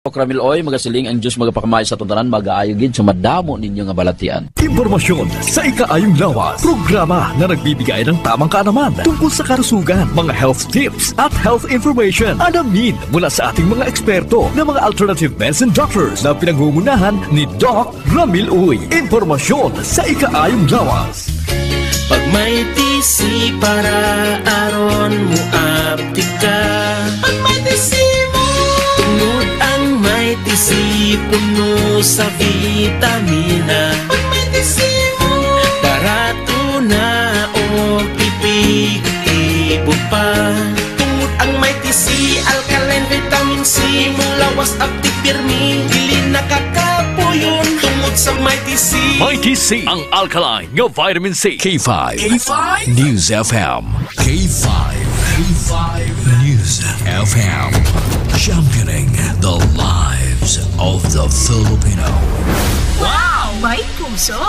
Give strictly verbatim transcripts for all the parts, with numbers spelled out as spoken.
Doc Ramil Uy, magasiling ang Diyos magapakamay sa tanan, magaayo gid sa madamo ninyo nga balatian. Impormasyon sa ikaayong lawas. Programa na nagbibigay ng tamang kaalaman tungkol sa kalusugan, mga health tips at health information. Alamin mula sa ating mga eksperto na mga alternative medicine doctors na pinangungunahan ni Doc Ramil Uy. Impormasyon sa ikaayong lawas. Pag may T C para aron mo aptika. Pag may T C mo. Tungod ang may T C puno sa vitamina. Pag may T C mo. Barato na o epektibo pa. Tungod ang may T C, alkaline vitamin C, imong lawas aptik pirmi, dili nakakapuyon. Tungod sa may T C. May T C, ang alkaline nga vitamin C. K five. K five. News F M. K five. K five. News F M. Championing the lives of the Filipino. Wow! May puso!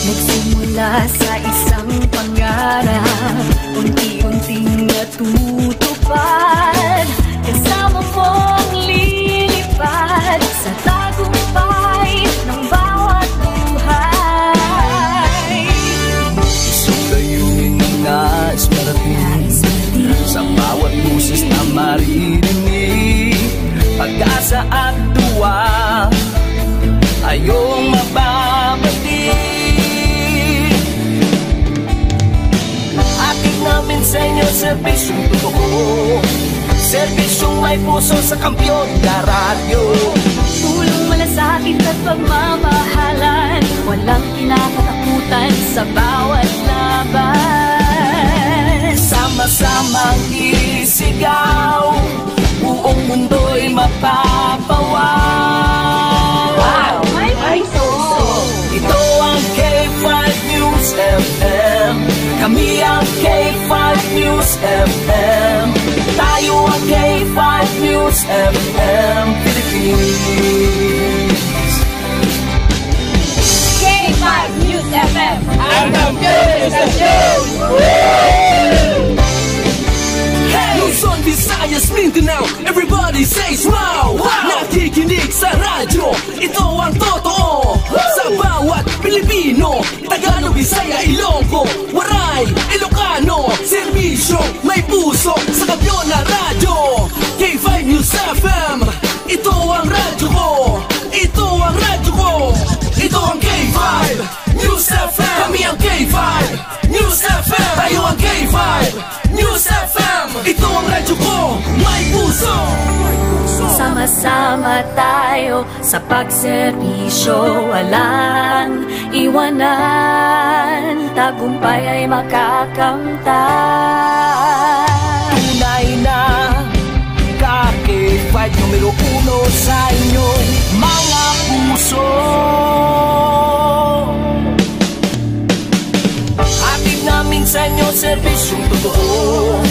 Nagsimula sa isang pangarap, unti-unting natutupad. Kasama mong lilipad sa tagumpay ng bawat buhay. Isang layunin na nais marating, sa bawat boses na maririnig, pag-asa at duwa, ayong mababati. Hatid namin sa inyo serbisyong totoo, serbisyong may puso sa kampiyon na radyo. Pulong malasakit at pagmamahalan, walang kinakatakutan sa bawat laban. Sama-samang isigaw, buong mundo'y mapapawaw. Wow! May puso! Ito ang K five News F M. Kami ang K five News F M. Tayo ang K five News F M Philippines. K five News F M. Ang kampiyon sa show! Hey! Luzon, Visayas, Mindanao, everybody say wow! Wow! Nakikinig sa radyo, ito ang totoo. Sa bawat Pilipino, Tagalog, Bisaya, Ilonggo, Waray, Ilocano, serbisyo, may puso, sa kampiyon na radyo. K five News F M, ito ang radyo ko. Ito ang radyo ko. Ito ang K five News F M. Kami ang K five News F M. Tayo ang K five News F M. Ito ang radyo ko. May puso. Sama-sama tayo sa pagserbisyo, walang iwanan. Tagumpay ay makakamtan. Tunay na ka K five numero uno sa inyong mga puso. Hatid namin sa inyo serbisyong totoo,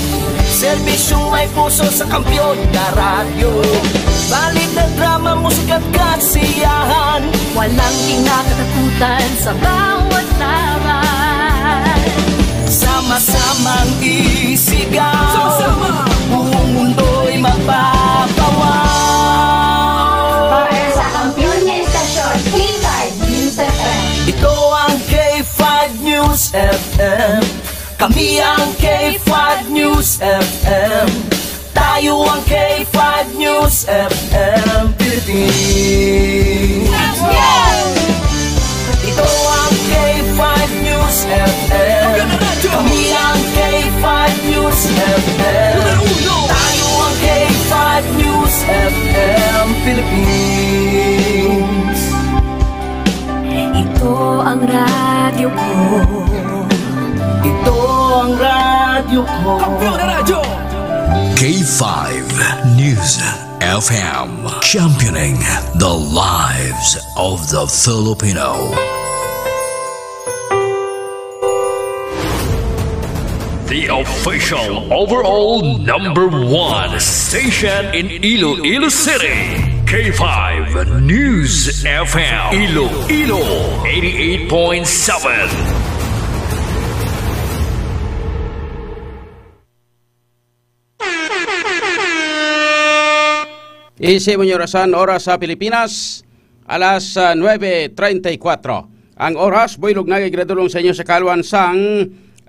serbisyong may puso sa kampiyon na radyo. Balita, drama, musika at kasiyahan, walang kinakatakutan sa bawat laban. Sama-samang isigaw, sama-sama, buong mundo'y mapapawaw. Para sa kampiyon nga istasyon, K five News F M. Ito ang K five News F M. Kami ang K five News F M. Tayo ang K five News F M Philippines. Ito ang K five News F M. Kami ang K five News F M. Tayo ang K five News F M Philippines. Ito ang radyo ko. Ito ang radyo ko. Kampiyon na Radyo. K five News F M, championing the lives of the Filipino. The official overall number one station in Iloilo City, K five News F M, Iloilo, eighty-eight point seven. Isi mo yung orasan, oras sa Pilipinas, alas, ah, nuebe treinta y cuatro. Ang oras, buylog na ginadulong sa inyo sa kaluan sang,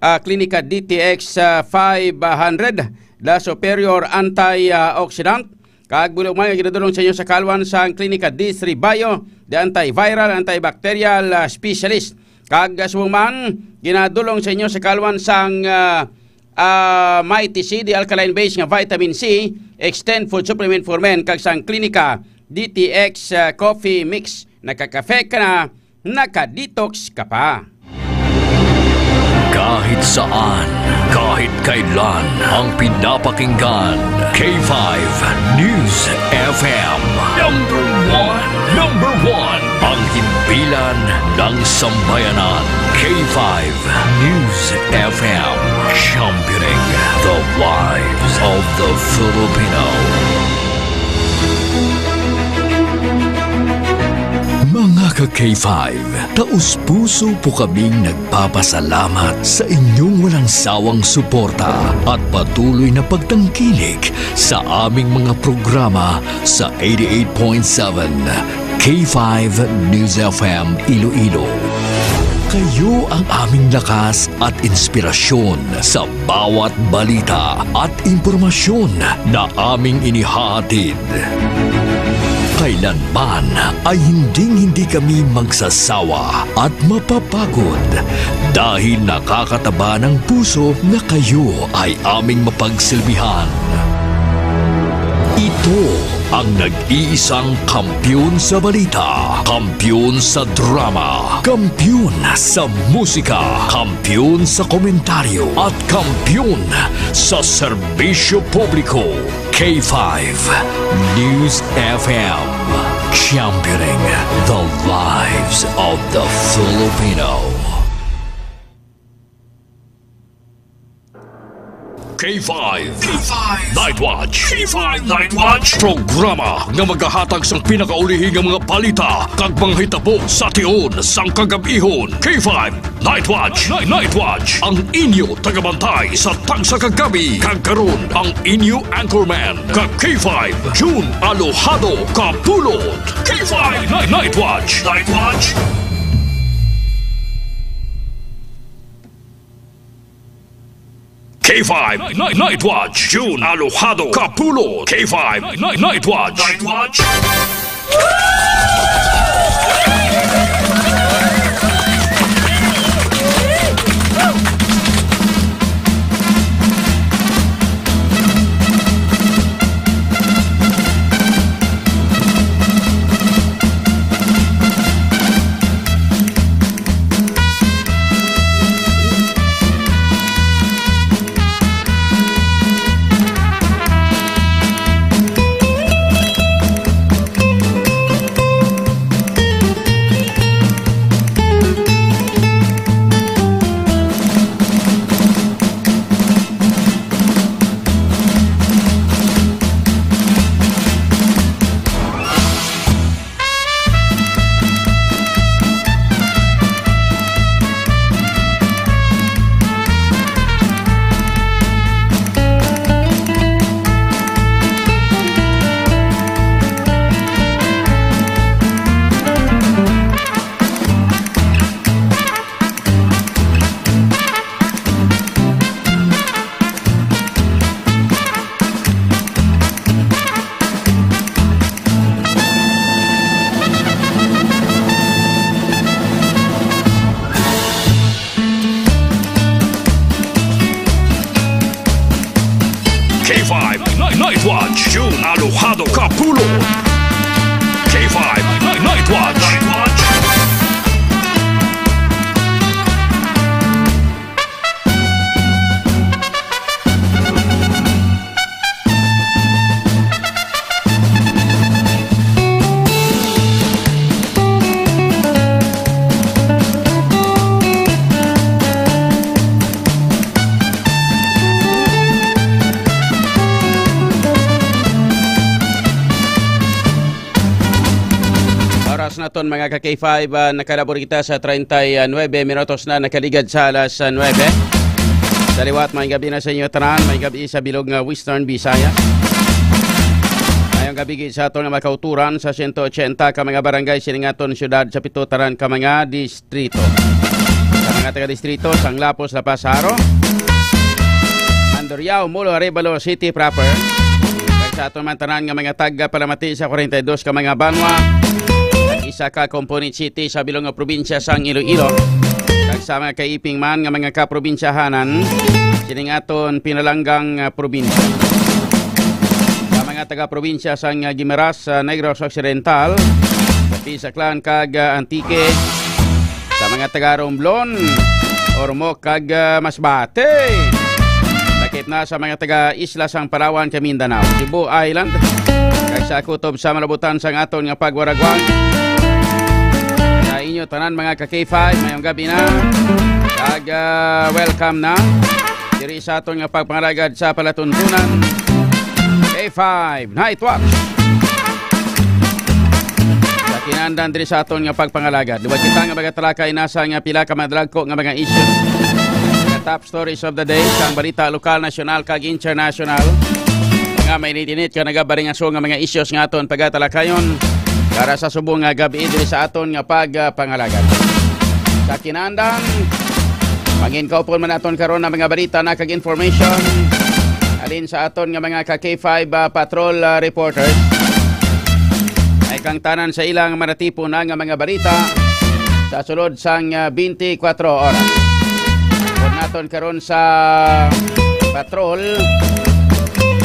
ah, Klinika D T X, ah, five hundred, the superior antioxidant. Kag buylog man ginadulong sa inyo sa kaluan sang Klinika D three Bio, the antiviral, antibacterial, ah, specialist. Kag, ah, subong man, ginadulong sa inyo sa kaluan sang, ah, ah, Mighty C, the alkaline base nga vitamin C, Extend Food Supplement for Men, kag sang Klinika D T X, ah, Coffee Mix. Nakakafe ka na, naka-detox ka pa. Kahit saan, kahit kailan, ang pinapakinggan, K five News F M. Number one, number one, ang himpilan ng sambayanan, K five News F M, championing the lives of the Filipino. Mga ka-K five, taos-puso po kaming nagpapasalamat sa inyong walang sawang suporta at patuloy na pagtangkilik sa aming mga programa sa eighty-eight point seven K five News F M Iloilo. Kayo ang aming lakas at inspirasyon sa bawat balita at impormasyon na aming inihahatid. Kailanman ay hinding-hindi kami magsasawa at mapapagod dahil nakakataba ng puso na kayo ay aming mapagsilbihan. Ito ang nag-iisang kampiyon sa balita, kampiyon sa drama, kampiyon sa musika, kampiyon sa komentaryo, at kampiyon sa serbisyo publiko. K five News F M, championing the lives of the Filipino. K five. K five Night Watch. K five Night Watch. Programa nga magahatag sang pinakaulihi nga mga balita kag mga hitabo sa tion sang kagab-ihon. K five Night Watch. Night, Night Watch. Ang inyo tagabantay sa tagsa ka gabi. Kag karon, ang inyo anchorman, ka K five, June Alojado Kapulot. K five Night, Night Watch. Night Watch. K five Night, Night Watch, June Alojado Kapulot. K five Night, Night Watch. Night Watch. K five Night, Night Watch, June Alojado Kapulot. K five Night, Night Watch. Night Watch. Aton mga ka K five, ah, nakalabor kita sa treinta y nuebe minutos na nakaligad sa alas, ah, nuebe. Sa liwat, may gabi na sa inyo tanan, may gabi sa bilog nga Western Visayas. Mayong gabi gid sa aton nga mga kauturan sa sento ochenta ka mga barangay sining aton syudad, sa pito tanan ka mga distrito. Sa mga taga-distrito, sang Lapos, La Paz, Jaro, Mandurriao, Molo, Arevalo City proper. Kag sa aton man tanan nga mga taga-palamati sa kwarenta y dos ka mga banwa, kag isa ka component city sa bilog nga probinsya sang Iloilo, kag sa mga kaiping man nga mga kaprobinsyahanan sining aton pinalanggang, ah, probinsya. Sa mga taga-probinsya sang, ah, Guimaras, sa Negros Occidental, sa Pisaclan kag, ah, Antique, sa mga taga Romblon, Ormoc kag, ah, Masbate. Lakip na sa mga taga-isla sang Palawan kag Mindanao, Cebu Island, kag sa kutob sa malabutan sang aton nga pagwaragwag. Sa inyo tanan, mga ka K five, mayong gabi na. Kag, ah, welcome na diri sa aton nga pagpangalagad sa palatuntunan. K five Night Watch. Sa kinandan diri sa aton nga pagpangalagad, liwat kita nga magatalakay na sa nga pila ka madalagko nga mga isyu. Mga top stories of the day, sang balita lokal, nasyonal, kag international. Mga mainit-init ka nagabaringaso nga mga issues nga aton pagatalakayon para sa subong nga gabi diri sa aton nga pagpangalagad. Sa kinandan, manginkaupon man naton karon ang mga balita na kag information alin sa aton nga mga ka K five, ah, patrol, ah, reporters. Ay kang tanan sa ilang manatipon na nga mga balita sa sulod sang, ah, twenty-four oras. Kung naton karon sa patrol,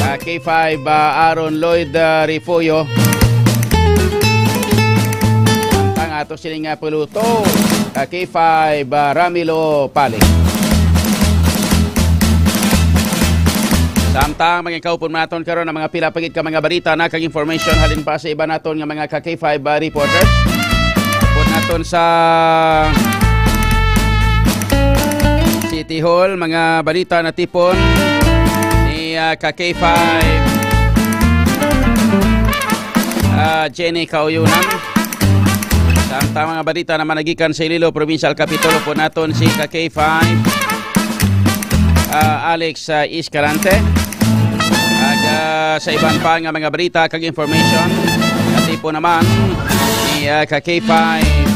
ah, K five, ah, Aaron Lloyd, ah, Refugio. Ang ato sining, ah, piloto, ah, K five, ah, Ramilo Pali. Samtang mangikaupon naton karon ang mga pila pa gid ka mga balita na kag information halin pa sa iban naton nga mga ka K five, ah, reporters. Upod naton sa City Hall, mga balita na tipon ni, ah, ka K five, ah, Jenny Kauyunan. Samtang mga balita naman nagikan sa Iloilo Provincial Capitol, upod naton si ka K five, ah, Alex, ah, Escalante. Kag, ah, sa iban pa nga mga balita kag information, natipon naman ni, ah, ka K five,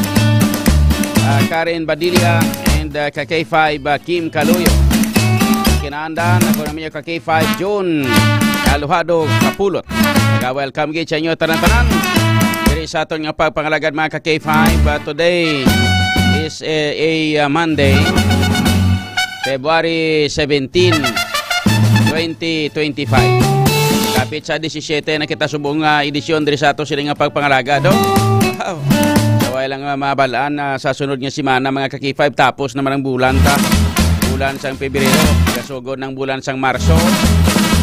ah, Karen Badilla and, ah, ka K five, ah, Kim Kaluyo. Kinandan, ako naman yung ka K five, June Aluhado Kapulot. Naga-welcome gid sa inyo tanan-tanan diri sa aton nga pagpangalagad, mga ka K five. Ah, today is a, a, ah, Monday, February seventeen, twenty twenty-five. Kapit sa disisiete na kita subong nga edisyon diri sa ato sini nga pagpangalagad, oh. Wow. Saway lang nga mabalaan na sa sunod nga semana, mga ka K five, tapos naman ang bulan ta. Bulan sang Pebrero, kasugod ng bulan sang Marso.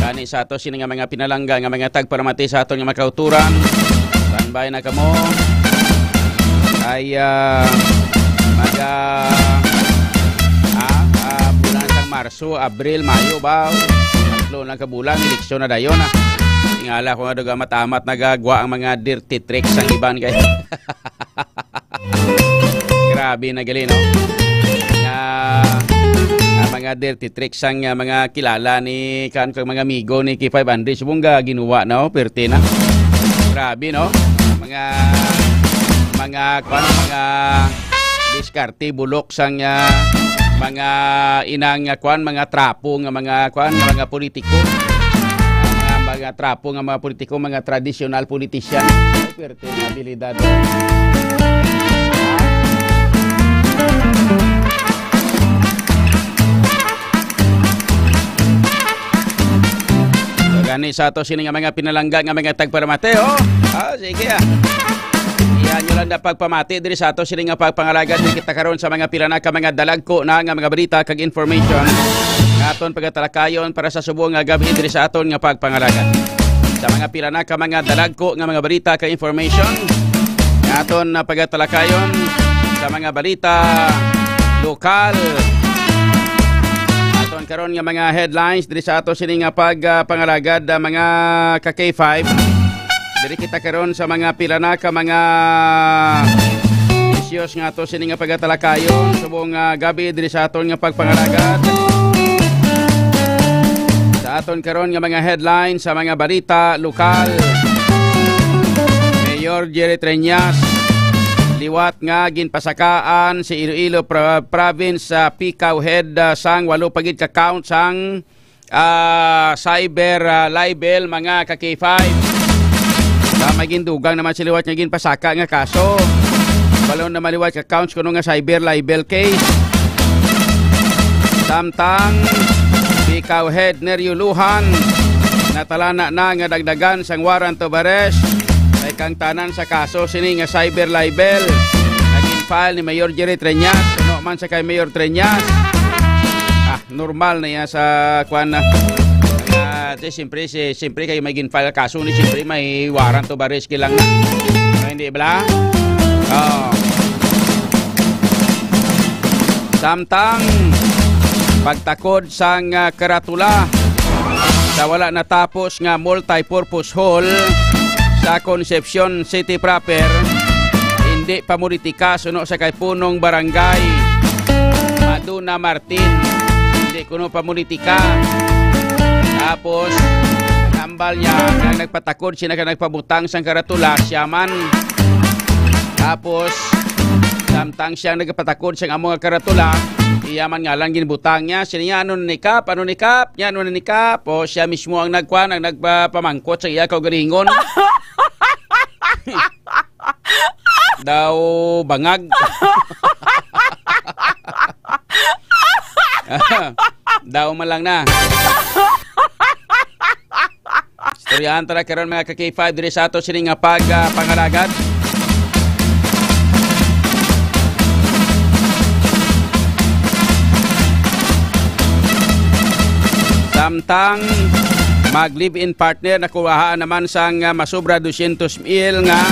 Gani sa ato sini nga mga pinalangga nga mga tagpalamati sa aton nga makauturan. Standby na kamo. Ay, ah, maga, ah, ah, bulan sang Marso, Abril, Mayo ba? Tatlo lang ka bulan, eleksyon na dayon, ah. Tingala ko nga duga matamat nagagwa ang mga dirty tricks ang iban kay. Grabe na gali, no? Nga, nga mga dirty tricks ang, ah, mga kilala ni kan kag mga amigo ni K five Andres. Subong ga ginuwa na, oh, perte na. Grabe, no? Mga, mga, kwan, mga diskarte, bulok sang, ah, mga inang, ah, kwan, mga trapo nga mga, kwan, nga mga politiko. Mga, mga trapo nga mga politiko, mga traditional politician. Ay, perte na abilidad. So, gani sa ato sini nga mga pinalangga nga mga tagpalamati, oh. Ah, sige, ah. Iya nyo lang na pagpamati diri sa ato sini nga pagpangalagad. Diri kita karon sa mga pila na ka mga dalagko na nga mga balita kag information nga aton pagatalakayon para sa subong nga gabi diri sa aton nga pagpangalagad. Sa mga pila na ka mga dalagko nga mga balita kag information nga aton na pagatalakayon sa mga balita lokal. Aton karon nga mga headlines diri sa ato sini nga pag, ah, pangalagad, ah, mga ka K five. Diri kita karon sa mga pila na ka mga issues nga ato sini nga pagatalakayon subong, ah, gabi diri sa aton nga pagpangalagad. Sa aton karon nga mga headlines sa mga balita lokal. Mayor Jerry Treñas liwat nga ginpasakaan sa Iloilo Pro-, Province sa Picao Head, ah, sang walo pa gid ka count sang ah, cyber, ah, libel, mga ka-K five. Sa may gindugang naman sa liwat nga ginpasaka nga kaso. Balon na maliwat ka counts kuno nga cyber libel case. Samtang Picao Head Nerio Lujan, natalana na nga dagdagan sang warrant of arrest. Kay kang tanan sa kaso sini nga cyber libel nga gin-file ni Mayor Jerry Treñas, suno man sa kay Mayor Treñas. Ah, normal na yan sa kwan na. Nga, di, siyempre, si, siyempre kayo may gin-file kaso ni, siyempre may warrant of arrest kilang na. Ay, hindi bala? Oh. Samtang pagtakod sang, ah, karatula sa wala natapos nga multi-purpose hall sa Concepcion City proper, hindi pamulitika suno sa kay punong barangay Maduna Martin. Hindi kuno pamulitika. Tapos, nambal niya nga nagpatakod siya nga nagpabutang sang karatula, siya man. Tapos, samtang siya nagpatakod sang amo nga karatula, iya man nga lang ginbutang niya. Siya niya, "Ano ni Kap? Ano ni Kap?" Niya, "Ano ni Kap?" O, siya mismo ang nagkuan, ang nagpapamangkot sa iya kaugalingon. Daw bangag. Daw man lang na. Istoryahan tara karon, mga ka-K five, diri sa ato sini nga pag, ah, pangalagad. Samtang mag-live-in partner, nakuhaan naman sang, ah, masobra dosyentos mil nga,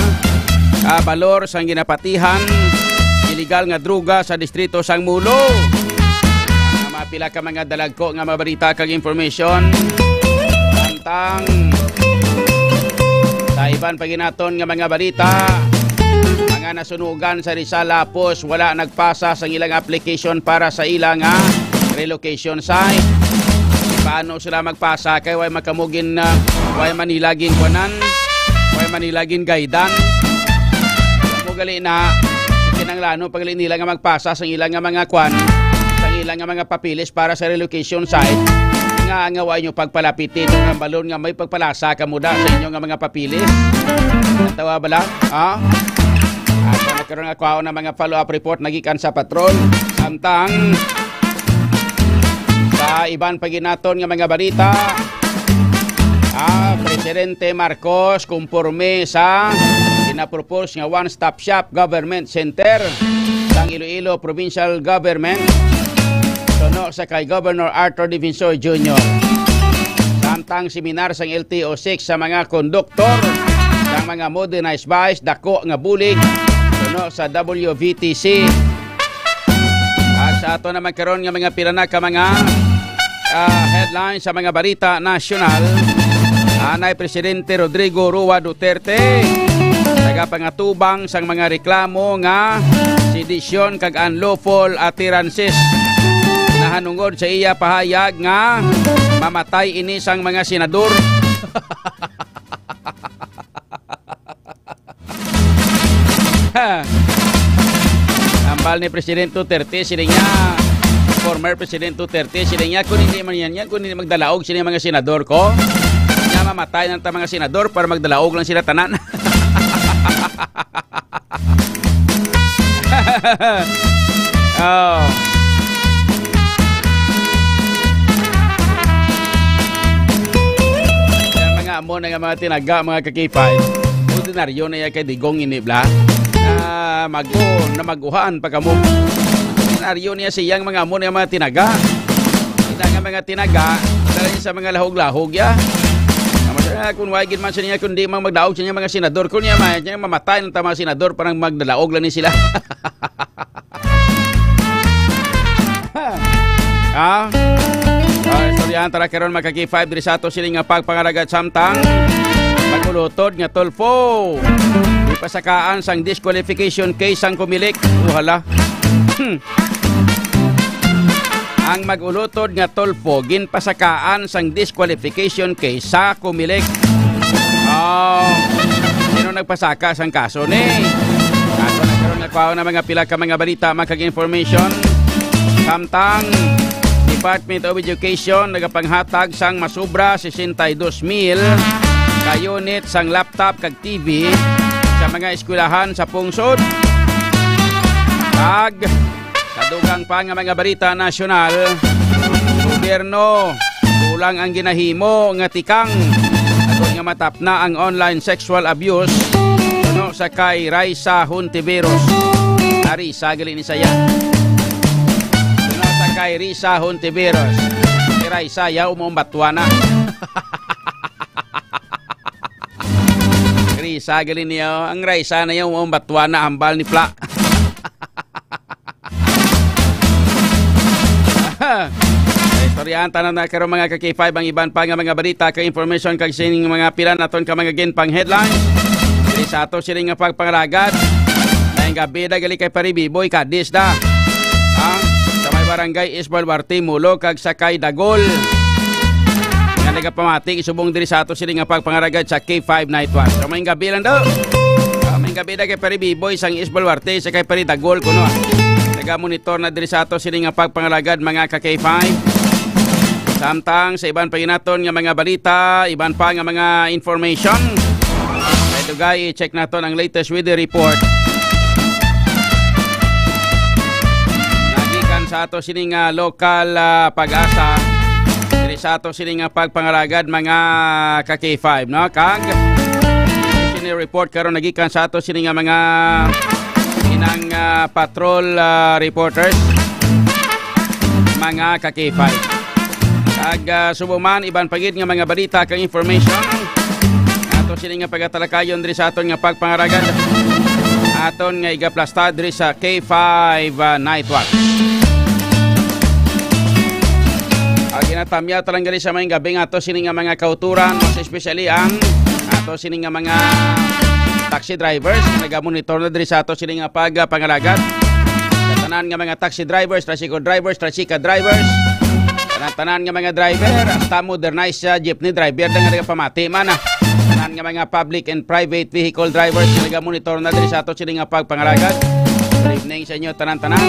ah, balor sang ginapatihan iligal nga droga sa distrito sang Mulo. Ang mga pila ka mga dalagko nga mga balita kag information. Samtang sa iban pa ginaton nga mga balita, mga nasunugan sa Rizal, lapos wala nagpasa sang ilang application para sa ila nga relocation site. Paano sila magpasa kay way makamugin na, way Manila gin kuanan, way Manila gin guidean? Mo gali na, kinanglano pa gali nila nga magpasa sang ila nga mga kuan, sang ila nga mga papeles para sa relocation site, nga, nga wa inyo pagpalapiti, nga balon nga may pagpalasa ka muda sa inyo nga mga papeles. Natawa bala? Ha? At nagkaroon nga kwaon ang mga follow-up report nagikan sa patrol. Samtang sa iban pa ginaton nga mga balita, ah, Presidente Marcos kumporme sa ginapropose nga one-stop shop government center sang Iloilo Provincial Government suno sa kay Governor Arthur Defensor Junior. Samtang seminar sang L T O six sa mga konduktor sang mga modernized bus, dako nga bulig suno sa W V T C. At sa ato naman karon nga mga pila na ka mga, ah, headlines sa mga balita nasyonal, anay Presidente Rodrigo Roa Duterte nagapangatubang sang mga reklamo nga sedisyon kag unlawful utterances nahanungod sa iya pahayag nga mamatay ini sang mga senador. Ambal ni President Duterte, sila niya, former President Duterte, sila niya, kung hindi man yan, yan, kung hindi magdalaog sila mga senador ko, niya mamatay ng ta mga senador para magdalaog lang sila tanan. Oh. Yan mga amo na nga mga tinaga, mga kakipay. Ordinaryo na yan kay Digong ini, bla. Na mag-, na mag-uhaan pa kamo. Ordinaryo niya siyang mga amo na nga mga tinaga. Kita nga mga tinaga, dala niya sa mga lahog-lahog, ya. Naman siya, kung wagin man siya niya, kung di man magdaog siya niya mga senador, kung niya, ma-, niya mamatay ng tama senador, parang magdalaog lang ni sila. Ha? Ah, istoryahan tara karon, mga ka-K five, diri sa ato sini nga pagpangalagad samtang Mag-ulutod nga Tulfo, gipasakaan sang disqualification case sang Comelec. Uhala. Hmm. Ang mag-ulutod nga Tulfo ginpasakaan sang disqualification case sa Comelec. Oh, sino nagpasaka sang kaso ni? Ato na karon nga kwaon ang mga pila ka mga balita, mga kag-information. Samtang Department of Education nagapanghatag sang masubra sesenta y dos mil ka unit sang laptop kag T V sa mga eskwelahan sa pungsod. Kag sa dugang pa nga mga balita nasyonal, gobyerno, kulang ang ginahimo nga tikang agod nga matapna ang online sexual abuse suno sa kay Raisa Hontiveros. Arisa gali ni saya. Suno sa kay Risa Hontiveros. Si Raisa yaw mo batwana. Risa gali niya, ang Raisa na yaw mo batwana hambal ni Pla. Istoryahan tanan na karon, mga ka-K five, ang iban pa nga mga balita kag information kag sining mga pila naton ka mga ginpang headlines. Diri sa ato sining nga pagpangalagad. May gabi da gali kay Pare Biboy Cadiz da. Ha? Sa may barangay East Baluarte, Mulo kag sa kay Dagol. Nga nagapamati isubong diri sa ato sining nga pagpangalagad sa K five Night Watch. So, may gabi lang daw. Ah, may gabi na kay Pare Biboy sang East Baluarte, sa kay Pare Dagol kuno. Nagamonitor na diri sa ato sini nga pagpangalagad, mga ka-K five. Samtang sa iban pa ginaton nga mga balita, iban pa nga mga information, kay dugay i-check naton ang latest weather report. Nagikan sa ato sini nga local, ah, pag-asa, diri sa ato sini nga pagpangalagad, mga ka-K five, no? Kag sini report karon nagikan sa ato sini nga mga inang, ah, patrol, ah, reporters, mga ka-K five. Kag, ah, subong man, iban pa gid nga mga balita kag information, ato sini nga pagatalakayon diri sa aton nga pagpangalagad, aton nga igaplasta diri sa K five, ah, Night Watch. Ang ginatamya talang gali sa may gabi nga ato sini nga mga kauturan, mas especially ang ato sini nga mga taxi drivers nga nagamonitor na diri sa ato sini nga pagpangalagad. Sa tanan nga mga taxi drivers, tricycle drivers, tricycle drivers, tanan-tanan nga mga driver, hasta modernized, ah, jeepney driver na nga nagapamati man, ah. Tanan nga mga public and private vehicle drivers nga nagamonitor na diri sa ato sini nga pagpangalagad. Good evening sa inyo tanan-tanan.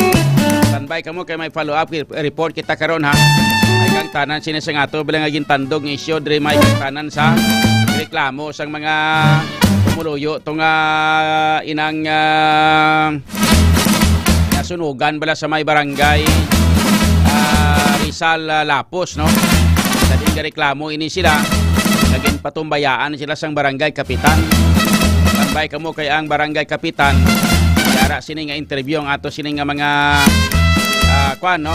Standby kamo kay may follow-up report kita karon, ha. May kang tanan sini sa ato bilang nga gintandog nga isyu diri, may kang tanan sa reklamo sang mga pumuluyo to nga inang, ah, nasunugan bala sa may barangay, ah, Rizal, ah, Lapos, no? Sa din reklamo ini sila, naging patumbayaan sila sang barangay kapitan. Tambay kamo kay ang barangay kapitan, yara sini nga interview ang ato sini nga mga, ah, kwan, no?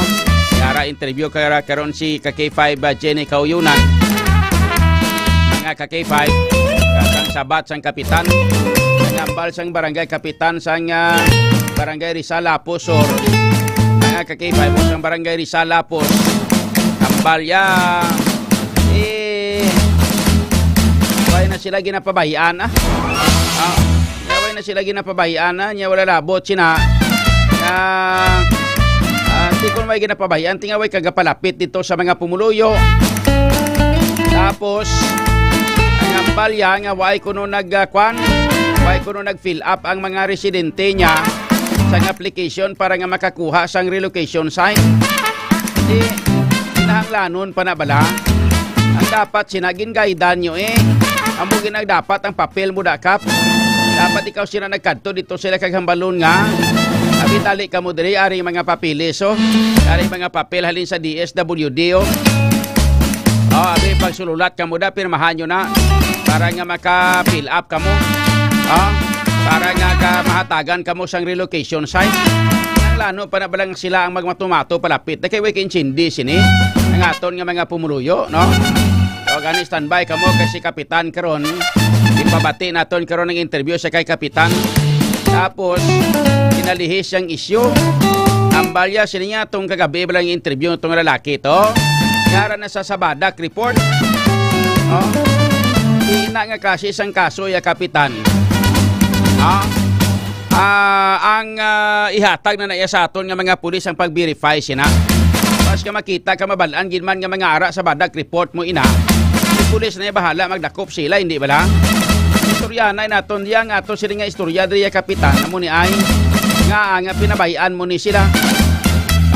Yara interview kay ra-, karon si ka K five, ah, Jenny Kauyunan. Mga ka K five, katang sabat sang kapitan, nangambal sang barangay kapitan sang, ah, barangay Rizal Lapos Sur. Mga ka K five, sang barangay Rizal Lapos, ambal ya, eh, wala na sila ginapabahian, ah. Ah. Nya, way na sila ginapabahian na, nya wala labot sina. Nga, ah, di ko may ginapabahian, tinga way kagapalapit dito sa mga pumuluyo. Tapos, ang ambal ya nga way kuno nag, ah, kwan, way kuno nag-fill up ang mga residente niya sa application para nga makakuha sang relocation sign. Di, kinahanglanon pa na bala? Ang dapat sina gin-guidean nyo, eh. Amo gid ang dapat ang papel mo, dakap. Dapat ikaw sila nagkadto dito sila kag hambalon nga, "Abi, dali kamo diri, ari mga papeles, oh. Ari mga papel halin sa D S W D, oh. Oh, abi, pagsululat kamo da, pirmahan nyo na para nga maka-fill up kamo. Oh, para nga ka mahatagan kamo sang relocation sign." Ang lano pa na balang sila ang magmatumato palapit na kay way kaintindi sini ang aton nga mga pumuluyo, no? So, gani, standby kamo kay si Kapitan karon, ipabati naton karon ang interview sa kay Kapitan. Tapos, pinalihis siyang isyu. Ang balya sini niya tong kagabi ba lang interview tong lalaki to? Yara na sa Sabadak report. Oh. Ina nga klase sang kaso, iya, Kapitan. Ha? Ah, ang, ah, ihatag na na iya sa aton nga mga pulis ang pag-verify sina. Pas ka makita ka mabal-an gid man nga mga ara sa badak report mo, ina. Ang pulis na iya bahala magdakop sila, hindi bala? Istoryahanay naton diya nga ato sini nga istorya diri, Kapitan. Amo ni ay nga, nga pinabay-an mo ni sila.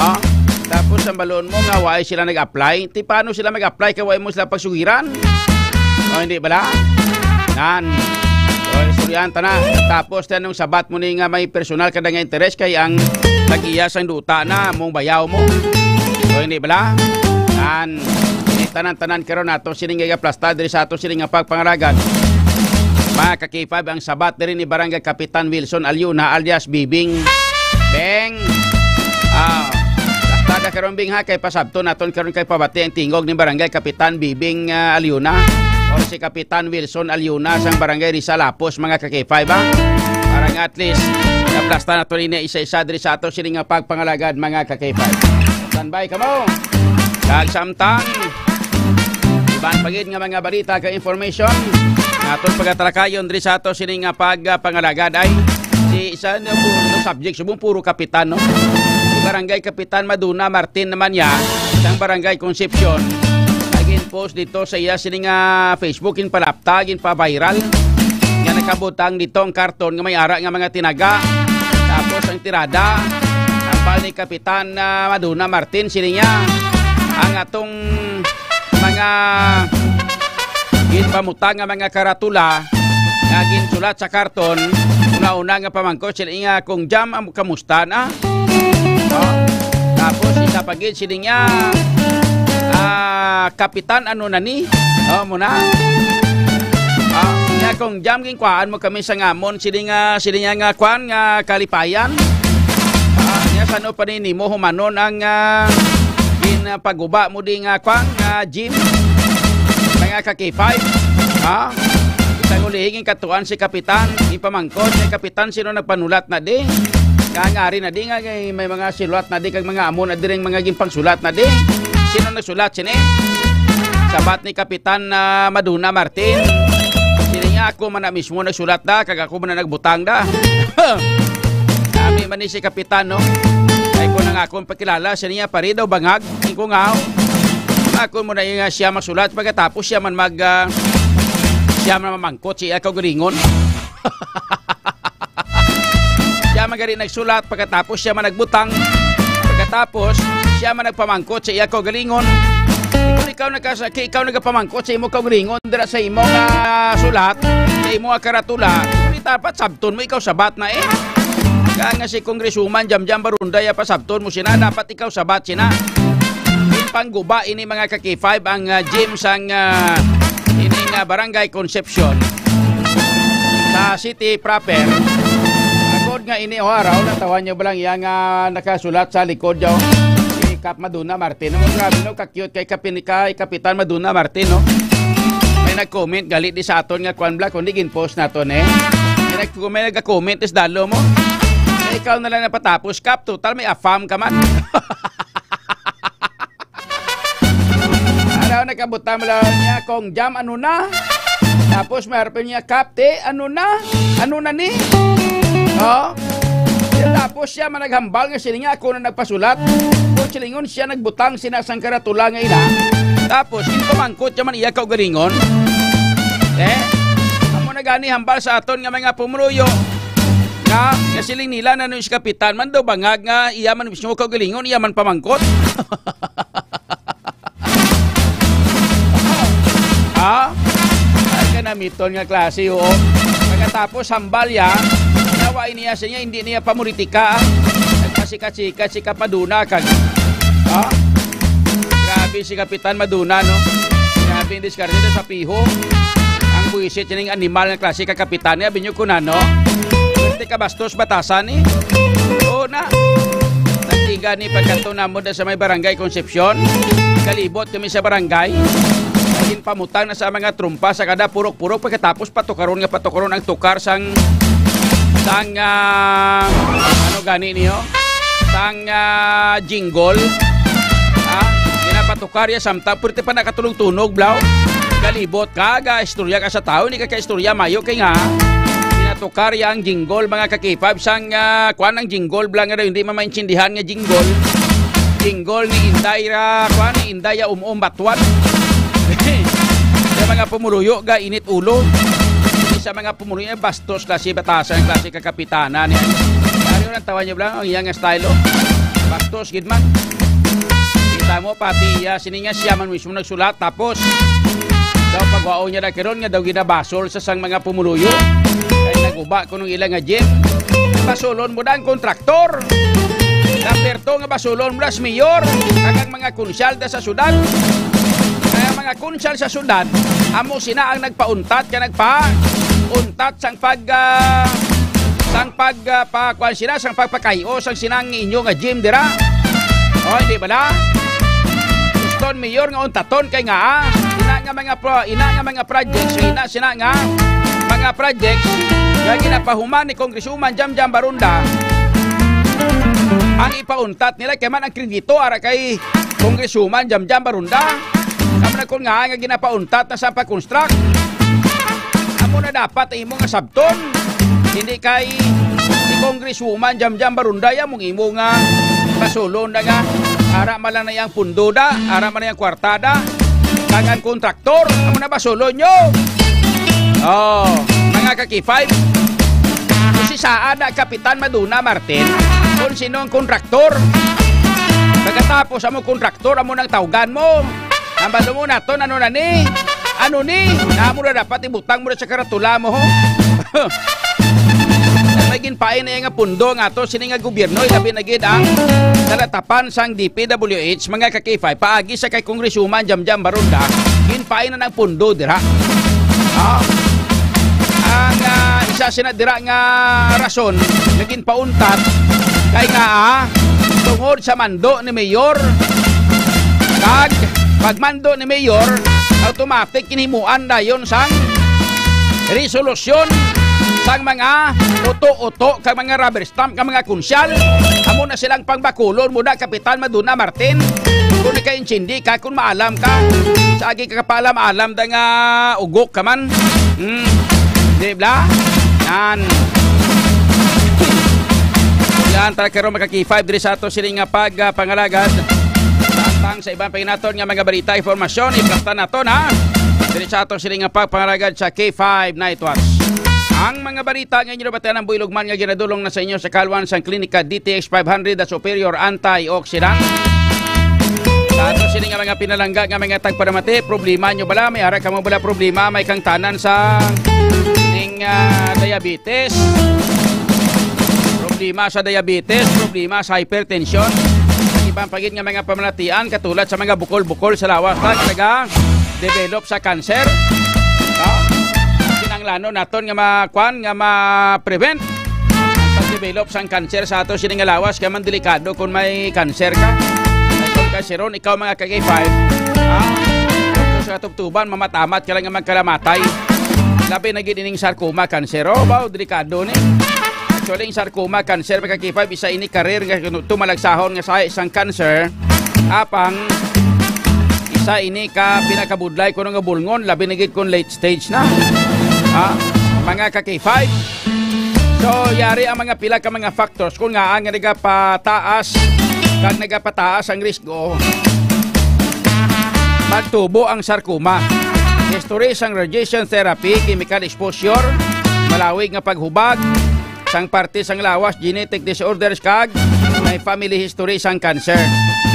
Ha? Tapos ang balon mo nga why sila nag-apply? Ti paano sila mag-apply kay why mo sila pagsugiran? O, hindi bala? Nan. O, istoryahan ta na. Tapos, tanong sabat mo ni nga may personal ka na nga interes kay ang nag-iya sang duta na mong bayaw mo. O, hindi bala? Nan. Ini tanan-tanan karon nato sini nga gaplasta diri sa ato sini nga pagpangalagad. Mga ka-K five, ang sabat diri ni Barangay Kapitan Wilson Aliuna alias Bibing. Beng. Ah, basta da karon, Bing, ha, kay pasabton naton karon kay pabati ang tingog ni Barangay Kapitan Bibing, ah, Aliuna or si Kapitan Wilson Aliuna sang Barangay Rizal Lapos, mga ka-K five, ha. Para nga at least naplasta naton ini isa-isa diri sa ato sini nga pagpangalagad, mga ka-K five. Standby kamo. Kag samtang iban pa gid nga mga balita kag information nga aton pagatalakayon diri sa ato sini nga pagpangalagad ay si isa na puro subject, subong puro kapitan, no? Si Barangay Kapitan Maduna Martin naman niya, sang Barangay Concepcion, naging post dito sa iya sini nga Facebook, ginpalapta, ginpa-viral, nga nakabutang dito ang karton nga may ara nga mga tinaga. Tapos ang tirada, ang pal ni Kapitan, ah, Maduna Martin, sini niya ang atong mga ginpamutang nga mga karatula nga ginsulat sa karton. Una-una nga pamangkot sila nga, "Kong Jam, am-, kamusta na?" Oh. Tapos isa pa gid sila nga, ah, "Kapitan, ano na ni?" Oh, muna. Ah, nga, "Kong Jam, ginkuhaan mo kami sa ngamon sila nga, sila nga, nga kwan nga kalipayan." Ah, nga, "Sano pa ni nimo humanon ang, ah, gin-, ah, paguba mo di nga kwan nga gym?" Mga ka-K five, ha? Isang ulihig ang katuan si Kapitan, ipamangkot kay Kapitan, "Sino nagpanulat na di? Nga ngari na di nga may mga silulat na di kag mga amo na diri ang mga ginpangsulat na di? Sino nagsulat sini?" Sabat ni Kapitan, ah, Maduna Martin, "Sini nga ako man na mismo nagsulat da, kag ako man na nagbutang da." Kami man ni si Kapitan, no? Ay ko nang akong pakilala, sini nga pare daw bangag, ing ko nga, ako mo na yung, ah, siya magsulat, pagkatapos siya man mag, ah, siya man mamangkot, siya kaugalingon. Siya man gani nagsulat, pagkatapos siya man nagbutang, pagkatapos siya man nagpamangkot sa iya kaugalingon. Kung ikaw nagkasa-, kay ikaw nagapamangkot sa imo kaugalingon dira sa imo nga sulat, sa imo nga karatula, kung dapat sabton mo, ikaw sabat na eh. Kaya nga si Congresswoman Jamjam Barunday, ah, pasabton mo sina, dapat ikaw sabat sina. Pangguba ini, mga ka-K five, ang, ah, gym sang, ah, ini nga Barangay Concepcion sa city proper. Agod nga ini, o, araw, natawan nyo ba lang iya nga nakasulat sa likod, yo? Si Kap Maduna Martin. Ang grabe, no? Ka-cute kay Kapin-, kay Kapitan Maduna Martin, no? May nag-comment gali di sa aton nga kwan bla, kundi gin-post naton, eh. May nag-, may nag-comment is dalo mo. Eh, ikaw na lang napatapos, Kap. Total, may afam ka man. Ano, nakabutang mo lang niya, "Kong Jam, ano na?" Tapos may harapin niya, "Kapte, ano na? Ano na ni?" Oh? Tapos siya man naghambal nga sila nga ako na nagpasulat. Kung silingon siya nagbutang sina sang karatula nga ina. Tapos, ginpamangkot niya man iya kaugalingon. Eh? Amo na gani hambal sa aton nga mga pumuluyo. Nga, nga siling nila na nun si Kapitan man daw bangag nga iya man mismo kaugalingon, iya man pamangkot. Ha? Ay, kanamiton nga klase, oo. Pagkatapos, hambal ya, nawa niya sa niya, hindi niya pamulitika, ah. Nagpasikat-sikat si Kapaduna, kag, ha? Grabe si Kapitan Maduna, no? Grabe ang diskarte sa piho. Ang buwisit sining animal nga klase ka kapitan niya, binyo ko na, no? Pwerte ka bastos batasan, eh. Oo na. Nagtiga ni pagkanto namo da sa may Barangay Concepcion. Kalibot kami sa barangay. Naging pamutang na sa mga trumpa sa kada purok-purok pagkatapos patukaron nga patukaron ang tukar sang, sang, ah, ano gani niyo? Sang, ah, jingle. Ah, ginapatukar ya samtang pwerte pa nakatulog-tunog, blaw. Kalibot ka, ga istorya ka sa tao, hindi ka kaistorya, mayo kay nga. Pinatukar ya ang jingle, mga ka-K five, sang, ah, kuan ang jingle, bla nga daw, hindi man maintindihan nga jingle. Jingle ni Inday ra, kuan, ni Inday ya um-um batwan. Sa mga pumuluyo, ga init ulo. Sa mga pumuluyo, bastos klase, batasan klase, kakapitanan. Ano ang tawa niyo, bla? Ang iyang style, oh. Bastos, gid man. Kita mo, pati iya, sini nga siya man mismo nagsulat. Tapos, daw pagwaon niya na karon nga daw ginabasol sa sang mga pumuluyo. Kay naguba kuno ang ila nga gym. Basulon mo na ang kontraktor. Number two nga basulon mo na si mayor. Kag ang mga konsyal da sa syudad. Kaya mga konsyal sa syudad, amo sina ang nagpauntat ka nagpauntat sang pag, ah, sang pag, ah, pa, kuwan sila, sang pagpakayo sang sinang inyo nga gym dira. O, di bala? Gusto ni mayor nga untaton kay nga, ah, ina nga mga pro-, ina nga mga projects, ina sina nga mga projects nga ginapahuman ni Congresswoman Jamjam Barunda. Ang ipauntat nila kay man ang kredito ara kay Congresswoman Jamjam Barunda. Amo na kun nga, nga ginapauntat na sa pag-construct. Amo na dapat ang imo nga sabton. Hindi kay si Congresswoman Jamjam Barunda ya mong imo nga pasulon na nga ara man lang na yang pundo da, ara man lang yang kwarta da. Kag ang kontraktor, amo na pasulon nyo. Oh, mga ka-K five. Kung si Saad na Kapitan Maduna Martin, kung sino ang kontraktor. Pagkatapos amo kontraktor, amo nang tawgan mo. Ang balo mo naton, ano na ni? Ano ni? Namo na dapat ibutang mo na sa karatula mo, ho? May ginpain na nga pundo nga ato sini nga gobyerno, ilabi na gid ang nalatapan sang D P W H, mga ka-K five, paagi sa kay Congresswoman Jamjam Barunda, ginpain na ng pundo dira. Ah. Ang, ah, isa sina dira nga rason nga ginpauntat kay nga, ah, tungod sa mando ni Mayor, kag pagmando ni Mayor, automatic kinhimuan dayon sang resolusyon sang mga uto-uto kag mga rubber stamp nga mga konsyal. Amo na silang pangbakulon mo na, Kapitan Maduna Martin. Kung nakaintindi ka, kung maalam ka, sa agi ka kapaalam-alam da nga ugok ka man. Hmm. Di bla? Yan. Yan, tara karon, mga ka-K five, diri sa ato sini nga pag, ah, pangalagad. Samtang sa iban pa naton nga mga balita, informasyon, iplasta naton, ha? Diri sa ato sini nga pagpangalagad sa K five Night Watch. Ang mga balita nga inyo nabatian ang buylog man nga ginadulong na sa inyo sa kalwan sang Klinika D T X five hundred, the superior antioxidant. Sa ato sini nga mga pinalangga nga mga tagpanamati, problema nyo bala? May ara kamo bala problema? May kangtanan sa ning, ah, diabetes? Problema sa diabetes, problema sa hypertension. Iban pa gid nga mga pamalatian katulad sa mga bukol-bukol sa lawas nga naga-develop sa cancer. No? Kinahanglanon naton nga ma-, kwan, nga ma-prevent ang pag-develop sang cancer sa ato sini nga lawas, kay man delikado kung may cancer ka. Kay kung canceron ikaw, mga ka-K five, ha? Kung sa katubtuban, mamat-amat ka lang nga magkalamatay. Labi na gid ining sarcoma cancer. Oh, wow, delikado ni. Actually, ang sarcoma cancer, mga ka-K five, isa ini ka rare nga tumalagsahon nga sahi sang cancer. Apang isa ini ka pinakabudlay kuno nga bulngon, labi na gid kung late stage na. Ha? Mga ka-K five. So, yari ang mga pila ka mga factors kung nga ang nagapataas kag nagapataas ang risk go, magtubo ang sarcoma. History sang radiation therapy, chemical exposure, malawig nga paghubag sang parte sang lawas, genetic disorders, kag may family history sang cancer.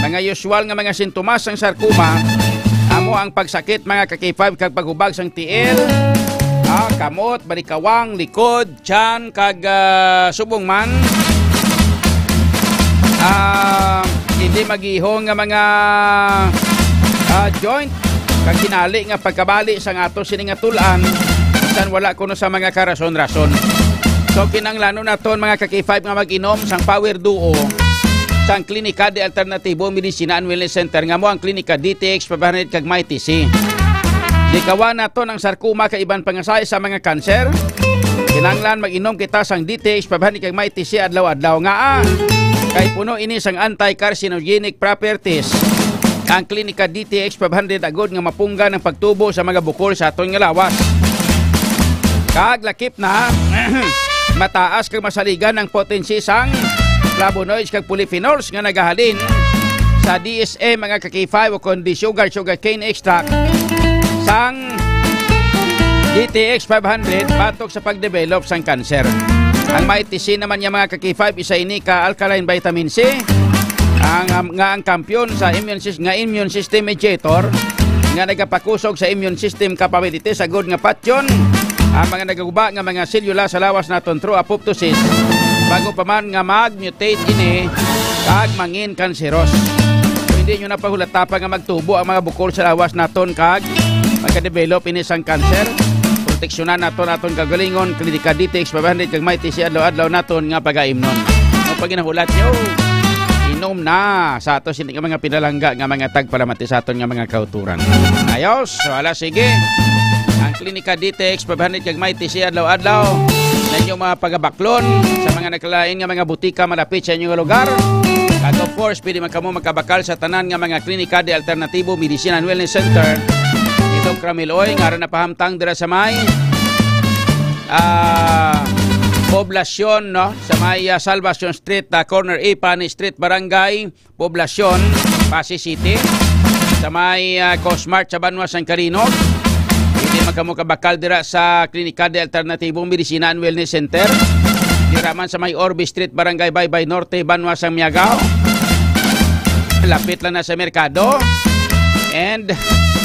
Mga usual nga mga sintomas sang sarcoma amo ang pagsakit, mga ka-K five, kag paghubag sang tiil, ah, kamot, balikawang, likod, tiyan, kag, ah, subong man, ah, hindi magihong nga mga, ah, joint, kag hinali nga pagkabali sang ato sini nga tul-an, bisan wala kuno sa mga karason-rason. So, kinahanglanon naton, mga ka-K five, nga mag-inom sang Power Duo sang Klinika de Alternatibo Medicina and Wellness Center, nga mo ang Klinika D T X five hundred kag Mighty C. Likawan naton ang sarcoma kag iban pa nga sahi sa mga kanser. Kinahanglan mag-inom kita sang D T X five hundred kag Mighty C adlaw-adlaw. Ngaa? Kay puno ini sang anti-carcinogenic properties. ang Klinika D T X five hundred agod nga mapunggan ang pagtubo sa mga bukol sa aton nga lawas. Kag lakip na, mataas kag masaligan ang potensi sang flavonoids kag polyphenols nga nagahalin sa D S M, mga ka-K five, o kon di sugar, sugarcane extract sang D T X five hundred batok sa pag-develop sang cancer. Ang Mighty C naman niya, mga ka-K five, isa ini ka alkaline vitamin C ang, um, nga ang kampiyon sa immune sys-, nga immune system mediator nga nagapakusog sa immune system capability sa good nga patyon ang mga nagaguba nga mga selula sa lawas naton through apoptosis, bago pa man nga mag-mutate ini kag mangin kanseros. So, hindi nyo na pahulata pa nga magtubo ang mga bukol sa lawas naton kag magka-develop ini sang cancer. Proteksyonan naton aton kagalingon, Klinika D T X five hundred kag Mighty C adlaw-adlaw naton nga pagaimnon. Ang paginahulat nyo, inom na sa ato sini nga mga pinalangga nga mga tagpalamati sa aton nga mga kauturan. Ayos, so ala, sige. Ang Klinika D T X five hundred kag Mighty C adlaw-adlaw na inyo mga pagabaklon sa mga nakalain nga mga butika malapit sa inyo nga lugar. Kag of course, pwede man kamo makabakal sa tanan nga mga klinika de alternatibo, medicine and wellness center ni Doc Ramil Oy, nga ara napahamtang dira sa may, ah, poblasyon, no? Sa may, ah, Salvacion Street, ah, corner A pa ni Street, Barangay Poblacion, Passi City. Sa may, ah, Cosmart sa Banwa sang Calinog. Pwede man kamo kabakal dira sa Klinika de Alternatibo Medicina and Wellness Center. Dira man sa may Orbe Street, Barangay Baybay Norte, Banwa sang Miagao. Lapit lang na sa merkado. And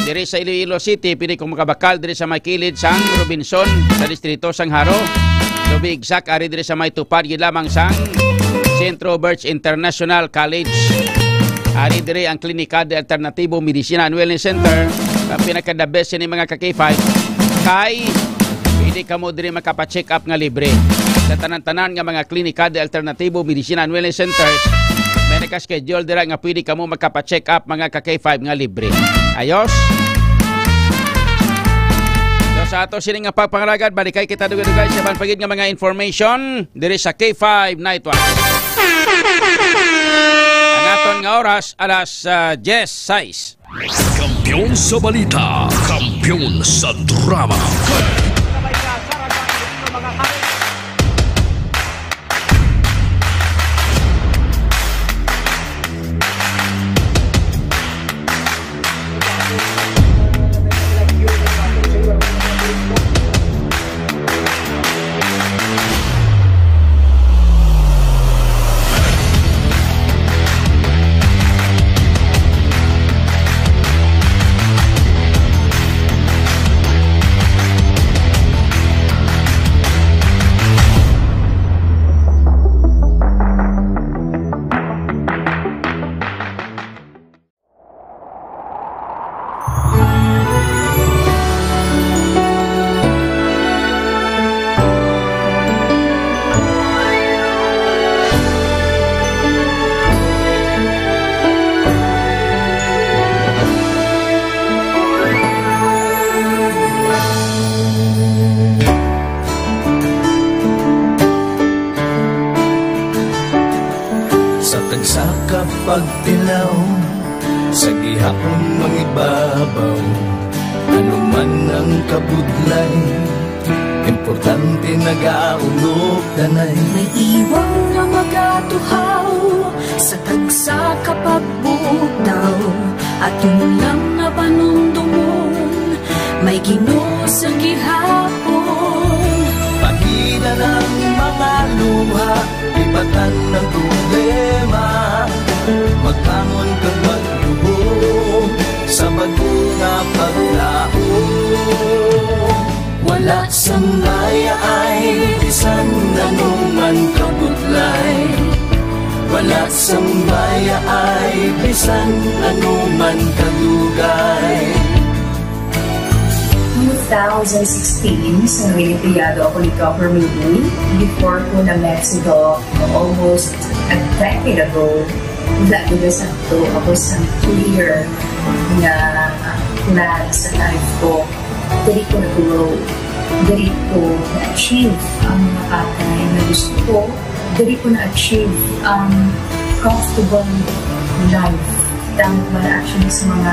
diri sa Iloilo City, pwede kamo makabakal diri sa may kilid sang Robinson sa distrito sang Jaro. To be exact, ari diri sa may tupad gid lamang sang Centro Birch International College. Ari diri ang Klinika de Alternatibo Medicina and Wellness Center. Ang pinaka-the best ini, mga ka-K five, kay pwede kamo diri makapa-check up nga libre. Sa tanan-tanan nga mga Klinika de Alternatibo Medicina and Wellness Centers, may naka-schedule dira nga pwede kamo makapa-check up, mga ka-K five, nga libre. Ayos? So, sa ato sini nga pagpangalagad, balikay kita dugay-dugay sa iban pa gid nga mga information diri sa K five Night Watch. Ang aton nga oras, alas, ah, diyes sais. Kampiyon sa balita, kampiyon sa drama. Sa tagsa ka pagtilaw, sa gihapon mangibabaw, ano man ang kabudlay, importante nagaulog danay. May iwang nga magatuhaw sa tagsa ka pagbutaw, aton lang nga panumdumon, may Ginoo sa gihapon. Pahina ang mga luha, lipatan ang problema, magbangon kag magluhod sa bag-o nga paglaom. Wala sang mayaay bisan ano man kabudlay. Wala sang mayaay bisan ano man kadugay. Two thousand sixteen, sa Reynopiado ako ni Governor Lee, before ko na Mexico, almost a decade ago, wala ko sa to, ako sa clear nga plan sa life ko. Diri ko na-grow. Diri ko na-achieve ang mga bagay na gusto ko. Diri ko na-achieve ang comfortable life. Thank you actually sa mga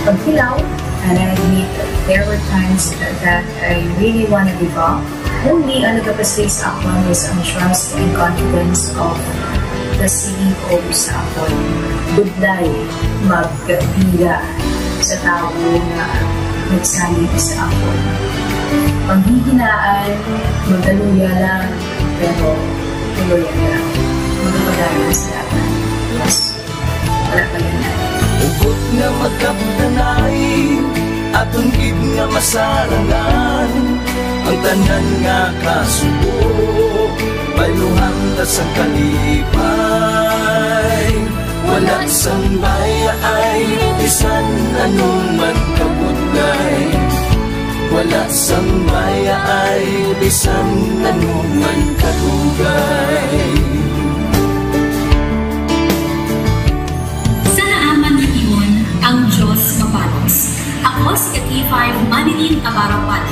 paghilaw. And I admit there were times that I really want to give up. Only ang nagapasay sa akon is ang trust and confidence of the C E O sa akon. Budlay, magpila sa tawo nga nagsalig sa akon. Panghihinaan, magkaluya lang, pero tuloy lang. Magpadayon sa dapat. Yes. Wala pa yun. Hugot nga magkapdanay, aton gid nga masarangan ang tanan nga kasubo. Bayluhan ta sang kalipay, wala sang bayaay, bisan ano man kabudlay. Wala sang bayaay, bisan ano man kadugay. Sa naaman nga tion, ang Diyos mabalos. Ako si K five Marilyn Abarapan,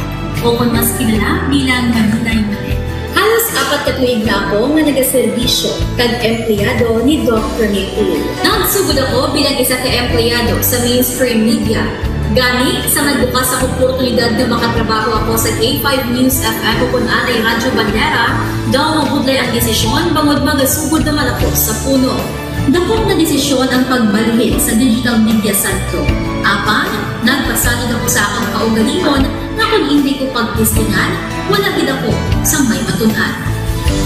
o kon mas kilala bilang Marilay Manet. Halos apat ka tuig na ako nga nagaserbisyo kag empleyado ni Doc Ramil Uy. Nagsugod ako bilang isa ka empleyado sa mainstream media. Gani, sa nagbukas ang oportunidad nga makatrabaho ako sa K five News F M o kon anay Radyo Bandera, daw mabudlay ang desisyon bangod magasugod naman ako sa puno. Dako nga desisyon ang pagbalhin sa digital media sentro. Apan, nagpasalig ako sa akong kaugalingon nga kon indi ko pagtestingan, wala gid ako sang may matun-an.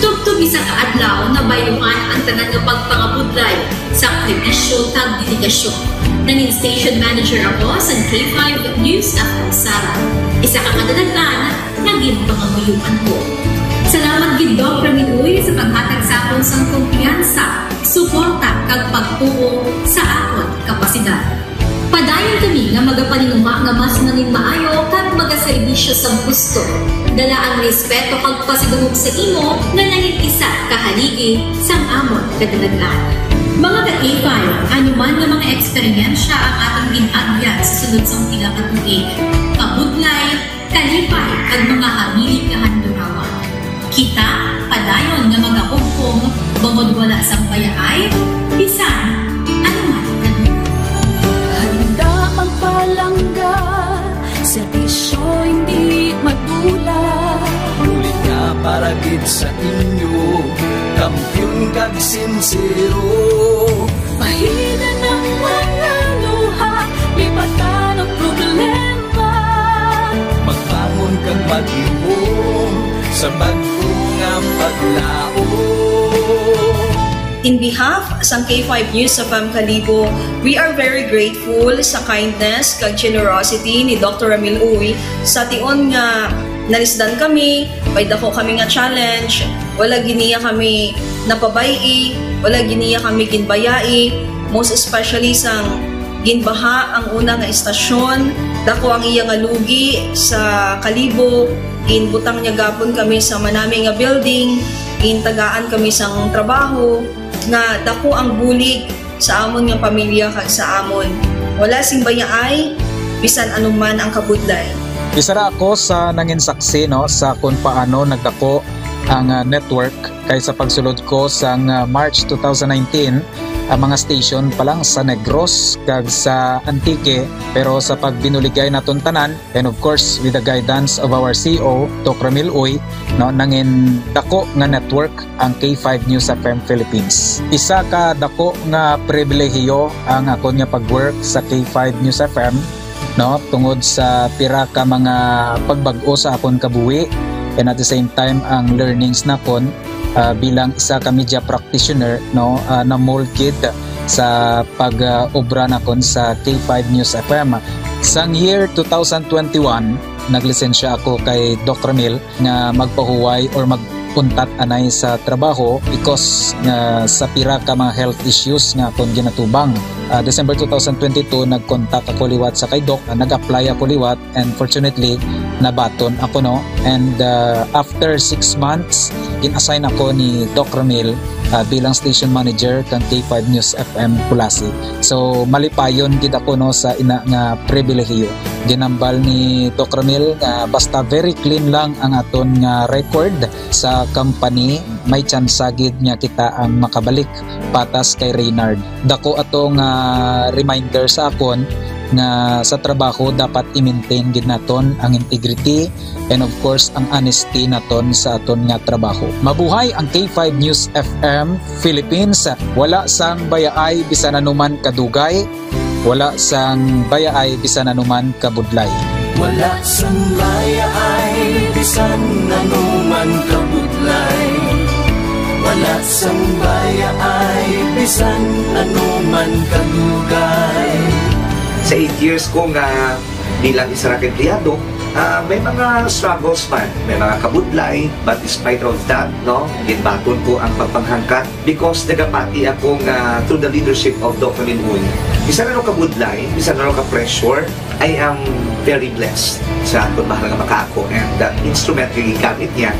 Tubtob isa ka adlaw, nabayluhan ang tanan nga pagpangabudlay, sakripisyo, kag dedikasyon. Nangin station manager ako sa K five News F M Sara. Isa ka kadalag-an nga ginpangamuyoan ko. Salamat gid, Doc Ramil Uy, sa paghatag sa akon sang kumpiyansa, suporta, kag pagtuo sa akon kapasidad. Padayon kami nga magapaninguha nga mas nangin maayo kag magaserbisyo sa gusto. Dala ang respeto kag pasidungog sa imo nga nangin isa ka haligi sang amon kadalag-an. Mga ka-K five, ano man nga mga eksperyensya ang aton gin-agyan sa sulod sang pila ka tuig, kabudlay, kalipay, kag mga habilin nga handurawan. Kita padayon nga magahugpong bangod wala sang bayaay, bisan ano man kadugay. Handa magpalangga, serbisyo hindi madula. Bulig nga para gid sa inyo, kampiyon kag sinsero. Bahinan ang mga luha, lipatan ang problema. Magbangon kag maglihom sa bag-o nga paglaom. In behalf sang K five News F M Kalibo, we are very grateful sa kindness kag generosity ni Doctor Ramil Uy. Sa tion nga nalisdan kami, may dako kami nga challenge, wala gid niya kami napabay-i, wala gid niya kami ginbayai, most especially sang ginbaha ang una nga istasyon. Dako ang iya nga lugi sa Kalibo. Ginbutang niya gapon kami sa manami nga building, gintagaan kami sang trabaho, nga dako ang bulig sa amon nga pamilya kag sa amon. Wala sing bayaay, bisan ano man ang kabudlay. Isa ra ako sa nangin saksi, no, sa kung paano nagdako ang, ah, network, kay sa pagsulod ko sang, ah, March two thousand nineteen, ang mga station pa lang sa Negros kag sa Antique, pero sa pagbinuligay naton tanan, and of course, with the guidance of our C E O, Doc Ramil Uy, no, nangin dako nga network ang K five News F M Philippines. Isa ka dako nga pribilehiyo ang akon nga pag-work sa K five News F M, no, tungod sa pira ka mga pagbag-o sa akon kabuhi, and at the same time, ang learnings nakon, ah, bilang isa ka media practitioner, no, ah, na-mold gid sa pag, ah, obra nakon sa K five News F M. Sang year two thousand twenty-one, naglisensya ako kay Doc Ramil nga magpahuway or mag-untat anay sa trabaho because nga sa pira ka mga health issues nga akon ginatubang. Ah, December two thousand twenty-two, nag-contact ako liwat sa kay Doc, ah, nag-apply ako liwat, and fortunately, nabaton ako, no? And, ah, after six months, gin-assign ako ni Doc Ramil ah, bilang station manager kang K five News F M Culasi. So, malipayon gid ako, no, sa ina nga pribilehiyo. Ginambal ni Doc Ramil nga basta very clean lang ang aton nga record sa company, may tsansa gid nga kita ang makabalik patas kay Reynard. Dako ato nga reminder sa akon nga sa trabaho dapat i-maintain gid naton ang integrity and of course ang honesty naton sa aton nga trabaho. Mabuhay ang K five News F M Philippines. Wala sang bayaay bisan anuman kadugay, wala sang bayaay bisan anuman kabudlay. Wala sang bayaay bisan anuman kabudlay. Wala sang bayaay bisan anuman kadugay. Sa eight years ko nga bilang isa ra ka empleyado, ah, may mga struggles man, may mga kabudlay, but despite of that, no, ginbaton ko ang pagpanghangkat because nagapati ako nga through the leadership of Doc Ramil Uy, bisan ano kabudlay, bisan ano ka-pressure, I am very blessed sa akon mahal nga makaako, and the instrument nga gigamit niya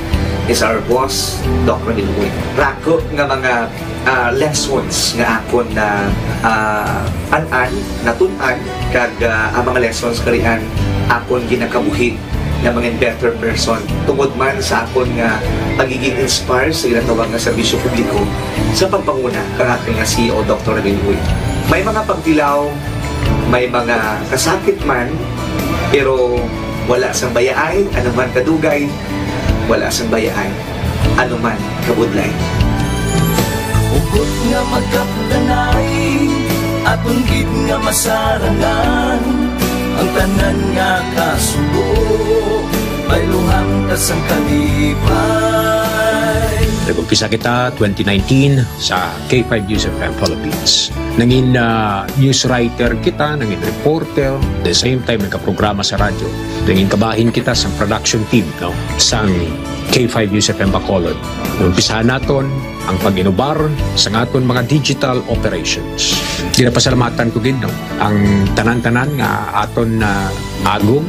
is our boss, Doc Ramil Uy. Rako nga mga, ah, lessons nga akon na, ah, an-an, natun-an, kag, ah, ang mga lessons karian akon ginakabuhi nga mga better person tungod man sa akon nga pagiging inspire sa ginatawag nga serbisyo publiko sa pagpanguna kang aton nga C E O, Doctor Ramil Uy. May mga pagtilaw, may mga kasakit man, pero wala sang bayaay, ano man kadugay, wala sang bayaay, ano man kabudlay. Hugot nga magkapdanay, aton gid nga masarangan, ang tanan nga kasubo, bayluhan ta sang kalipay. Nag-umpisa kita twenty nineteen sa K five News F M Philippines. Nangin, ah, news writer kita, nangin reporter, the same time nagkaprograma sa radyo. Nangin kabahin kita sa production team, no, sang K five News F M Bacolod. Umpisahan naton ang pag-inubar sa aton mga digital operations. Ginapasalamatan ko gid, no, ang tanan-tanan nga aton na agom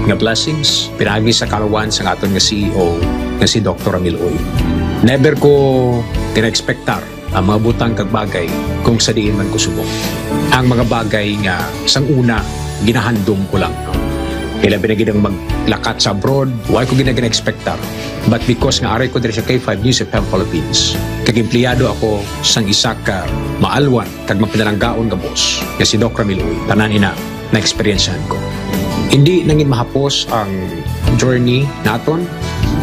nga blessings pinaagi sa kalawan sa aton nga C E O nga si Doctor Ramil Uy. Never ko ginaekspektar ang mga butang kag bagay kung sa diin man ko subong. Ang mga bagay nga sang una ginahandom ko lang, no? Ilabi na gid ang maglakat sa abroad, wala ko gid na gina-expectar. But because nga ari ko diri sa K five News F M Philippines, kag empleyado ako sang isa ka maalwan kag mapinalanggaon nga boss nga si Doc Ramil Uy, tanan ina na-eksperyensyahan ko. Hindi nangin mahapos ang journey naton.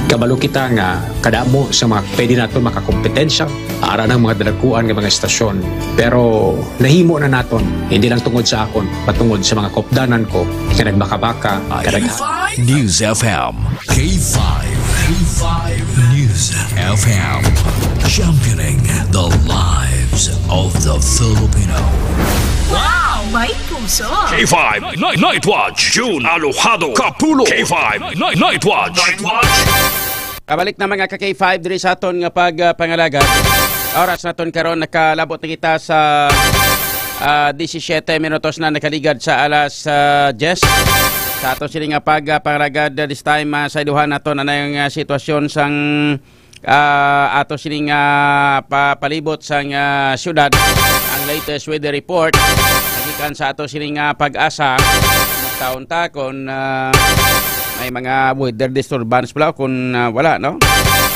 Kabalo kita nga kadamo sa mga pwede naton makakompetensya ara ng mga dalaguan nga mga estasyon. Pero nahimo na naton, hindi lang tungod sa akon, patungod sa mga kopdanan ko nga nagbakabaka, nga nag- News F M. K five. K five News F M. Championing the lives of the Filipino. Wow! May puso! K five Night, Night Watch, June Alojado Kapulo. K five Night, Night Watch. Kabalik na, mga ka K five, diri sa aton nga pag, ah, pangalagad. Oras naton karon, nakalabot na kita sa, ah, disisiete minutos na nakaligad sa alas, ah, diyes. Sa ato sini nga pag, ah, pangalagad, ah, this time, ah, sa iluhan nato na yung, ah, sitwasyon sang, ah, ato sini nga pa-, palibot sang, ah, syudad. Ang latest weather report gikan sa ato sini nga PAGASA. Taon ta kung, ah, may mga weather disturbance pala o kung, ah, wala, no?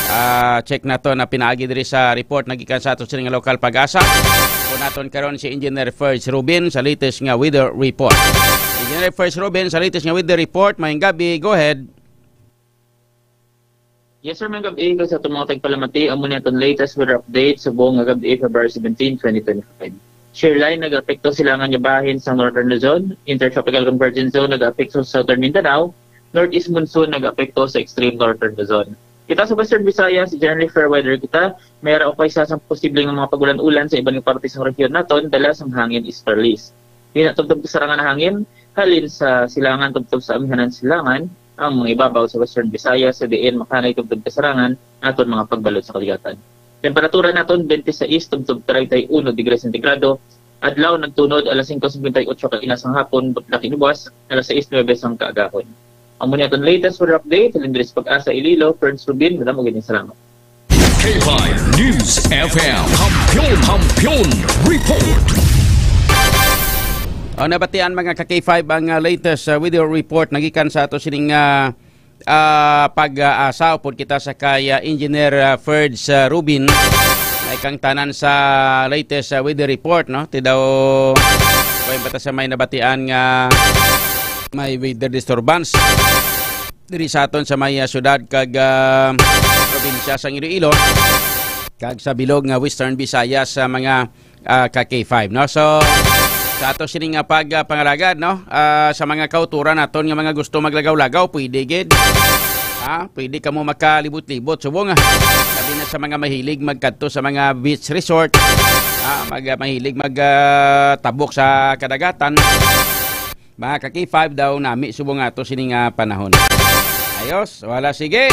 Ah, check nato na pinaagi diri sa report nga gikan sa ato sini nga lokal PAGASA. Kung naton karon si Engineer First Rubin sa latest nga weather report. Engineer First Rubin sa latest nga weather report. Maayong gabi, go ahead. Yes, sir, maayong gabi sa aton mga tagpalamati. Amo ni aton latest weather update subong nga gabi, February seventeen, twenty twenty-five. Shear line nag-apekto sa silangan nga bahin sa Northern Luzon, Intertropical Convergence Zone nag-apekto sa Southern Mindanao, Northeast Monsoon nag-apekto sa Extreme Northern Luzon. Kita sa Western Visayas, generally fair weather kita, may ara o kaysa sang posible nga mga pag-ulan-ulan sa iban nga parte sang rehiyon naton, dala sang hangin easterlies. Hinatubtob sa kasarangan nga hangin, halin sa silangan tubtob sa amihanan silangan, ang mga ibabaw sa Western Visayas, sa diin makahanay tubtob kasarangan aton mga pagbalod sa kaligatan. Temperatura naton, twenty-six tubtob treinta y uno degrees sentigrado, adlaw nagtunod alas singko singkwenta y otso kaina sang hapon, butlak inuwas alas sais nuebe sang kaagahon. Amo ni aton latest weather update, halin diri sa PAGASA Iloilo, Ferns Rubin, madamo gid ang salamat. K five News F M. Kampiyon, Kampiyon Report. O, nabatian, mga ka K five, ang, ah, latest, ah, weather report nagikan sa ato sining, ah, ah, pag-asa. Upod kita sa kay, ah, Engineer, ah, Ferds, ah, Rubin. May kang tanan sa latest, ah, weather report, no? Ti daw, kung bata sa may nabatian nga may weather disturbance diri sa aton sa may, ah, syudad kag, ah, probinsya sang Iloilo kag sa bilog nga Western Visayas, sa mga, ah, ka K five, no? So, sa ato sini nga pag, ah, pangalagad, no? Ah, sa mga kauturan naton nga mga gusto maglagaw-lagaw, pwede gid. Ha? Pwede kamo makalibot-libot subong, ah. Labi na sa mga mahilig magkadto sa mga beach resort. Ah, mag, ah, mahilig mag, ah, tabok sa kadagatan. Mga ka K five daw nami subong ato sini nga panahon. Ayos, wala, sige.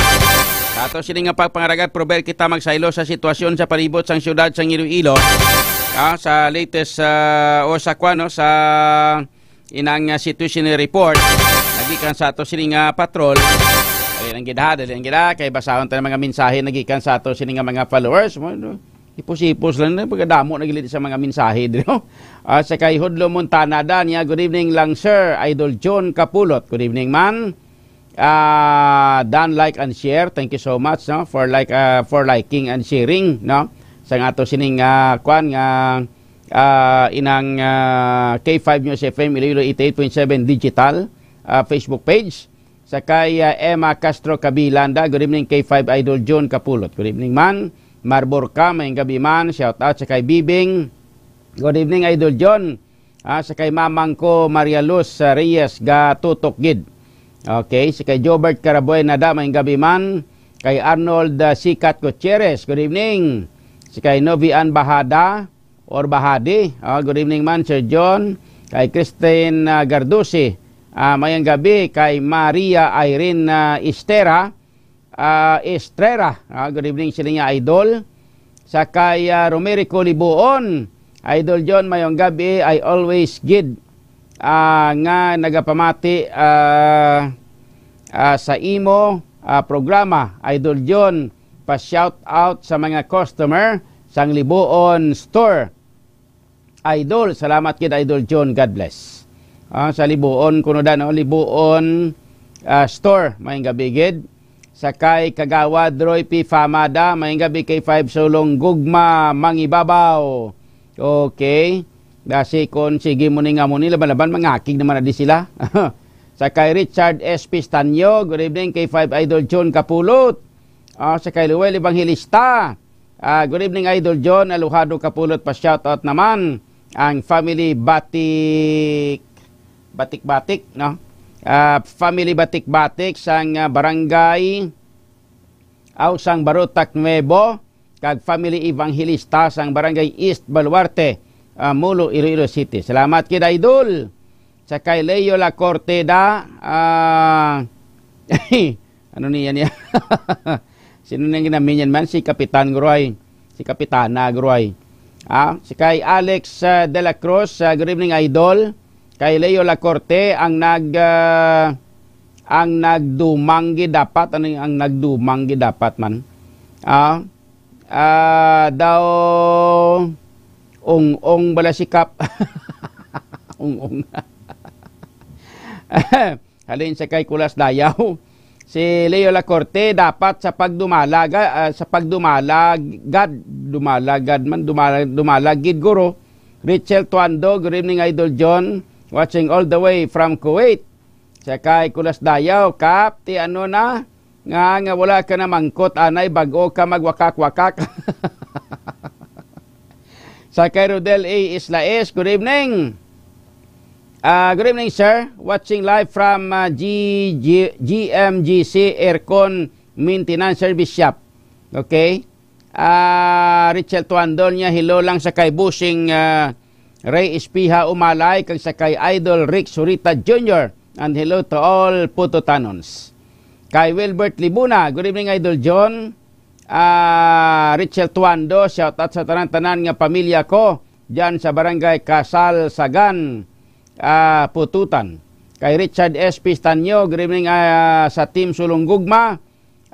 Sa ato sini nga pagpangaragad, provide kita magsaylo sa sitwasyon sa palibot sang siyudad sang Iloilo. Ah, sa latest, ah, o sa kwan, no, sa inang, ah, situation report, nagikan sa ato sini nga patrol. Dali lang gid ha, dali lang gid ha, kay basahon ta ang mga mensahe nagikan sa ato sini nga mga followers. Mo, no? Hipos-hipos lang na, pagkadamo na gid sa mga mensahe diri, no? Ah, sa kay Hudlo Montana, Dan, niya, "Good evening lang, sir. Idol John Kapulot." Good evening, man. Ah, Dan, like and share. Thank you so much, no, for like, ah, for liking and sharing, no, sa nga ato sining, ah, kwan nga, ah, inang, ah, K five News F M Iloilo eighty-eight point seven digital, ah, Facebook page. Sa kay, ah, Emma Castro Kabilanda, "Good evening, K five Idol John Kapulot." Good evening, man. Marborca, may gabi, man. Shout out sa kay Bibing. Good evening, Idol John. Ah, sa kay mamang ko, Maria Luz, ah, Reyes, gatutok gid. Okay, sa kay Jobert Carabuena, da, may gabi, man. Kay Arnold, ah, Sikat Gutierrez, good evening. Sa kay Novian Bahada, or Bahadi. Ah, good evening, man, Sir John. Kay Christine, ah, Gardusi, ah, mayang gabi. Kay Maria Irene, ah, Estera, ah, Estrera, ah, good evening sila niya, idol. Sa kay, ah, Romerico Libuon, Idol John, mayong gabi. I always gid, ah, nga nagapamati, ah, ah, sa imo, ah, programa, Idol John. Pa-shout out sa mga customer sang Libuon Store. Idol, salamat gid, Idol John. God bless. Ah, sa Libuon, kuno da, no? Libuon, ah, Store, may gabi gid. Sa kay Kagawad Roy P. Famada, may gabi, K five Sulong Gugma, Mangibabaw. Okay. Dasi kon sige mo ni nga mo ni, laban-laban, mangakig naman na di sila. Sa kay Richard S. Pistanyo, good evening, K five Idol John Kapulot. Ah, sa kay Luel Evangelista. Ah, good evening, Idol John. Aluhado Kapulot, pa-shoutout naman ang family Batik, Batik-Batik, no? Ah, family Batik-Batik sang, ah, barangay, aw sang Barotac Nuevo, kag family Evangelista sang barangay East Baluarte, ah, Molo, Iloilo City. Salamat kid, Idol. Sa kay Leo Lacorte da, ah, ano niya niya? Sino nang ginaminyan man? Si Kapitan Gruay. Si Kapitana Gruay. Ah, si kay Alex, ah, de la Cruz, ah, good evening, Idol. Kay Leo Lacorte ang nag, ah, ang nagdumanggi dapat. Ano yung ang nagdumanggi dapat man? Ah, ah, daw ung-ung bala si Kap. Ung-ung. Halin sa kay Kulas Dayaw. Si Leo Lacorte dapat sa pagdumalaga, ah, sa pagdumalagad, dumalagad man, dumala-, dumalagid guro. Richel Tuando, good evening, Idol John. Watching all the way from Kuwait. Sa kay Kulas Dayaw, Kap, ti ano na? Nga, nga wala ka na mangkot, anay, bag-o ka magwakak-wakak. Sa kay Rodel A. Islaes, good evening. Ah, good evening, sir. Watching live from, ah, G G, G M G C Aircon Maintenance Service Shop. Okay? Ah, Richel Tuandol niya, hello lang sa kay Busing, ah, Ray Espiha Umalay, kag sa kay Idol Rick Surita Junior. And hello to all Pututanons. Kay Wilbert Libuna, good evening, Idol John. Ah, Richel Tuando, shout out sa tanan-tanan nga pamilya ko dyan sa Barangay Casal Sagan, ah, Pututan. Kay Richard S. Pistanyo, good evening, ah, sa Team Sulong Gugma.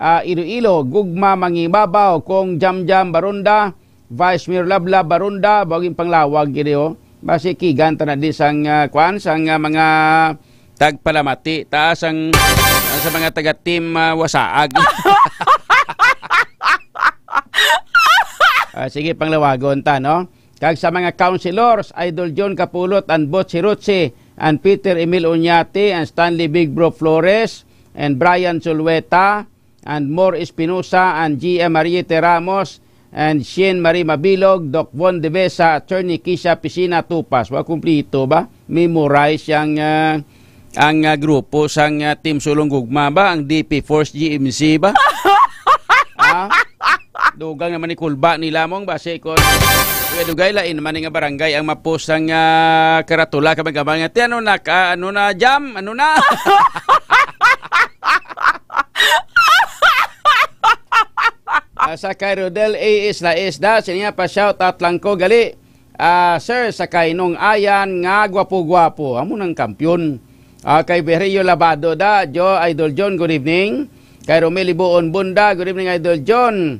ah, Iloilo, Gugma Mangibabaw, Cong Jamjam Barunda, Vice Mayor Lablab Barunda, bago yung panglawag gini, oh. Basi kigan ta na di sang, ah, kwan, sang, ah, mga tagpalamati, ta, sang, sa mga taga Team, ah, Wasaag. Ah, sige, panglawagon ta, no? Kag sa mga councilors, Idol John Capulot and Butch Hirotsi, and Peter Emil Uñate, and Stanley Big Bro Flores, and Brian Zulueta, and Mor Espinosa, and G M Mariete Ramos, and Shane Marie Mabilog, Doc Von Devesa, Attorney Kisha Pisina Tupas. Wa kumplito ba? Memorize ang, ah, ang, ah, grupo sang, ah, Team Sulong Gugma ba? Ang D P Force G M C ba? Ha? Dugang naman ni Kulba nila mong basi kon dugay-dugay lain man nga barangay ang mapos ang, ah, karatula ka magabang nga, "Ti, ano na ka? Ano na, jam? Ano na?" Ah, sa kay Rodel A. Isla Isda, siya niya pa shout out lang ko gali. Ah, sir, sa kay Nong Ayan nga gwapo-gwapo, amo nang kampiyon. Ah, kay Berio Labado da, Jo, Idol John, good evening. Kay Romel Ibuon Bunda, good evening, Idol John.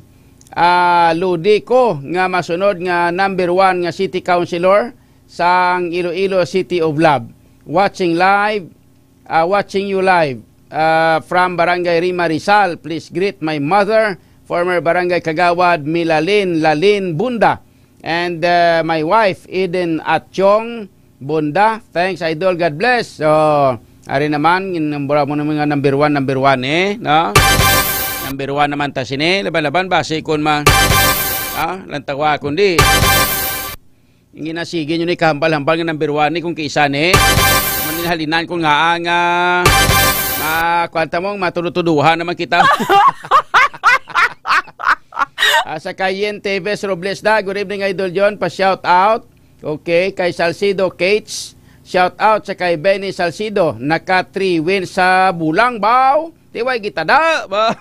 Ah, ludi ko nga masunod nga number one nga city councilor sang Iloilo City of Love. Watching live, ah, watching you live, ah, from Barangay Rima Rizal. Please greet my mother, former Barangay Kagawad Milalin Lalin Bunda, and, ah, my wife, Eden Atchong Bunda. Thanks, Idol. God bless. So, ari naman, in-, number mo naman nga number one, number one, eh, no? Number one naman ta sini, laban-laban, basi kun ma-, ah, lantawa, kundi. Ang ginasigi nyo ni kahambal-hambal nga number one ni kung kaisa ni. Manginhalinan ko nga ang, ah, ma-, kwan ta mo, matudutuduhan naman kita. Ah, sa kay Yen Teves Robles da, good evening, Idol John, pa shout out. Okay, kay Salcido Cates, shout out sa kay Benny Salcido, naka three wins sa bulang, baw. Tiway kita da, ba?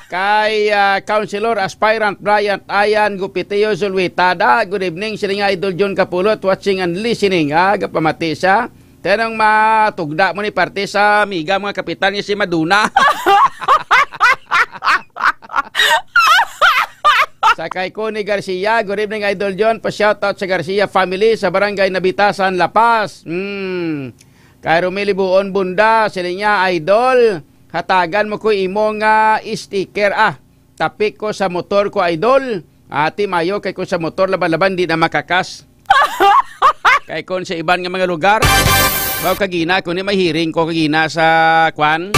Kay, ah, Councilor Aspirant Bryant Ayan Gupiteo Zulwita da, good evening, siling nga Idol John Kapulot, watching and listening. Ah, gapamati siya. Tenong matugda mo ni parte sa amiga mga kapitan nga si Maduna. Sa kay Connie Garcia, good evening, Idol John. Pa-shoutout sa Garcia family sa Barangay Nabitasan, La Paz. Hmm. Kay Romeli Buon Bunda, sila niya, Idol, hatagan mo ko imo nga sticker, ah. Tapik ko sa motor ko, Idol. Ati mayo kay ko sa motor, laban-laban, di na makakas. Kay kon sa iban nga mga lugar, baw kagina, kung di may hearing ko kagina sa, kwan,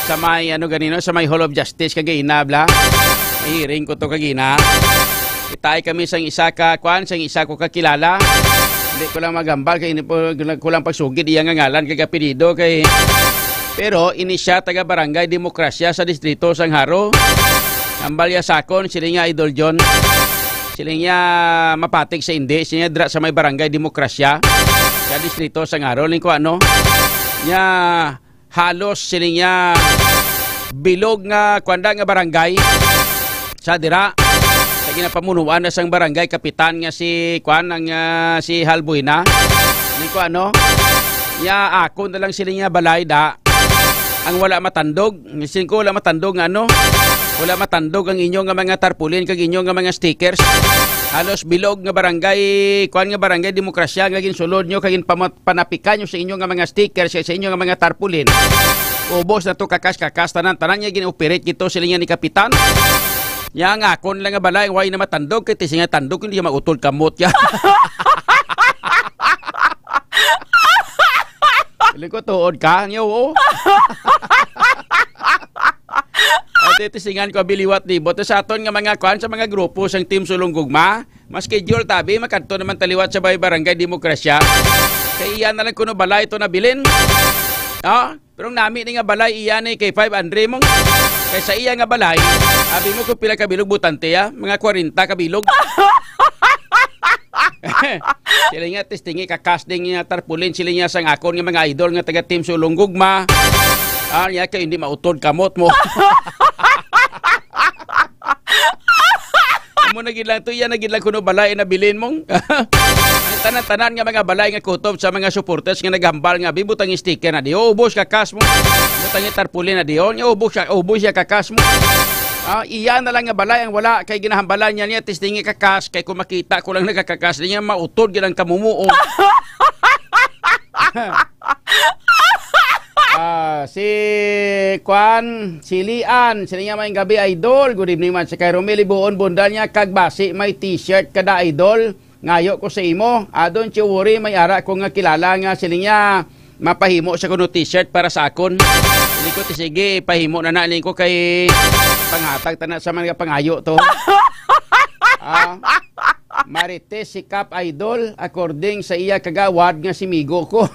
sa may, ano, ganino, sa may Hall of Justice kagina, bla. May hearing ko to kagina. Itay kami sang isa ka, kwan, sang isa ko kakilala. Hindi ko lang magambal, kay hindi po ko lang pagsugid iya nga ngalan kag apelyido, kay, pero ini siya taga Barangay Demokrasya sa Distrito sang Jaro. Ambal ya sakon, sila nga Idol John. Sila nga mapatik sa indi, sila nga dira sa may Barangay Demokrasya. Sa Distrito sang Jaro, ning ko ano. Nya, halos sila nga bilog nga, kwanda nga barangay. Sa dira, sa ginapamunuan na sang barangay kapitan nga si, kwan, ang, ah, si Hal Buena. Ning ko ano. Nya, ako na lang sila nga balay da. Ang wala matandog. Sin ko wala matandog nga ano? Wala matandog ang inyo nga mga tarpaulin kag inyo nga mga stickers. Halos bilog nga barangay, kuan nga barangay Demokrasya nga ginsulod nyo kag ginpama-, panapikan nyo sa inyo nga mga stickers kag sa inyo nga mga tarpaulin. Ubos na to, kakas-kakas, tanan-tanan nga gin-operate gito sila nga ni Kapitan. Nya nga akon lang nga balay, way na matandog, kay ti sing nga tandog, hindi mautol kamot ya. Dili ko tuod ka, niyo, oo. Ate, tisingan ko, biliwat libot. Sa aton nga mga kwan, sa mga grupo sang Team Sulong Gugma, mas schedule tabi, makadto naman taliwat sa bay Barangay Demokrasya. Kay iya na lang kuno balay ito nabilin. No? Pero ang nami ni nga balay, iya ni kay five Andre mong. Kay sa iya nga balay, abi mo kung pila ka bilog butante, ah? Mga kwarenta ka bilog. Sila nga, testingi, kakas ding nga tarpulin, sila nga sang akon nga mga idol nga taga Team Sulong Gugma. Ah, niya kayo hindi mautod kamot mo. Mo na gid lang to, iya na gid lang kuno balay na bilin mong. Ang tanan-tanan nga mga balay nga kutob sa mga supporters nga naghambal nga, "Abi, butang sticker na di, ubos ka cash mo. Butang tarpaulin na di, oh, ubos ka, ubos ya ka cash mo." Ah, iya na lang nga balay ang wala kay ginahambalan niya niya, testingi ka cash, kay kung makita ko lang nagkakakas niya, mautod gid ang kamumuo. Ah, si Kwan, si Lian, sila niya, "Maayong gabi, idol." Good evening man. Si kay Romel Ibuon Bundal niya, "Kag basi may t-shirt kada, idol, ngayo ko sa imo." Ah, don't you worry, may ara ko nga kilala nga sila niya, mapahimo sa kuno t-shirt para sa akon. Hindi ko ti sige, pahimo na na, ko kay panghatag tana sa mga pangayo to. Ah, Marites si Kap, idol, according sa iya kagawad nga si migo ko.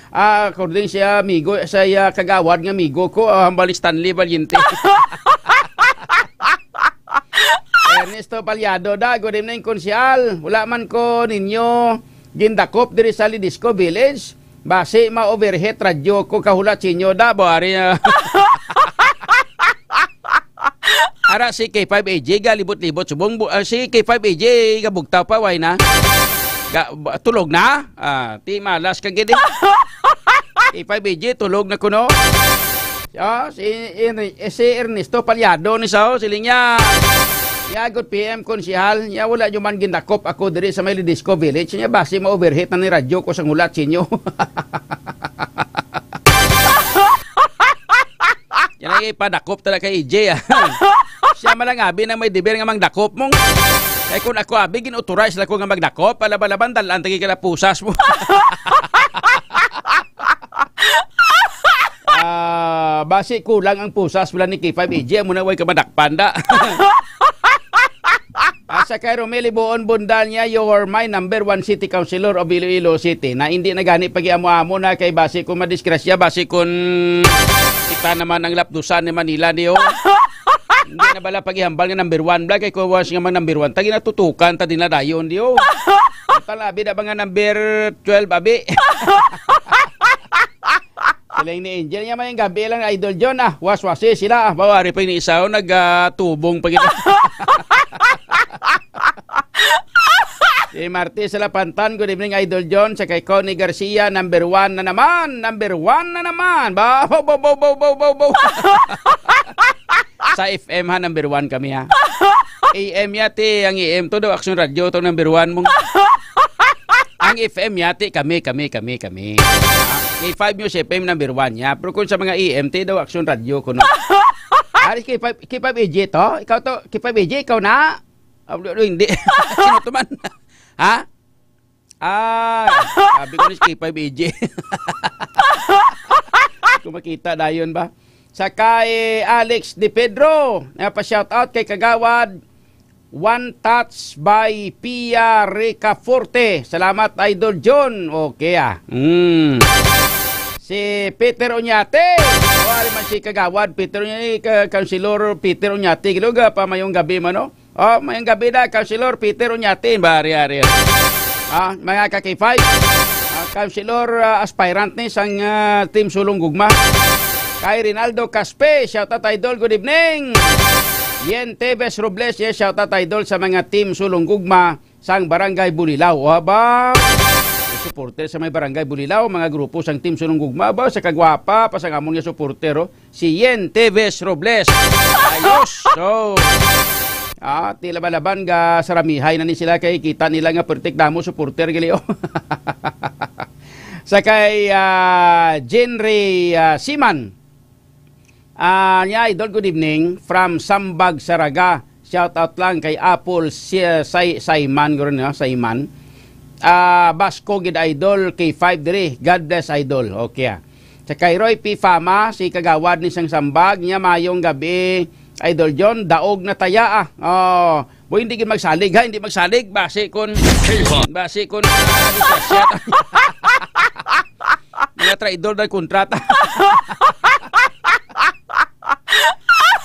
Ah, according siya, migo, sa iya kagawad nga migo ko, ah, hambal ni Stanley Valiente. Ernesto Palyado, da, good evening, Konsyal. Wala man ko ninyo gindakop diri sa Lidisco Village. Basi ma-overheat radyo ko, kahulat sinyo, da, bo, ari, ah. Ara si K five A J galibot-libot subong bu-, ah, si K five A J gabugtaw pa, way na. Ga-, ba-, tulog na? Ah, ti malas ka gid, eh. K five A J tulog na kuno. Ah, si Ern-, eh, si Ernesto Palyado ni sao, siling niya. Yagot P M Konsihal, niya wala nyo man gindakop ako diri sa may Lidisco Village. Niya basi ma-overheat na ni radyo ko sang hulat sinyo. Yan ay ipadakop talaga kay E J, ah. Siya man lang abi nang may deber nga mangdakop mong. Kay kung ako abi, gin-authorize lang ko nga magdakop, palabalaban, dalan tagi ka na pusas mo. Ah, basi kulang ang pusas wala ni K five A J, amo na way ka madakpan da. Asa kay Romel Ibuon Bundal niya, "You're my number one city councilor of Iloilo City." Na hindi na gani pag-iamo-amo na kay basi kung madisgrasya, basi kung kita naman ang lapdusan ni Manila, di, oh. Hindi na bala pag-ihambal nga number one, bla, kay kung was nga mga number one, tagi natutukan, ta din na dayon, di, oh. Ang talabi na ba nga number twelve, abi? Sila ni Angel niya, "Maayong gabi lang, Idol John, ah. Waswasi sila, ah." Bawari pa ini isa, oh, nag, ah, tubong pa kita. Si Marty Salapantan, "Good evening, Idol John." Sa kay Connie Garcia, "Number one na naman, number one na naman." Ba, ba, ba, ba, ba, ba, ba, ba. Sa F M ha, number one kami ha. A M yati, ang A M to daw, Action Radio to, number one mong. Ang F M yati, kami, kami, kami, kami. K five News F M number one niya. Pero kung sa mga A M, ti daw Action Radio ko, no? Ari, K five, K five A J to? Ikaw to, K five A J, ikaw na? Ah, wala, wala, hindi. Sino to man? Ha? Ah, sabi ko ni K five A J. Kung makita dayon ba? Sa kay Alex De Pedro, napa-shout out kay Kagawad One Touch by Pia Ricaforte. Salamat, Idol John. Okay, ah. Mm. Si Peter Oñate. O, ari man si Kagawad Peter Oñate, ka-, Councilor Peter Oñate. Gilo ga pa mayong gabi man, no? Oh, mayong gabi na, Councilor Peter Oñate. Bari, ari. Ah, mga ka-K five. Ah, Councilor, ah, aspirant ni sang, ah, Team Sulong Gugma. Kay Rinaldo Caspe, shout out, Idol. Good evening. Yen Tevez Robles, yes, shout out, Idol, sa mga Team Sulong Gugma sang Barangay Bulilao. O, aba, supporter sa may Barangay Bulilao, mga grupo sang Team Sulong Gugma, ba, sa kagwapa pa sang amon nga supporter, oh, si Yen Tevez Robles. Ayos. So, ah, tila balaban ga saramihay na ni sila kay kita nila nga pertik damo supporter gali, oh. Sa kay, ah, Jenry, ah, Siman. Ah, niya, Idol, good evening. From Sambag, Saraga. Shout out lang kay Apple, si, Say-, Sayman, guro niya, Sayman. Ah, Basko gid, Idol, K five diri. God bless, Idol. Okay, ah. Sa kay Roy P Fama, si Kagawad ni sang Sambag, niya, mayong gabi, Idol John, daog na taya, ah. Oh, boy, hindi gid magsalig, ha, hindi magsalig, basi kun, basi kun, ah, disgrasya. Mga traidor na kontrata.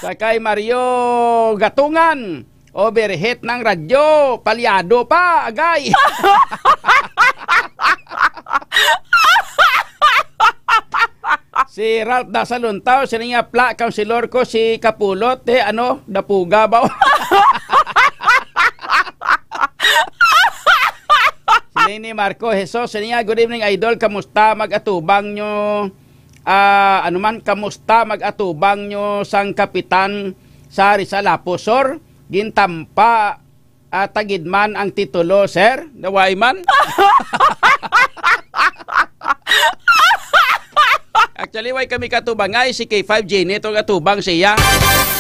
Sa kay Mario Gatungan, overheat ng radyo, palyado pa, agay. Si Ralph Dasaluntaw, sini nga pla, councilor ko, si Kapulot, eh, ano, napuga ba? Ini Marco Jesus, niya, "Good evening, idol. Kamusta mag-atubang nyo, ah, ano man, kamusta mag-atubang nyo sang kapitan sa Rizal Lapus, sir? Gintampa, ah, tagid man ang titulo, sir." Naway man. Actually, way kami katubangay, si K five Jenny itong atubang siya.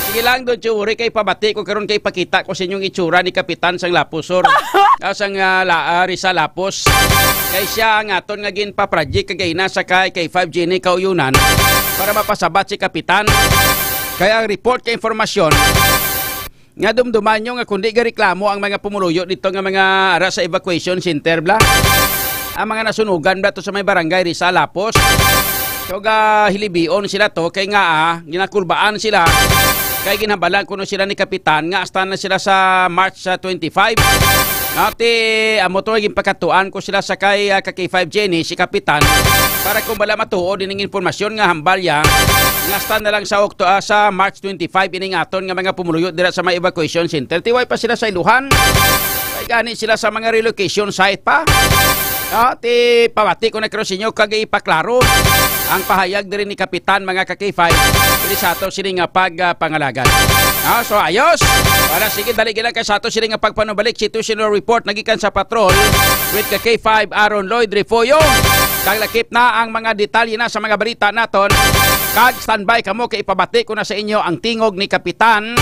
Sige lang, don't you worry, kay pabati ko karon, kay pakita ko sa inyong itsura ni Kapitan sang Lapus, sir. Ah, sang, ah, la, ah, Rizal Lapus. Kay siya ang aton nga ginpa-project kagay na sa kay K five Jenny Kauyunan para mapasabat si Kapitan. Kaya ang report kay informasyon, nga dumduman nyo nga kundi gareklamo ang mga pumuluyo dito nga mga ara sa evacuation center, bla. Ang mga nasunugan, bla, to sa may barangay Rizal Lapus. So, ga hilibion sila to, kay nga, ah, ginakurbaan sila. Kay ginhambalan kuno sila ni Kapitan nga hasta na sila sa March, ah, twenty-five. Ati, amo to, ginpakatuan ko sila sa kay, ah, ka K five Jenny, si Kapitan, para kung bala matuod ining informasyon nga hambal ya, nga hasta na lang sa Okto-, ah, sa March twenty-five, ining aton nga mga pumuluyo dira sa may evacuation center. Tiway pa sila sa iluhan. Kay gani sila sa mga relocation site pa. Ah, ti pamati ko na karo sa inyo kag ipaklaro ang pahayag diri ni Kapitan, mga ka K five, diri sa ato sini nga pag, ah, pangalagad. Ah, so ayos. Wala, sige, dali lang kay sa ato sini nga pagpanubalik, situational report nagikan sa patrol with ka K five Aaron Lloyd Refollo. Kag lakip na ang mga detalye na sa mga balita naton. Kag standby kamo kay ipabati ko na sa inyo ang tingog ni Kapitan,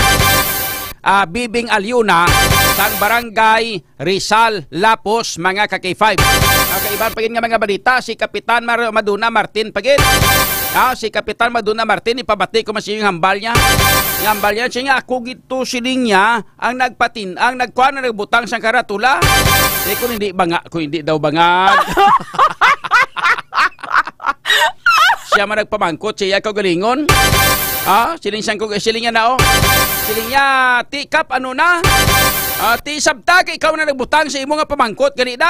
ah, Bibing Alyona sang Barangay Rizal Lapus, mga ka K five. Okay, iban pa gid nga mga balita, si Kapitan Mar-, Maduna Martin pa gid. Ah, si Kapitan Maduna Martin, ipabati ko man sa inyo ang hambal niya. Ang hambal niya, siya nga, "Ako gid to," siling niya, "ang nagpatin-, ang nagkuha na nagbutang sang karatula." Eh, kung hindi ba nga, kung hindi daw bangag. Siya man nagpamangkot sa iya kaugalingon. Ha? Siling sang kog-, siling niya na, oh. Siling niya, "Ti Kap, ano na? Ah, ti sabta kay ikaw na nagbutang sa imo nga pamangkot, gani na?"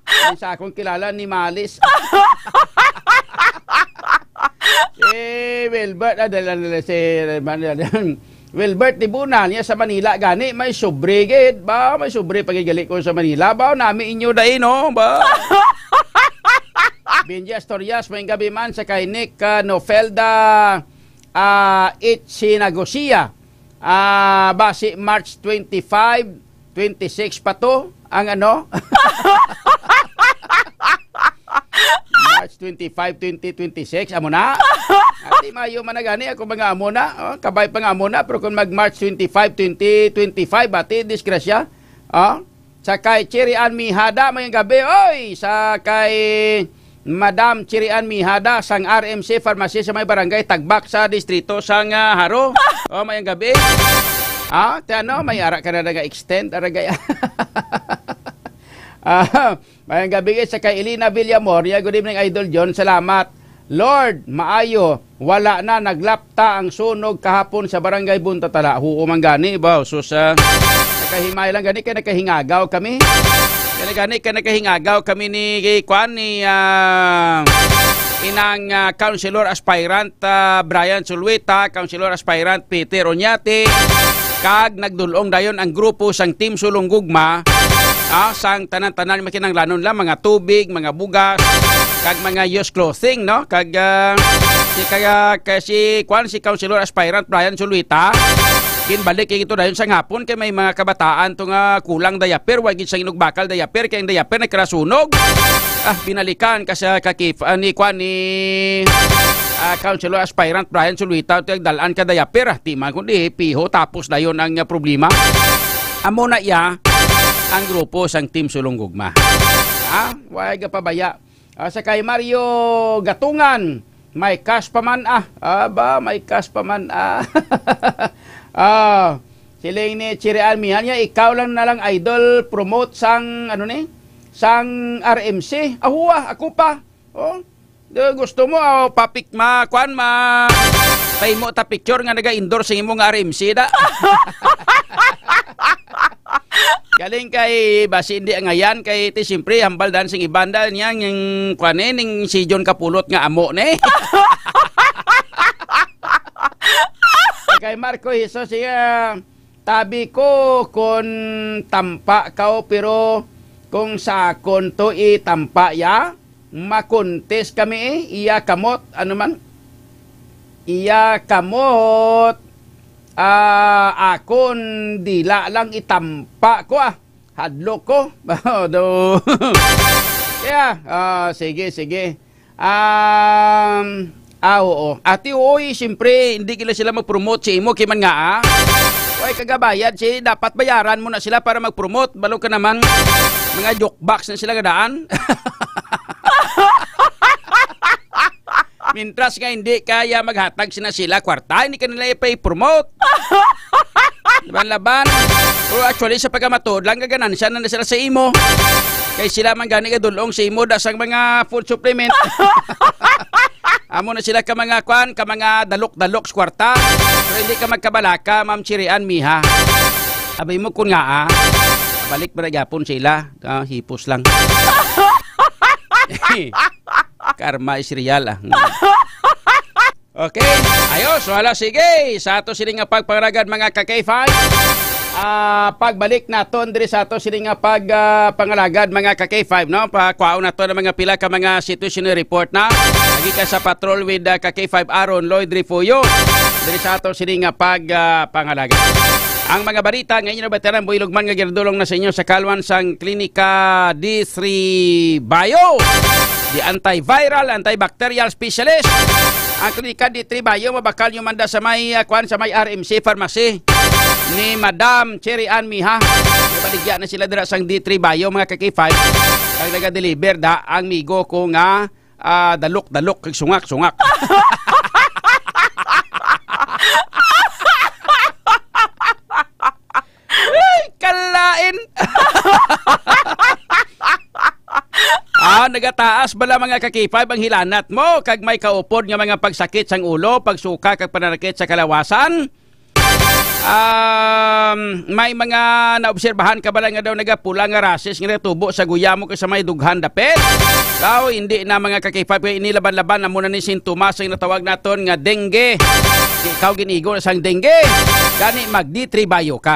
Ay, sa akong kilala ni Malis. Si Wilbert, ah, dala, dala, si, Wilbert Dibuna niya sa Manila gani, may sobre gid ba? May sobre pa gid gali ko sa Manila ba? Nami inyo dai, no? Ba? Benji Astorias, may gabi man sa kay Nick, ah, Nofelda, ah, Ichinagosia. Ah, basi March twenty-five, twenty-six pa to ang ano? March twenty-five, twenty twenty-six, amo na. Ati, mayo man na gani ako, mga amo na. Oh, kabay pa nga amo na, pero kung mag March twenty-five, twenty twenty-five, ati, disgrasya. Oh, sa kay Cherry Ann Mihada, may gabi, oy, sa kay Madam Cherry Ann Mihada sang R M C Pharmacy sa may barangay Tagbak sa distrito sang, ah, Jaro. Oh, may gabi. Ah, ti ano, may ara ka na naga-extend, ara gaya. Ah, may gabi sa kay Elena Villamor. Yeah, good evening, Idol John. Salamat. Lord, maayo, wala na, naglapta ang sunog kahapon sa Barangay Buntatala. Huo man gani ba? Sus, ah, nakahimay lang gani kay nakahingagaw kami. Kaya gani kay nakahingagaw kami ni, kay kwan, ni, ah, inang, ah, councilor aspirant, ah, Brian Sulwita, councilor aspirant Peter Oñate, kag nagdulong dayon ang grupo sang Team Sulong Gugma, ah, sang tanan-tanan makinanglanon lang, mga tubig, mga bugas, kag mga used clothing, no? Kag, ah, si, kaya, kaya si, kwan, si Councilor Aspirant Brian Sulwita, ginbalik ito dayon sa hapon kay may mga kabataan to nga kulang diaper, wa gid sang inugbakal diaper, kay ang diaper nagkarasunog. Ah, binalikan ka sa kakif-, ah, ni, kwan, ni, ah, Councilor Aspirant Brian Sulwita, to dal-an ka diaper, ah, ti man kundi piho, tapos dayon ang, ah, problema. Amo na iya ang grupo sang Team Sulong Gugma. Ah, wa gapabaya. Ah, sa kay Mario Gatungan, may cash pa man, ah. Aba, may cash pa man, ah. Ah, siling ni Chirian Mihanya, ikaw lang na lang, idol, promote sang, ano ni? Sang R M C. Ahuwa, ako pa. Oh. Do, gusto mo, oh, papik-, ma-, kwan, ma-, pahimo ta picture nga naga-endorse sa imo nga R M C da. Galing kay basi hindi angayan kay ti siyempre hambal dan sing ibanda niya ning kwan, eh, ning si John Kapulot nga amo ni. Kay Marco Jesus, iya, Tabi ko kon tampa ka, pero kung sa akon to itampa ya, makuntis kami, eh, iya kamot, ano man? Iya kamot, ah, akon dila lang itampa ko, ah. Hadlok ko. Do. Yeah, ah, sige, sige. Um, ah, oo. Ati, uy, siyempre, hindi gila sila mag-promote sa imo, kay man nga, ah. Uy, kagabayad, si, dapat bayaran mo na sila para mag-promote. Balo ka naman, mga jukebox na sila nga daan. Mintras nga hindi kaya maghatag sina sila kwarta, hindi ka nila ipay-promote. Laban-laban. Pero actually, sa pagkamatuod lang, gaganansya na, na sila sa imo. Kay sila man gani gadulong sa imo, dasang mga food supplement. Amo na sila ka mga kwan, ka mga dalok-dalok sa kwarta. Pero hindi ka magkabalaka, Ma'am Chirian Miha. Abi mo kun nga, ah, balik ba na gyapon sila? Ah, hipos lang. Karma is real, ah. Okay. Ayos, wala, sige. Sa ato sini nga pagpangalagad, mga ka-K five. Ah, pagbalik naton diri sa ato sini nga pag, ah, pangalagad, mga ka-K five, no? Pakwaon nato ang mga pila ka mga situational report na lagi ka sa patrol with, ah, ka-K five Aaron Lloyd Refugio diri sa ato sini nga pag, ah, pangalagad. Ang mga balita nga inyo nabatiran, buhilog man nga ginadulong na sa inyo sa kalwan sang Klinika D three Bio, the antiviral, antibacterial specialist. Ang Klinika D three Bio, mabakal nyo manda sa may, ah, kwan, sa may R M C Pharmacy ni Madam Cherry Ann Miha. Baligya na sila dira sang D three Bio, mga ka-K five. Kag naga-deliver da ang migo ko nga, ah, dalok-dalok kag sungak-sungak. Ay, kalain. Ah, nagataas bala, mga ka-K five, ang hilanat mo kag may kaupod nga mga pagsakit sang ulo, pagsuka kag pananakit sa kalawasan? Um, may mga naobserbahan ka bala nga daw nagapula nga rashes nga natubo sa guya mo kag sa may dughan dapit? Daw, hindi na, mga ka-K five, kay ini laban-laban na muna ni sintomas ang natawag naton nga dengue. Ikaw ginigo na sang dengue. Gani, mag D three Bio ka.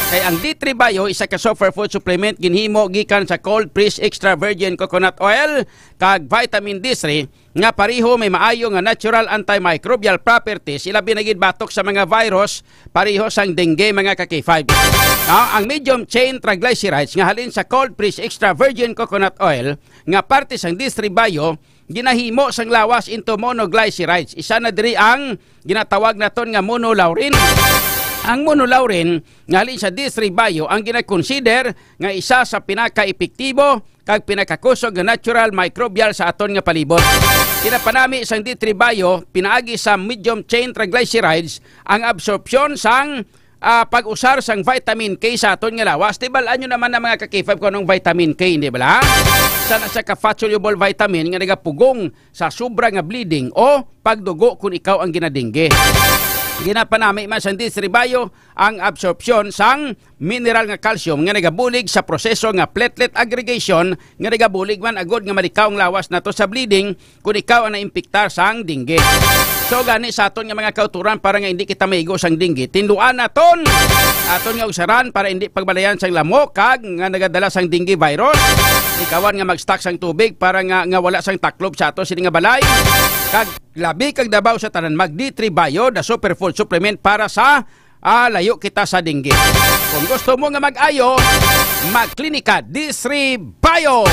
Kay ang D three Bio, isa ka superfood supplement ginhimo gikan sa cold pressed extra virgin coconut oil kag vitamin D three nga pareho may maayo nga natural antimicrobial properties, ilabi na gid batok sa mga virus, pareho sang dengue, mga ka-K five. Now, ang medium chain triglycerides nga halin sa cold pressed extra virgin coconut oil nga parte sang D three Bio, ginahimo sang lawas into monoglycerides. Isa na diri ang ginatawag naton nga monolaurin. Ang monolaurin nga halin sa D three Bio ang ginakonsider nga isa sa pinakaepektibo kag pinakakusog nga natural microbial sa aton nga palibot. Ginapanami sang D three Bio pinaagi sa medium chain triglycerides ang absorpsyon sang, ah, pag-usar sang vitamin K sa aton nga lawas. Di bal-an nyo naman ang mga ka-K five kung anong vitamin K, hindi bala? Sana sa ka-fat-soluble vitamin nga nagapugong sa sobra nga bleeding o pagdugo kung ikaw ang ginadingge. Ginapanami man sang D three Bio ang absorpsyon sang mineral nga calcium nga nagabulig sa proseso nga platelet aggregation nga nagabulig man agod nga malikaw ang lawas nato sa bleeding kung ikaw ang naimpiktar sang dengue. So gani sa aton nga mga kauturan, para nga hindi kita maigo sang dengue, tinluan naton aton nga ugsaran para hindi pagbalayan sang lamok kag nga nagadala sang dengue virus. Likawan nga mag-stock sang tubig para nga, nga wala sang taklob sa ato sini nga balay. Kag labi kag dabaw sa tanan, mag D three Bio, the superfood supplement para sa, ah, layo kita sa dengue. Kung gusto mo nga mag-ayo, magklinika D three Bio.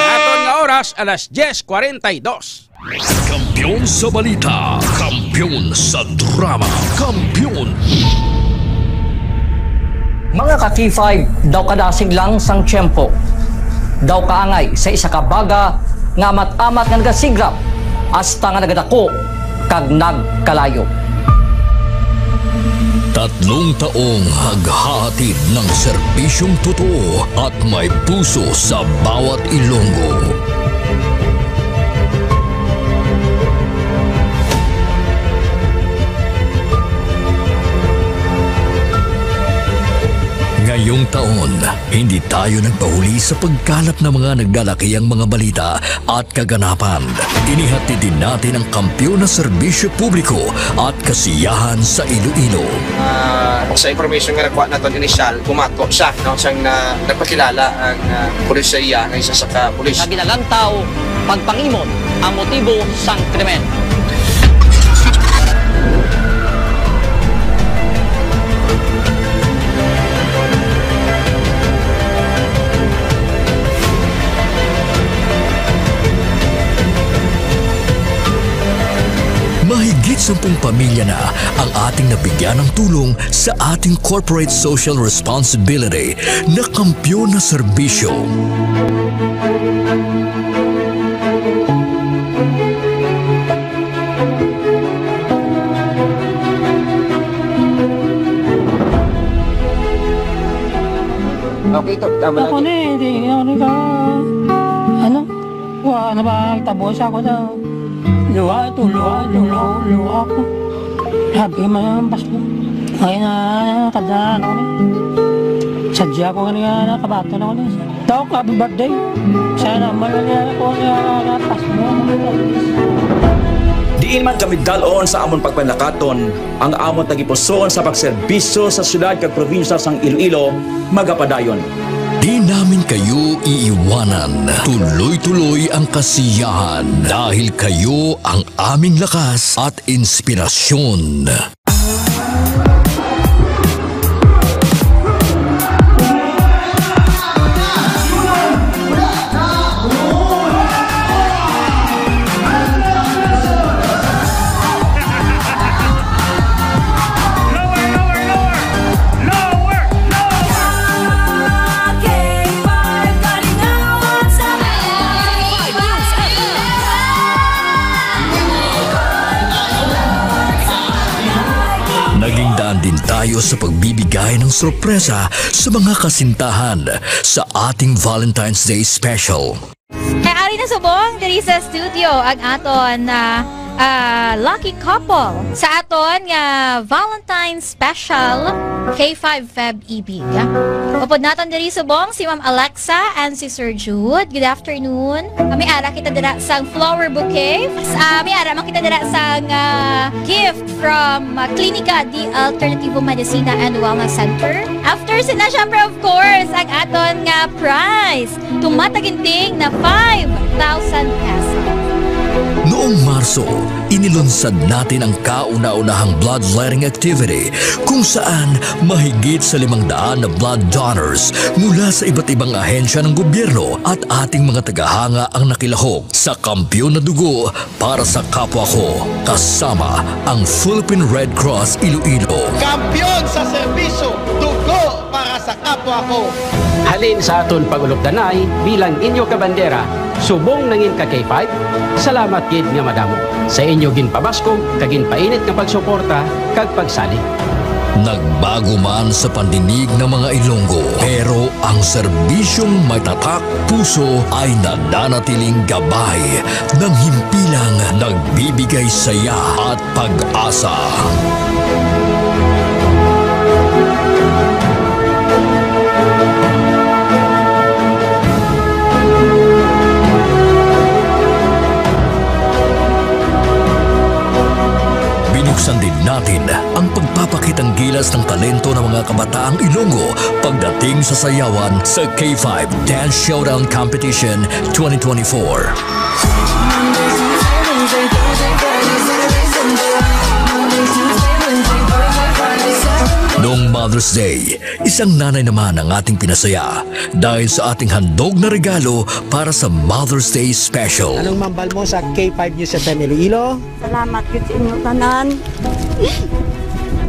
Ang aton nga oras, alas diyes kwarenta y dos. Kampiyon sa balita, kampiyon sa drama, kampiyon. Mga ka-K five, daw kadasig lang sang tiyempo. Daw kaangay sa isa ka baga nga amat-amat nga nagasigrap hasta nga nagadako kag nagkalayo. Tatlong taong naghahatid ng serbisyong totoo at may puso sa bawat Ilonggo. Ngayong Taon, hindi tayo nagpahuli sa pagkalap ng mga naglalakihang mga balita at kaganapan. Inihatid din natin ang kampiyon na serbisyo publiko at kasiyahan sa Iloilo. Ah, sa information nga nakuha naton initial, bumato siya, no, siyang na, nagpakilala ang, ah, pulis sa iya nga isa sa ka pulis. Nga ginalantaw pagpangimot ang motibo sang krimen. Mahigit sampung pamilya na ang ating nabigyan ng tulong sa ating corporate social responsibility na kampiyon na serbisyo. Okay, to, tama Ako lang. Ni, hindi, hindi ako ni ka, ano, wa, ano ba, tabo sa ako daw. Luha ito, luha, luha, luha ako. Sabi man ang Pasko. Ay na, kada ano ni. Sadya ko nga nakabato na ako ni. Dok, happy birthday. Sana malalian ako nga napas mo. Diin man kami dalon sa amon pagpanakaton, ang amon tagipusoon sa pagserbisyo sa siyudad kag probinsya sang Iloilo magapadayon. Di namin kayo iiwanan. Tuloy-tuloy ang kasiyahan dahil kayo ang aming lakas at inspirasyon. Naging daan din tayo sa pagbibigay ng sorpresa sa mga kasintahan sa ating Valentine's Day special. Kay ari na subong diri sa studio ang aton, ah, ah, lucky couple sa aton nga Valentine's Special K five Feb Ibig. Upod naton diri subong si Ma'am Alexa and si Sir Jude. Good afternoon. Ah, may ara kita dira sang flower bouquet. Ah, may ara man kita dira sang, ah, gift from, ah, Klinika di Alternativo Medicina and Wellness Center. After sina, syempre, of course, ang aton nga prize. Tumataginting na five thousand pesos. Noong Marso, inilunsad natin ang kauna-unahang bloodletting activity kung saan mahigit sa limang daan na blood donors mula sa iba't ibang ahensya ng gobyerno at ating mga tagahanga ang nakilahok sa Kampiyon na Dugo para sa Kapwa Ko, kasama ang Philippine Red Cross Iloilo. Kampiyon sa serbisyo, dugo para sa kapwa ko. Halin sa aton pag-ulupdanay bilang inyo kabandera, subong nangin ka K five, salamat gid nga madamo sa inyo ginpabaskog kag ginpainit nga pagsuporta kag pagsalig. Nagbago man sa pandinig ng mga Ilonggo, pero ang serbisyong may tatak puso ay nananatiling gabay ng himpilang nagbibigay saya at pag-asa. Binuksan din natin ang pagpapakitang gilas ng talento ng mga kabataang Ilonggo pagdating sa sayawan sa K five Dance Showdown Competition twenty twenty-four. Noong Mother's Day, isang nanay naman ang ating pinasaya dahil sa ating handog na regalo para sa Mother's Day Special. Anong mambal mo sa K five News F M Iloilo? Salamat gid sa inyo tanan.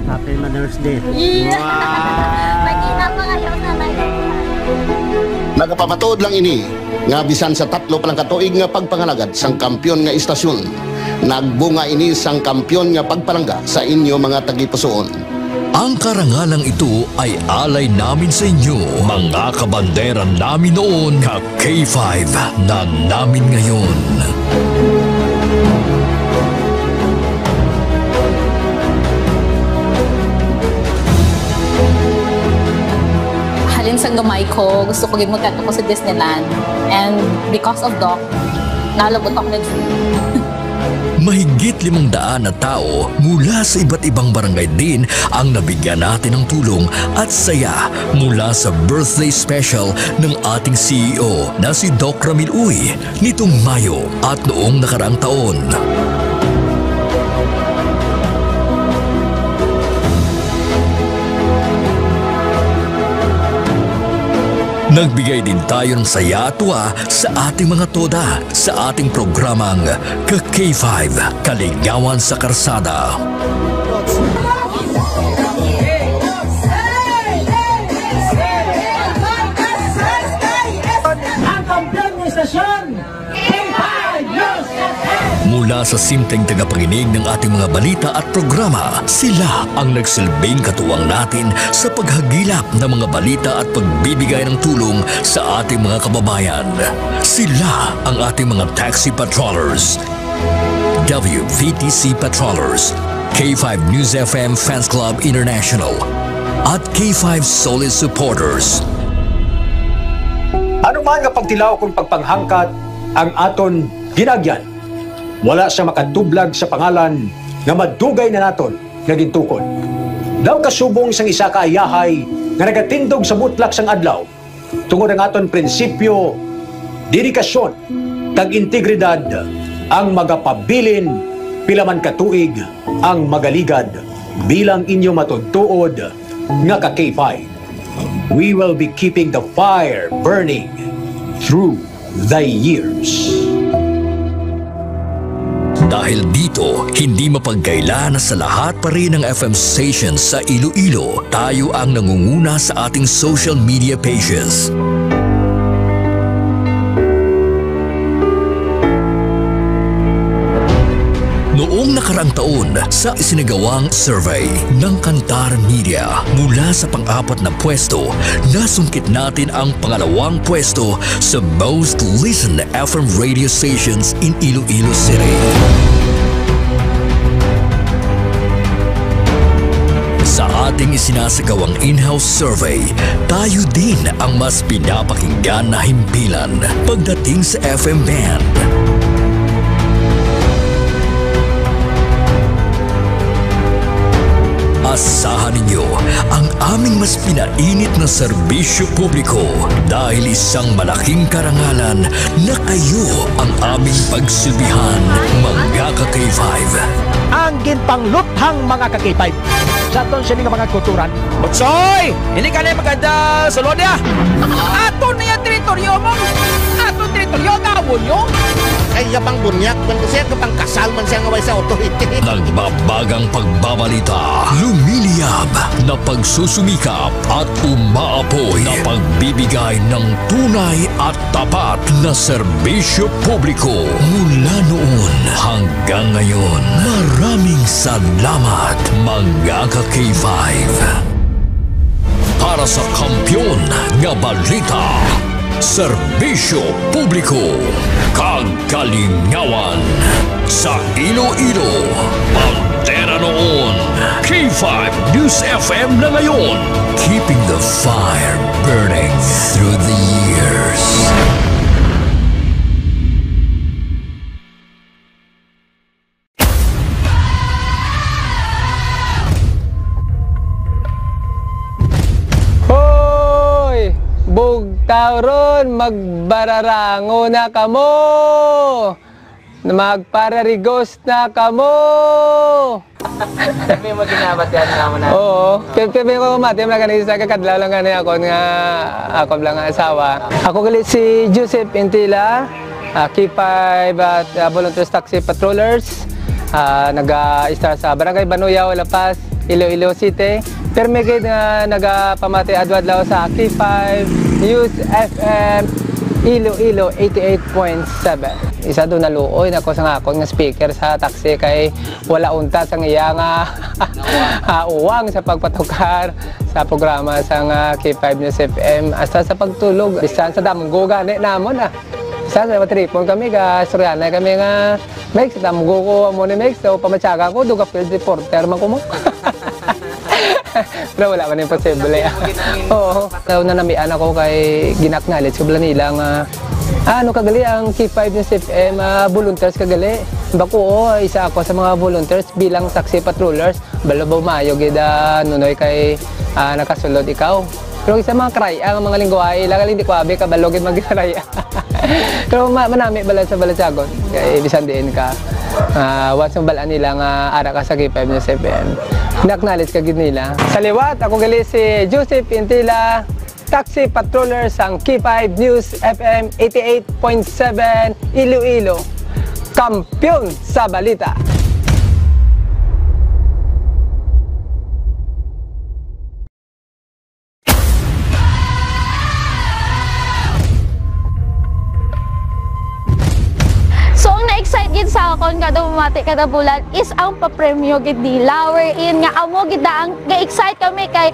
Happy Mother's Day. Iya. Wow! Magina pa kayo sa may Nagapamatuod lang ini nga bisan sa tatlo pa lang ka tuig nga pagpangalagad sang kampiyon nga istasyon, nagbunga ini sang kampiyon nga pagpalangga sa inyo mga tagipusoon. Ang karangalang ito ay alay namin sa inyo, mga kabandera namin noon, ka K five na namin ngayon. Ko, gusto ko gid mo-tent ako sa Disneyland. And because of Doc, nalabot ako na dream. Mahigit limang daan na tao mula sa iba't ibang barangay din ang nabigyan natin ng tulong at saya mula sa birthday special ng ating C E O na si Doc Ramil Uy nitong Mayo at noong nakaraang taon. Nagbigay din tayo ng saya at tuwa sa ating mga toda sa ating programang Ka K five, Kalingawan sa Karsada. Ang kampiyon ng istasyon, K five News F M. Mula sa simpleng tagapakinig ng ating mga balita at programa, sila ang nagsilbing katuwang natin sa paghagilap ng mga balita at pagbibigay ng tulong sa ating mga kababayan. Sila ang ating mga taxi patrollers, W V T C patrollers, K five News F M Fans Club International, at K five Solid Supporters. Ano man nga pagtilaw kon pagpanghangkat ang aton ginagyan, wala sia makatublag sa pangalan nga madugay na naton nga gintukod. Daw kasubong sang isa ka ayahay nga nagatindog sa mutlak sang adlaw, tungod ang aton prinsipyo, dedikasyon, kag integridad ang magapabilin pila man ka tuig ang magaligad bilang inyo matuod-tuod nga ka K five. We will be keeping the fire burning through the years. Dahil dito, hindi mapagkaila na sa lahat pa rin ng F M stations sa Iloilo, tayo ang nangunguna sa ating social media pages. Noong nakaraang taon, sa isinagawang survey ng Kantar Media, mula sa pang-apat na pwesto, nasungkit natin ang pangalawang pwesto sa most listened F M radio stations in Iloilo City. Sa ating isinasagawang in-house survey, tayo din ang mas pinapakinggan na himpilan pagdating sa F M band. Asahan ninyo ang aming mas pinainit na serbisyo publiko, dahil isang malaking karangalan na kayo ang aming pagsilbihan, mga ka-K five. Ang ginpangluthang, mga ka-K five, sa aton sini nga mga kulturan. Utsoy! Hindi ka na maganda, sulod niya! Ato na yung teritoryo mo! Ato teritoryo, gawon nyo! Ay, ya pang bunyak, man ko siya, kapang kasal man siya nga way sa authority. Nagbabagang pagbabalita, lumiliyab na pagsusumikap at umaapoy na pagbibigay ng tunay at tapat na serbisyo publiko. Mula noon hanggang ngayon, maraming salamat, mga ka-K five. Para sa kampiyon nga balita, serbisyo publiko, kag kalingawan sa Iloilo. Bandera noon, K five News F M na ngayon. Keeping the fire burning through the years. Hoy! Bugtaw ron, magbararango na kamo! Magpararigos na kamo! May mga ginabatian nga mo na. Oo. Kaya, kaya may mga mati, mga ganun, isa ka kadlaw lang gani ako nga, ako lang nga asawa. Ako gali si Joseph Intila, ah, K five at, ah, Volunteers Taxi Patrollers. Ah, naga-stay sa Barangay Banuyaw, La Paz, Iloilo City. Permi gid nga nagapamati adlaw-adlaw sa K five News F M Iloilo eighty-eight point seven. Isa do naluoy na ko sa akon nga speaker sa taxi kay wala unta sang iya nga, ah, uwang sa pagpatukar sa programa sang, ah, K five News F M. Hasta sa pagtulog, bisan sa damgo gani namon, ah. Bisan sa matripon kami, ga istoryahanay kami nga, "Mex, damgo ko amo ni Mex, so pamatyagan ko, duga field reporter man ko mo." Pero wala man imposible. Oo. Sa una, namian ako kay gin-acknowledge ko bala nila nga, ah, ano ka gali ang K five News F M, ah, volunteers ka gali. Bako, oo, isa ako sa mga volunteers bilang taxi patrollers. Balo ba maayo gid, ah, Nunoy, kay, ah, nakasulod ikaw. Pero isa mga kray, ang mga lingwahe, lagal hindi ko abi, kabalo gid magkray. Pero ma-, manami bala sa Balasagon. Kay bisan diin ka, ah, once mabalaan nila nga ara ka sa K five News F M, na-acknowledge ka gid nila. Sa liwat, ako gali si Joseph Intila, taxi patroller sang K five News F M eighty-eight point seven Iloilo. Kampiyon sa balita. So, ang na-excite gid sa akon kada bumati kada bulan is ang papremyo gid nila, wherein nga amo gid na ang ga-excite kami kay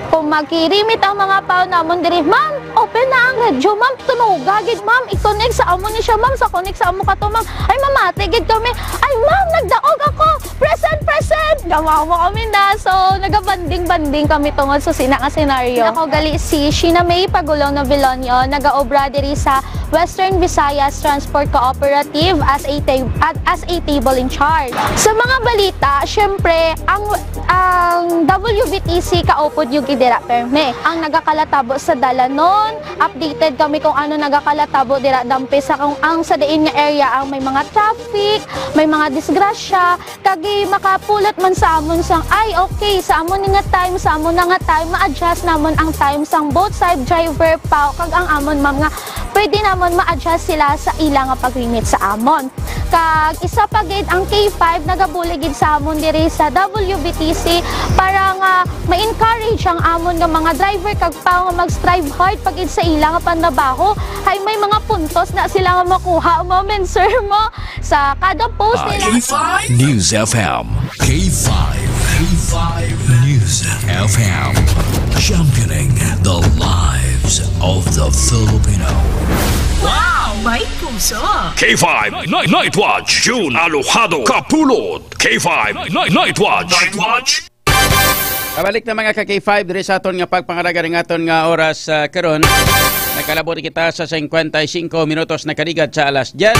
kung magkirimit ang mga pao namon diri, "Ma'am, open na ang radyo, ma'am, tunoga gid, ma'am, i-connect sa amo ni siya, ma'am, sa connect sa amo ka to, ma'am." Ay, mamati gid kami. "Ay, ma'am, nagdaog ako. Present, present." Gamawa kami na. So, nagabanding-banding kami tungod sa sina nga senaryo. Ako gali si Sheena May Pagulong Novilonion, nagaobra diri sa Western Visayas Transport Cooperative as a ta-, at as a table in charge. Sa mga balita, syempre, ang, ang W V T C kaupod yung gid dira perme. Ang nagakalatabo sa dalanon, updated kami kung ano nagakalatabo dira dampe sa kung ang sa diin nga area ang may mga traffic, may mga disgrasya, kag makapulat man sa amon sang, "Ay, okay, sa amon ni nga time, sa amon na nga time, ma-adjust namon ang time sang both side, driver, pao, kag ang amon, ma'am, nga pwede namon ma-adjust sila sa ila nga paglimit sa amon." Kag isa pa gid, ang K five nagabulig gid sa amon diri sa W V T C para nga ma-encourage ang amon nga mga driver kag pao nga mag-strive hard pa gid sa ila nga panrabaho. Hay may mga puntos na sila nga makuha, ma'am and sir, mo sa kada post nila. K five News F M. K five. K five News F M. Championing the lives of the Filipino. Wow, may puso! K five Night, Night Watch, June Alojado Kapulot. K five Night, Night Watch. Night Watch. Pabalik na, mga ka K five, diri sa aton nga pagpangalaga ning aton nga oras, ah, karon. Nakalabot kita sa cincuenta y cinco minutos na kaligad sa alas diyes.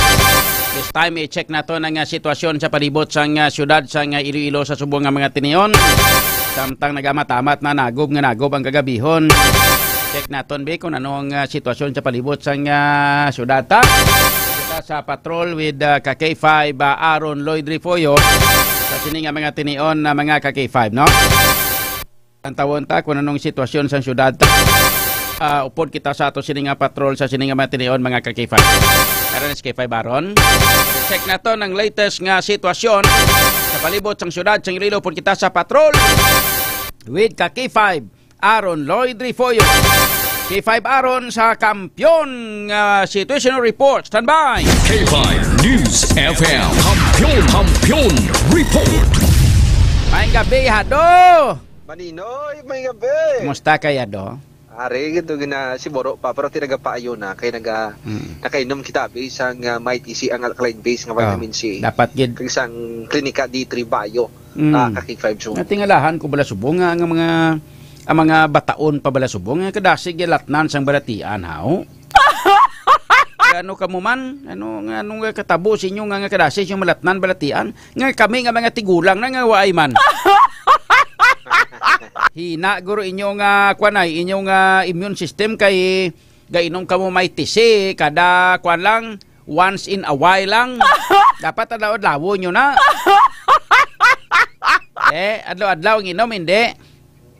This time, i-check nato na nga sitwasyon sa palibot sang, ah, siyudad sang, ah, Iloilo sa subong nga mga tinion. Samtang nagamamat-amat na, nagob nga nagob ang kagabihon. Check naton, bi, kung ano ang, ah, sitwasyon sa palibot sang, ah, siyudad, ta. Kita sa patrol with, ah, ka K five, ah, Aaron Lloyd Refollo sa sini nga mga tinion na mga ka K five, no? Ang tawon ta kung anong sitwasyon sa siyudad, ta. Ah, upod kita sa ato sini nga patrol sa sini nga mga tinion, mga ka K five. Karon si K five Aaron. Check naton ang latest nga sitwasyon sa palibot sang siyudad sang Iloilo. Upod kita sa patrol with ka K five Aaron Lloyd Refollo. K five Aaron sa Kampiyon, ah, Situational Report. Standby! K five News F M. Kampiyon, Kampiyon Report. Maayong gabi, Hado! Maninoy, may gabi! Kumusta ka, Hado? Ari, gito gina siguro pa, pero ti nagapaayo na, kay naga-, Mm. nakainom kita, be, sang, ah, Mighty C, ang alkaline base nga Ah, vitamin C. Dapat gid. Kag sang Klinika D three Bio, Mm. ah, ka K five Zone. Natingalahan ko bala subong nga, nga mga, ang mga bataon pa bala subong nga kadasig gilatnan sang balatian, haw? Ano kamo man? Ano nga, ano nga katabo sa inyo nga, nga kadasig yung malatnan balatian? Nga kami nga mga tigulang na nga waay man. Hina guro inyo nga, kwan ay, inyo nga immune system kay gainom kamo Mighty C, kada kwan lang, once in a while lang. Dapat adlaw-adlaw nyo na. Eh, adlaw-adlaw ang inom, hindi.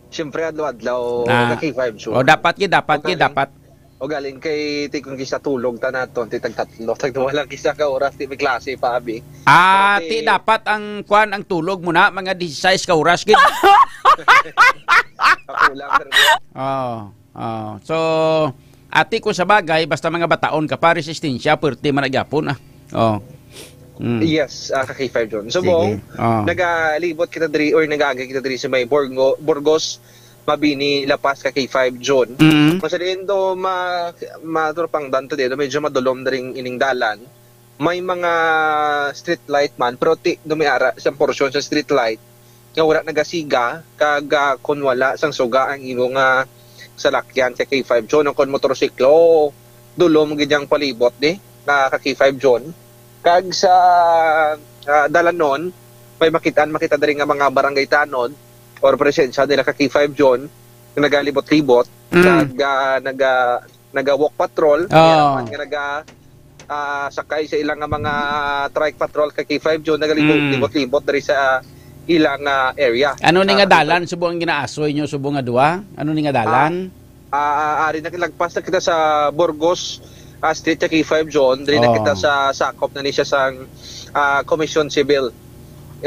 Siyempre, adlaw-adlaw, Ah. ka K five, sure. O, dapat gid, dapat gid, Okay. dapat. O galing kay, ti kung kisa tulog ta naton, ti tagtatlo, tagduwa lang kisa ka oras, ti may klase pa, abi. Ah, Pero ti ti dapat ang kwan, ang tulog mo na, mga disisais ka oras, gid. Kakulang, pero Oo, oo. So, ati kung sa bagay, basta mga bataon ka pa, resistensya, puwerte man na gyapon, ah. Oh. Mm. Yes, ah, ka K five John. So, Sige. Bong, Oh. nagalibot kita diri or nagaagi kita diri sa may Borgo-, Burgos, Mabini, La Paz, ka K five John. Mm. Kung sa diin to ma-, matropang dan to dito, medyo madulom na rin ining dalan. May mga street light man, pero ti, dumiara sa portion sa street light, nga wala nagasiga, kag, ah, kon wala sang suga ang imo nga salakyan ka K five John, o kon motorsiklo, dulom gid ang palibot ni, ah, ka K five John. Kag sa, ah, dalanon, may makitaan, makita diri nga mga barangay tanod or presensya nila ka K five John nga nagalibot-libot, Mm. kag, ah, naga-, naga-walk patrol, Oo. may raman nga naga, ah, sakay sa ilang nga mga trike patrol ka K five John, nagalibot-, Mm. libot-libot diri sa ilang, ah, area. Ano ni Ah, nga dalan, subong ang ginaasoy nyo, subong nga duwa? Ano ni nga dalan? Ah, ah, ari na, lagpas na kita sa Burgos, ah, Street, sa K five John, diri na Oh. kita sa sakop na ni siya sang, ah, Commission Civil,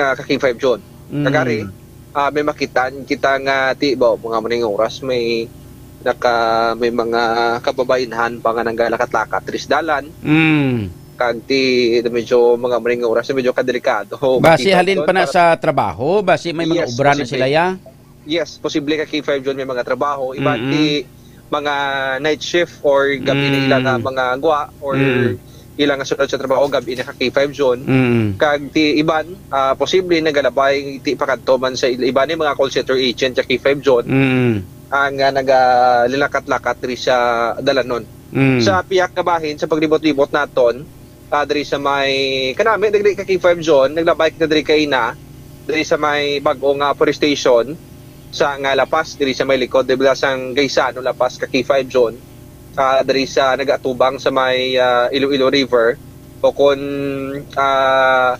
ah, ka K five John. Mm. Kagari, ah, may makitaan kita nga ti ba, mga maning oras, may naka-, may mga kababainhan pa nga nangalakat-lakat diri sa dalan. Mm. Kag ti, medyo mga maning oras, medyo kadelikado. Basi Makita halin yun pa na para sa trabaho, basi may mga Yes, obra na posible. sila, ya? Yes, posible ka K five John may mga trabaho. Iban Mm-mm. ti mga night shift or gabi na Mm. ila nga mga gwa or Mm. ila nga sunod sa trabaho, gabi na ka K five John. Mm. Kag ti iban, ah, posible nagalabay ti pakadto man sa il-, iban ni mga call center agent sa K five John. Mm. Ang, ah, nagalilakat-lakat diri sa dalanon. Mm. Sa piyak nga bahin, sa paglibot-libot naton, ah, diri sa may, kanami, diri ka K five John, naglabay kita diri kay na, diri sa may bag-o nga police station, sa nga La Paz, diri sa may likod, diri sang Gaisano, La Paz, ka K five John, ah, diri sa nag-atubang sa may, ah, Iloilo River, o kon, ah,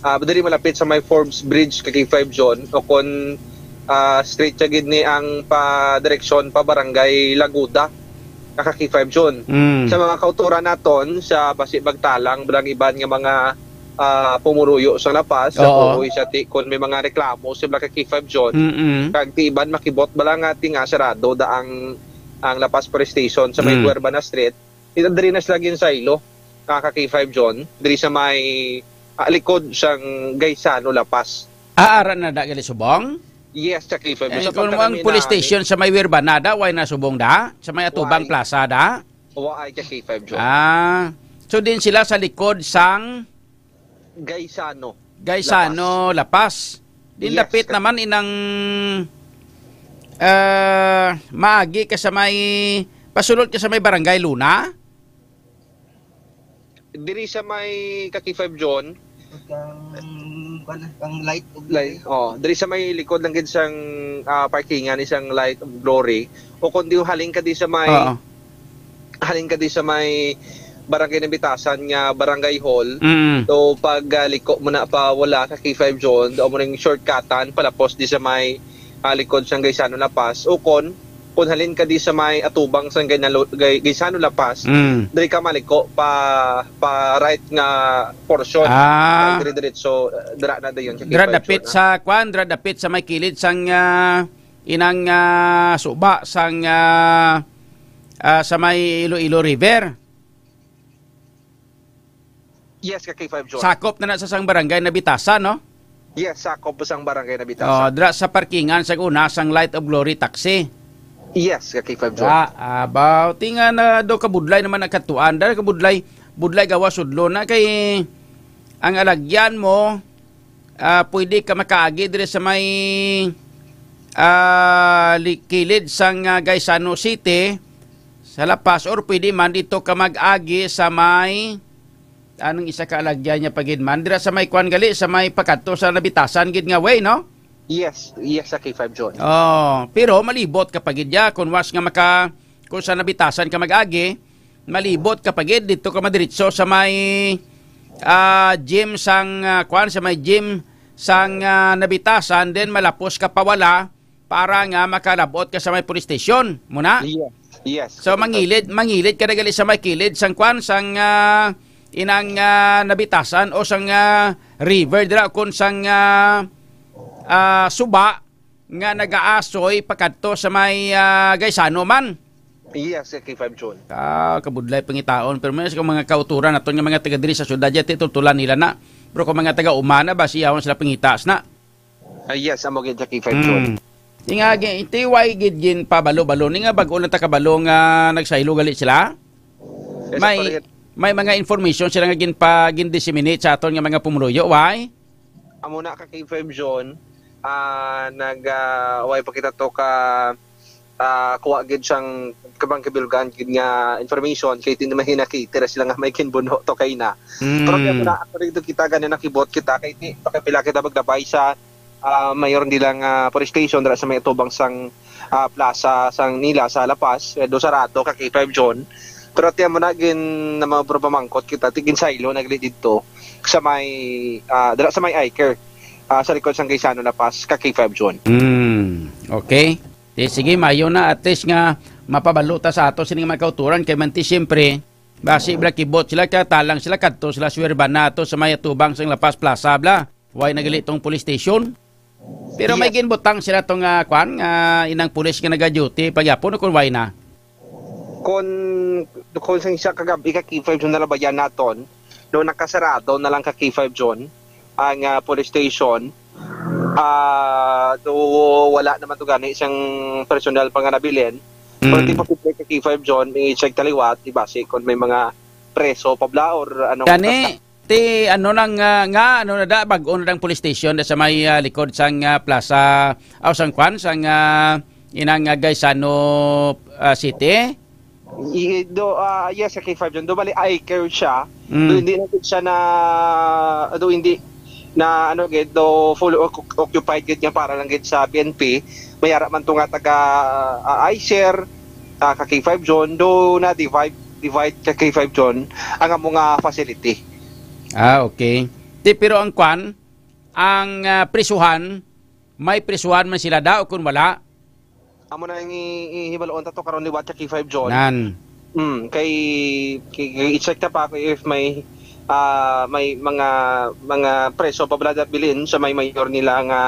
ah, diri malapit sa may Forbes Bridge, ka K five John, o kon, ah, straight siya gid ni ang pa direksyon pa Barangay Laguda, ka K five John. Mm. Sa mga kauturan naton, sa basi magtalang bilang iban nga mga, ah, pumuruyo sa La Paz, sa Oo. Puoy, sa ti-, kung may mga reklamo sa mga ka K five John, Mm-mm. kag ti iban makibot bala nga ti nga sarado da ang, ang La Paz Police Station sa may Mm. Cuerva na Street, ito diri na sila ginsaylo, ka K five John, diri sa may, ah, likod sang Gaisano, La Paz. Ah, ara na da gali subong? Yes, sa K five. Ay, Sa kung ang pagkarami police na, station sa may Wirbanada, way na subong da? Sa may Atubang Way. Plaza da? Wa ay ka K five, John. Ah, so din sila sa likod sang Gaisano, Gaisano, La Paz. Din Yes, dapit ka- naman inang, ah, maagi ka sa may, pasulod ka sa may Barangay Luna? Diri sa may ka K five, John. Kang, kuwan, kang Light of Light, Glory. Oh, diri sa may likod lang gid sang, ah, parkingan isang Light of Glory. O kung di, halin ka di sa may, Oo. halin ka di sa may Barangay Nabitasan nga Barangay Hall. Mm. So, pag, ah, liko mo na pa wala ka K five, John, do mo ning shortcutan, palapos di sa may, ah, likod sang Gaisano La Paz. O kon, kung halin ka di sa may atubang sang Gainalo-, Gay-, Gaisano La Paz, Mm. diri ka maliko pa, pa right nga portion. Ah. Kag dire-diretso, dira na dayon sa Dira K five dapit John, sa, kwan, dira dapit sa may kilid sang, ah, inang, ah, suba sang, ah, ah, sa may Iloilo River. Yes, ka K five, John. Sakop na na sa sang barangay Nabitasan, no? Yes, sakop po sang barangay Nabitasan. Oh, dira sa parkingan sa una sang Light of Glory Taxi. Yes, ka K five, John. Ah, abaw, tinga na do kabudlay naman ang katuan. Dahil kabudlay, budlay gawa sudlo na kay ang alagyan mo, ah, pwede ka makaagi dire sa may, ah, li-, kilid sang, ah, Gaisano City, sa La Paz, or pwede man dito ka mag-agi sa may, anong isa ka alagyan niya pa gid man? Dira sa may kwan gali, sa may pakadto sa Nabitasan gid nga way, no? Yes, yes, sa K five, John. Oh, pero malibot ka pa gid ya, kung was nga maka, kung sa Nabitasan ka mag-agi, malibot ka pa gid, dito ka madiretso sa may, ah, gym sang, ah, kwan, sa may gym sang, ah, Nabitasan, then malapos ka pawala para nga makalabot ka sa may police station. Muna? Yes, yes. So, mangilid, mangilid ka na gali sa may kilid sang kwan, sang, ah, inang, ah, Nabitasan o sang, ah, river dira, kung sang, ah, ah, suba nga nagaasoy pakadto sa may, ah, Gaisano man. Yes, ka K five, John. Ah, kabudlay pangitaon. Pero may sa mga kauturan naton nga mga taga diri sa syudad, ya, titultulan nila na. Pero kung mga taga umana ba, siyawon sila pangitas na. Ah, yes, amo gid, ka K five, John. Mm. Di nga, gi-, iti way gid gin pabalo-balo. Ni nga bag-o lang ta kabalo nga nagsaylo gali sila. Yes, May, sir. May mga information sila nga gin pa, gin disseminate sa aton nga mga pumuluyo, why? Amo na, ka K five, John. Ah, nag, ah, way pa kita to ka, ah, kuha gid sang kabang kabilgan gid nga information kay di naman hinakita sila nga may kinbuno to kay na. Pero kaya Mm. muna, ako rin kita, gani nakibot kita kay di pa kapila kita maglabay sa, ah, mayor nila nga police station dira sa may atubang sang, ah, plaza sang nila sa La Paz, eh, do sarado ka K five John. Pero tiyan mo na gin na mga bro pamangkot kita, ti ginsaylo nagli didto sa may, ah, dira sa may I C A R E, ah, sa likod sang Gaisano La Paz, ka K five John. Mm, okay. Di, sige, mayo na at least nga mapabalo ta sa ato sini nga mga kauturan kay manti siyempre, basi bala kibot sila, katalang sila, kadto sila, swerba na ato sa may atubang sang La Paz Plaza, bla. Why nagali tong police station? Pero may Yes. ginbutang sila tong, ah, kwan, nga inang pulis nga naga-duty pagyapon o kung why na? Kon, kon sang isa ka gabi ka K five John nalabayan naton, no, nakasarado na lang ka K five John ang, ah, police station. Ah, do wala naman to gani isang personal pa nga nabilin. Pero Mm. di posible ka K five John, i-check taliwat, di base kon may mga preso pa bla or ano Gani, ti ano nang, ah, nga, ano na da, bag-o na dang police station da sa may, ah, likod sang, ah, plaza, aw sang kwan, sang, ah, inang, ah, Gaisano, ah, City? I-, do, ah, yes, sa K five John. Do, bali, I C A R E siya. Mm. Do, hindi na gid siya na, do, hindi na, ano, gid, do, full oc-, occupied gid niya para lang gid sa P N P. May ara man to nga taga, ah, I C A R E, ah, ka K five John. Do, na divide, divide ka K five John ang amo nga facility. Ah, okay. Ti, pero ang kwan, ang, ah, prisuhan, may prisuhan man sila da o kung wala? Amo na ang i-, i-, hibaluon ta to karon liwat sa K five John. Nan. Mm, kay, kay, kay i-check ta pa kung if may, ah, may mga, mga preso pa bala bilin sa may mayor nila nga,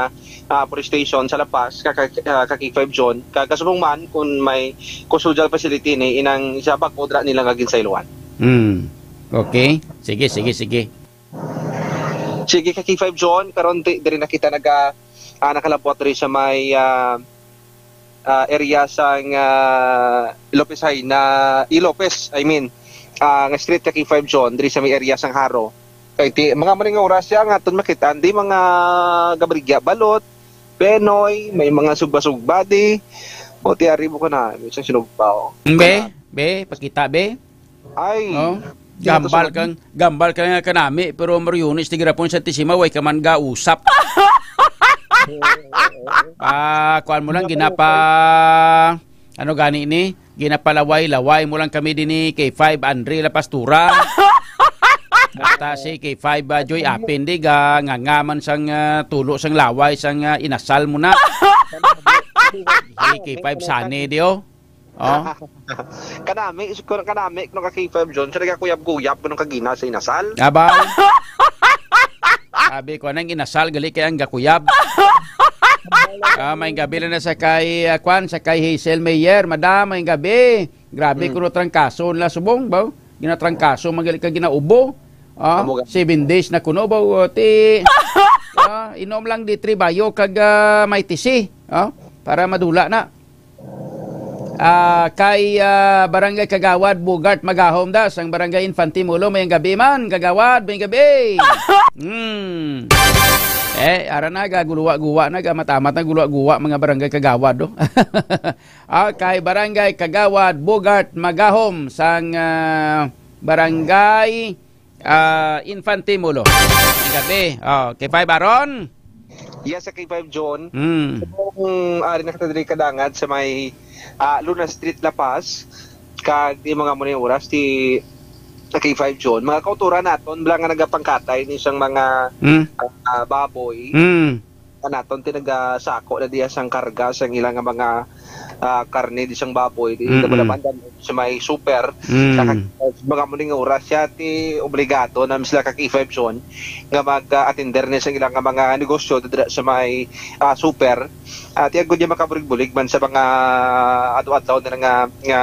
ah, police station sa La Paz, ka, ka, ah, ka K five John. Ka-, kasubong man kung may custodial facility ni inang sa bag-o dira nila nga ginsayloan. Mm. Okay. Sige, sige, sige. Sige, ka K five John, karon di, diri na kita naga, ah, nakalabot diri sa may, ah, ah, area sang, ah, Lopez High na, i Lopez, I mean, ah, nga street ka K five John, diri sa may area sang Jaro. Kay ti, mga maning oras siya nga aton makita, di mga gabrigya, balot, penoy, may mga sugba-sugba di. O, ti ari mo ko na, may isang sinugba, oh. Be, be, pakita, be. Ay, Oh, gambal kang, gambal ka nga kanami, pero Mariones, tigrapon sa Tisima, way ka man gausap. Ah, kuan mo lang, ginapa, ano gani ni? Ginapalaway-laway mo lang kami din ni K five Andre La Pastura. Basta si K five, ah, Joy Apin, di ga, nga, nga man sang, ah, tulo sang laway, sang, ah, inasal mo na. Si K five Sunny, di, oh. Oh. Kanami, siguro kanami, no, ka K five John, sa nagakuyab-kuyab, no, kagina sa inasal. Abang. Sabi ko, nang inasal, gali kay ang gakuyab. Ah, may gabi na sa kay, ah, kwan, sa kay Hazel Mayer. Madam, may gabi. Grabe, Hmm. kuno trangkaso nila subong, ba? Ginatrangkaso, magali ka ginaubo. Ah, Amo ga- seven days na kuno, ba? O, ti, ah, inom lang di tribayo kag, ah, may tisi. Ah, para madula na. Ah, kay, ah, Barangay Kagawad Bogart Magahom da, sang Barangay Infante Molo, may gabi man, Kagawad, may gabi. Hmm. Eh, ara na, ga, guluwa-guwa na, ga, matamat na, guluwa-guwa, mga Barangay Kagawad, do. Ah, kay Barangay Kagawad Bogart Magahom, sang, ah, Barangay, ah, Infante Molo. May gabi. Oh, kay Five Aron. Yes, sa K five John. Mm. Kung ari na kita diri kadangad sa may, ah, Luna Street, La Paz, kag di mga muna yung oras, ti sa K five John. Mga kauturan naton, bala nga nagapangkatay ni siyang mga, Mm. ah, baboy. Mm. Naton, ti nagasako na diya sang karga sang ilang nga mga, ah, karne di sang baboy. Di Mm-mm. Naman sa may super. Mm. Sa kag-, mga muning oras siya, ti obligado na sila ka K five John nga mag-, ah, attender ni sa ilang nga mga negosyo dira sa may, ah, super. Ah, ti agud niya makabulig-bulig man sa mga adlaw-adlaw na nga, nga,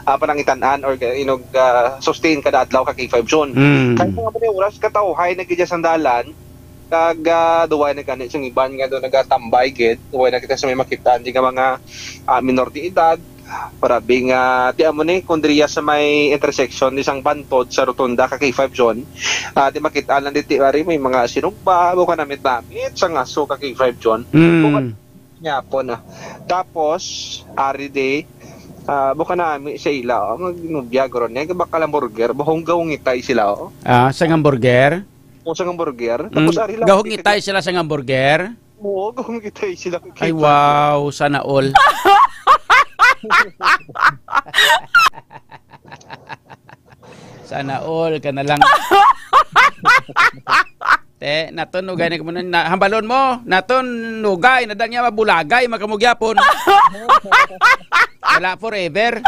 ah, panangitan-an or, you know, ah, sustain kada adlaw ka K five John. Mm. Kaya mga muning oras, katawhay na gid siya sang dalan, kag, ah, duway na gani sang iban nga do nagatambay gid, duway na kita sa may makita, di nga mga, ah, minor de edad, Para bing, ah, ti amo ni, kung diriya sa may intersection ni sang bantod sa rotunda ka K five John, ah, di makita lang diti, ari, may mga sinugba, buka namit-namit, sang aso ka K five John. Mm. Buka niya po na. Tapos, ari di, ah, buka nami sa ila, oh, magnubya, guro niya, baka lang burger, bahong gawngitay sila, oh. Ah, sang hamburger? O sang hamburger. Tapos, Mm, ari lang, gahong itay sila sang hamburger? Oo, gahong itay sila. Ay, K five John. Wow, sana all. Sana all ka na lang. Te, naton nugay na mo na, na- hambalon mo, naton nugay na dang niya mabulagay, makamugyapon. Wala forever.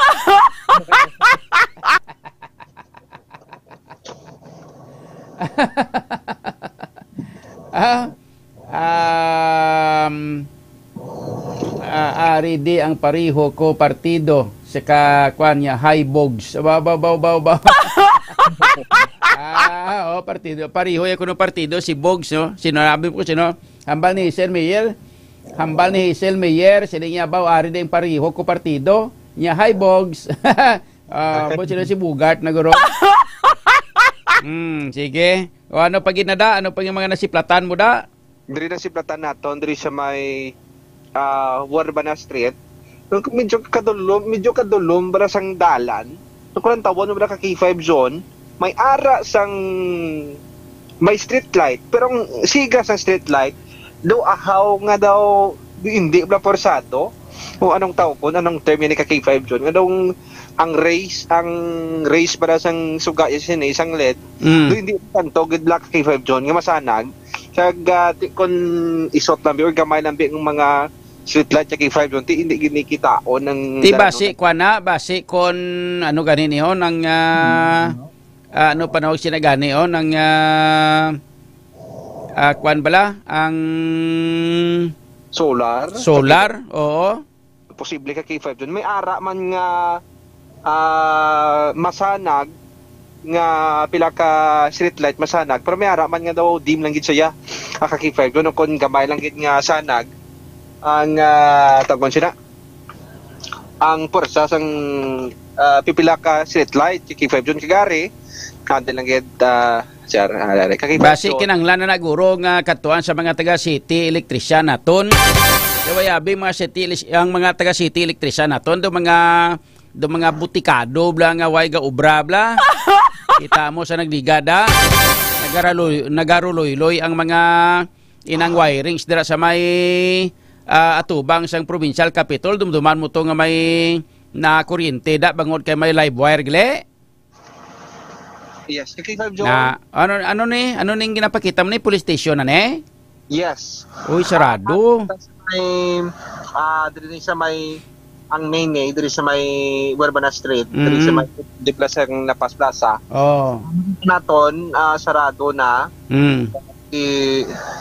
Ah, um, ah, ari di ang pariho ko partido sa ka-, kwan niya, Hi Bogs. Ba, ba, ba, ba, ba. Ah, oh, partido. Pariho ya kuno partido si Bogs, no? Sino nabi ko, sino? Hambal ni Hazel Mayer. Hambal ni Hazel Mayer, sila niya ba, ari di ang pariho ko partido. Niya, Hi Bogs. Ah, mo sila si Bugart na guro. Hmm, sige. O ano pa gid na da? Ano pa yung mga nasiplatan mo da? Diri na siplatan naton, diri sa may, ah, Huarbana Street. Nung medyo kadulom, medyo kadulom ba sang dalan? Nung kulang tawon mo ka K five John, may ara sang may street light, pero ang siga sang street light, do ahaw nga daw di, hindi bala porsado. O anong tawgon, anong term yan ni ka K five John? Nga daw ang rays, ang rays para sang suga, isang led, Mm. do hindi tanto gid bala ka K five John nga masanag. Kag, ah, ti-, kun isot lang bi or gamay lang bi ang mga street light sa K five John, ti hindi gid ni kitaon ang Ti dalan basi, ng kuwan na, basi kun ano gani ni, oh, nang, ah, ah, ano panawag sina gani, oh, nang, ah, ah, kuwan bala, ang Solar? Solar, oo. Posible ka K five John. May ara man nga, ah, masanag nga pila ka street light masanag, pero may ara man nga daw dim lang gid siya. Ah, ka K five John, kung gamay lang gid nga sanag, ang, ah, tawgon sila, ang pwersa sang, ah, pipila ka street light, K five John kagari, nandun lang gid, ah, sir, ah, ari, ka K five Basi John. Kinahanglan na naguro nga katuan sa mga taga city electrician naton. Kaya abi mga city elis-, ang mga taga city electrician naton, do mga, do mga butikado bla nga way ga obra bla. Kita mo sa nagligada. Nagaraluy-, nagaruloy-loy ang mga inang wirings dira sa may, ah, atubang sang provincial capitol. Dumduman mo to nga may na kuryente da bangod kay may live wire gle. Yes, K five John. Na, ano, ano ni? Ano ning ginapakita mo ni? Police station na ni? Yes. Uy, sarado. Sa may, ah, diri ni sa may, ang main eh, diri sa may Huerbana Street, diri sa Mm. may, di Plaza, ang La Paz Plaza. Oh. Naton, ah, sarado na. Mm. Di,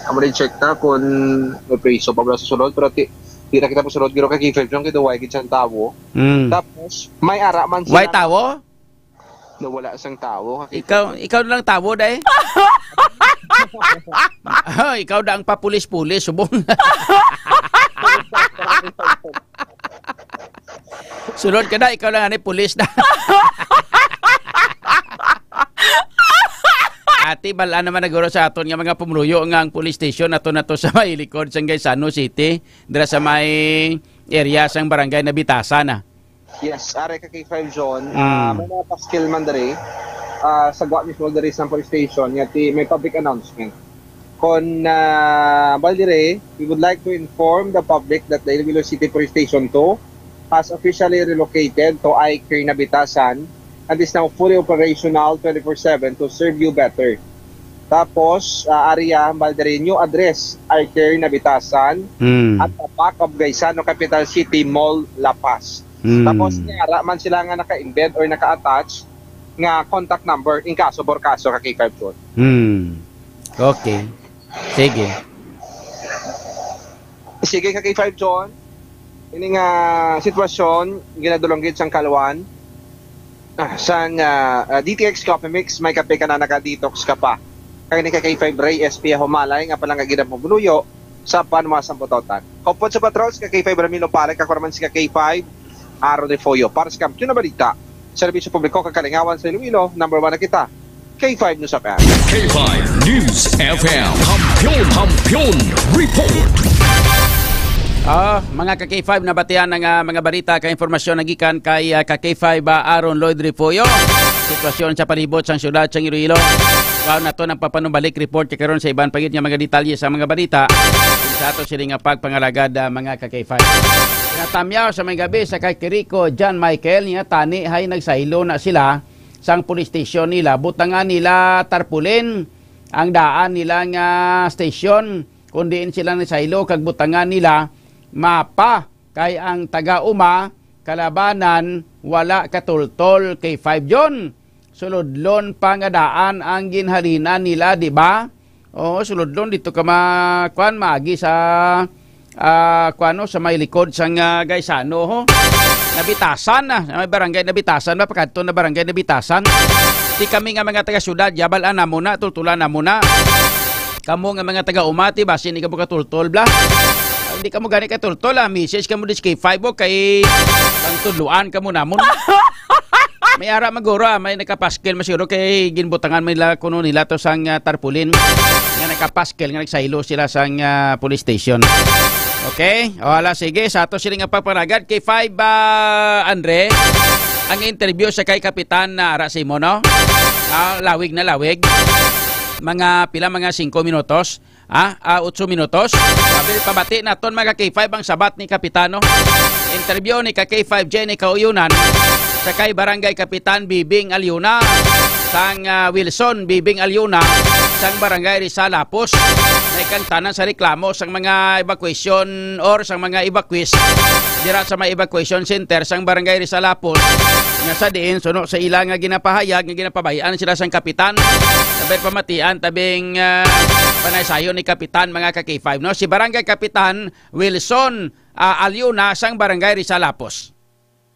amo rin check na kung may preso pa ba sa sulod, pero ti-, di na kita mosulod, pero kay K five John, kay duway gid siyang tawo. Mm. Tapos, may ara man Way sila tawo? Nawala sang tawo. Kakita Ikaw, ko. Ikaw na lang tawo, day. Oh, ikaw na ang papulis-pulis, subong. Sunod ka na, ikaw lang ani pulis na. Ati, bala naman naguro sa aton nga mga pumuluyo nga ang police station ato na to sa may likod sang Gaisano City, dira sa may area sang barangay Nabitasan na. Yes, are ka K five John. Mm. Ah, may mga paskil man diri. Ah, sa gwa mismo diri sa police station, nga ti-, may public announcement. Kon, ah, bali diri, we would like to inform the public that the Iloilo City Police Station two has officially relocated to I K Nabitasan and is now fully operational twenty-four seven to serve you better. Tapos, ah, area, bali diri, new address, I K Nabitasan, Mm. at the back of Gaisano Capital City Mall, La Paz. Mm. Tapos, may ara man sila nga naka-embed or naka-attach nga contact number in kaso for kaso ka K five John. Mm. Okay. Sige. Sige ka K five John. Ini nga sitwasyon, ginadulong gid sang kalwan. Ah, sang, ah, ah, D T X Coffee Mix, may kape ka na, naka-detox ka pa. Kag ni ka K five Ray S P Humalay, nga palangga gid ang pumuluyo sa Banwa sang Bototan. Upod sa patrols, ka K five Ramilo Pare, kakurman si ka K five Aaron Refollo para sa Kampiyon na Balita, Serbisyo Publiko kag Kalingawan sa Iloilo. Number one na kita, K five News F M. K five News F M. Kampiyon, Kampiyon Report. Ah, mga ka K five, nabatian ang, ah, mga balita kag impormasyon nagikan kay, ah, ka K five, ah, Aaron Lloyd Refollo. Sitwasyon sa palibot sang siyudad sang Iloilo. Kuhaon naton ang papanumbalik report kay karon sa iban pa gid nga mga detalye sa mga balita. Sa ato sini nga pagpangalagad, ah, mga ka K five. Natamyaw sa may gabi sa kay Kirico John Michael niya tani hay nagsaylo na sila sang police station nila. Butangan nila tarpaulin ang daan nila nga station, kun diin sila nagsaylo kag butangan nila mapa kay ang taga-uma kalabanan wala katultol kay five June. Sulodlon pa nga daan ang ginhalinan nila, di ba? Oo, sulodlon dito ka ma-, kwan, maagi sa, ah, kwan, no, sa may likod sang, ah, Gaisano, ho. Nabitasan na, sa may barangay Nabitasan ba? Pakadto na barangay Nabitasan. Di kami nga mga taga-syudad, yabal-an namo na, tultulan namo na. Kamo nga mga taga-uma, ti, basin di kamo katultol, bla. Hindi kamo gani katultol, ah. Message kamo dis K five, o, kay pangtudloan kamo namon. May ara maguro, ah, may nakapaskil masiguro kay ginbutangan man nila kuno nila to sang, ah, tarpaulin nga nakapaskil nga nagsaylo sila sang, ah, police station. Okay? O, ala, sige, sa ato sila nga pagpangalagad, K five, ah, Andre, ang interview sa kay Kapitan na ara sa imo, no? Ah, lawig na lawig. Mga pila, mga singko minutos. Ah, ah, otso minutos. Sabi, pabati naton, mga K five, ang sabat ni Kapitano. Interview ni ka K five Jenny Kauyunan sa kay Barangay Kapitan Bibing Alyona, sang, ah, Wilson Bibing Alyona, sang Barangay Rizal Lapos. May kang tanan sa reklamo sang mga evacuation or sang mga evacuees dira sa may evacuation center sang Barangay Rizal Lapos, nga sa diin suno sa ila nga ginapahayag nga ginapabayan sila sang kapitan. Sabay pamatian tabing, ah, panaysayon ni Kapitan, mga ka K five, no? Si Barangay Kapitan Wilson, ah, Alyona sang Barangay Rizal Lapos.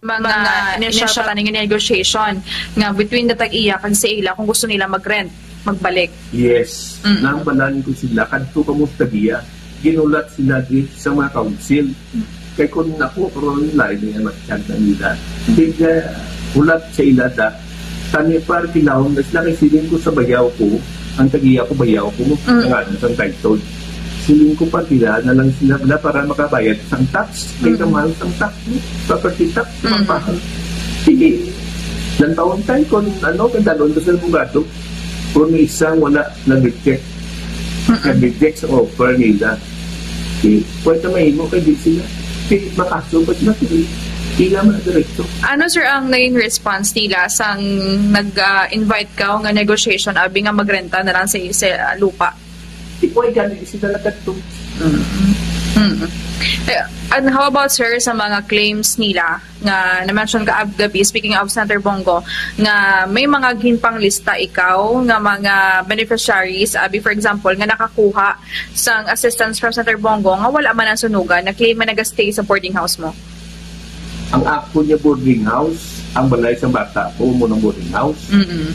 Mga Mga initial initial pa taning negotiation nga between the tag-iya kag sa ila kung gusto nila mag-rent, magbalik. Yes. Mm. Nambalan ko sila, kadto kamo sa tag-iya. Ginulat sila di sa mga council. Mm. Kay kung ako, karon lain nga matsyag na nila. Mm. Di ka hulat sa ila da. Tani par kinahon na sila kay siling ko sa bayaw ko, ang tag-iya ko bayaw ko, Mm. ang ano sang title. Siling ko par kila na lang sila na para makabayad sang tax. Kay Mm. kamahal sang tax, no? Property tax, Mm. mapahal. Sige. Lantawon tayo kung ano, kay dalon ko sa abogado. Kung may isang wala, nag-reject. Mm-mm. Nag-reject sa offer nila. Di, pwede mahimo kay di sila. Di, makaso, ba't na sila? Di naman diretso. Ano, sir, ang naging response nila sang nag, ah, invite ka nga negotiation, abi nga magrenta na lang sa, sa, ah, lupa? Di, pwede gani sila nagkadto. Mm. Mm. Eh, and how about, sir, sa mga claims nila nga na-mention ka ag-, gabi, speaking of Senator Bong Go, nga may mga ginpanglista ikaw nga mga beneficiaries, abi, for example, nga nakakuha sang assistance from Senator Bong Go nga wala man ang sunugan, na-claim man naga-stay sa boarding house mo? Ang ako niya boarding house, ang balay sa bata ko, mo ng boarding house. Mm-mm.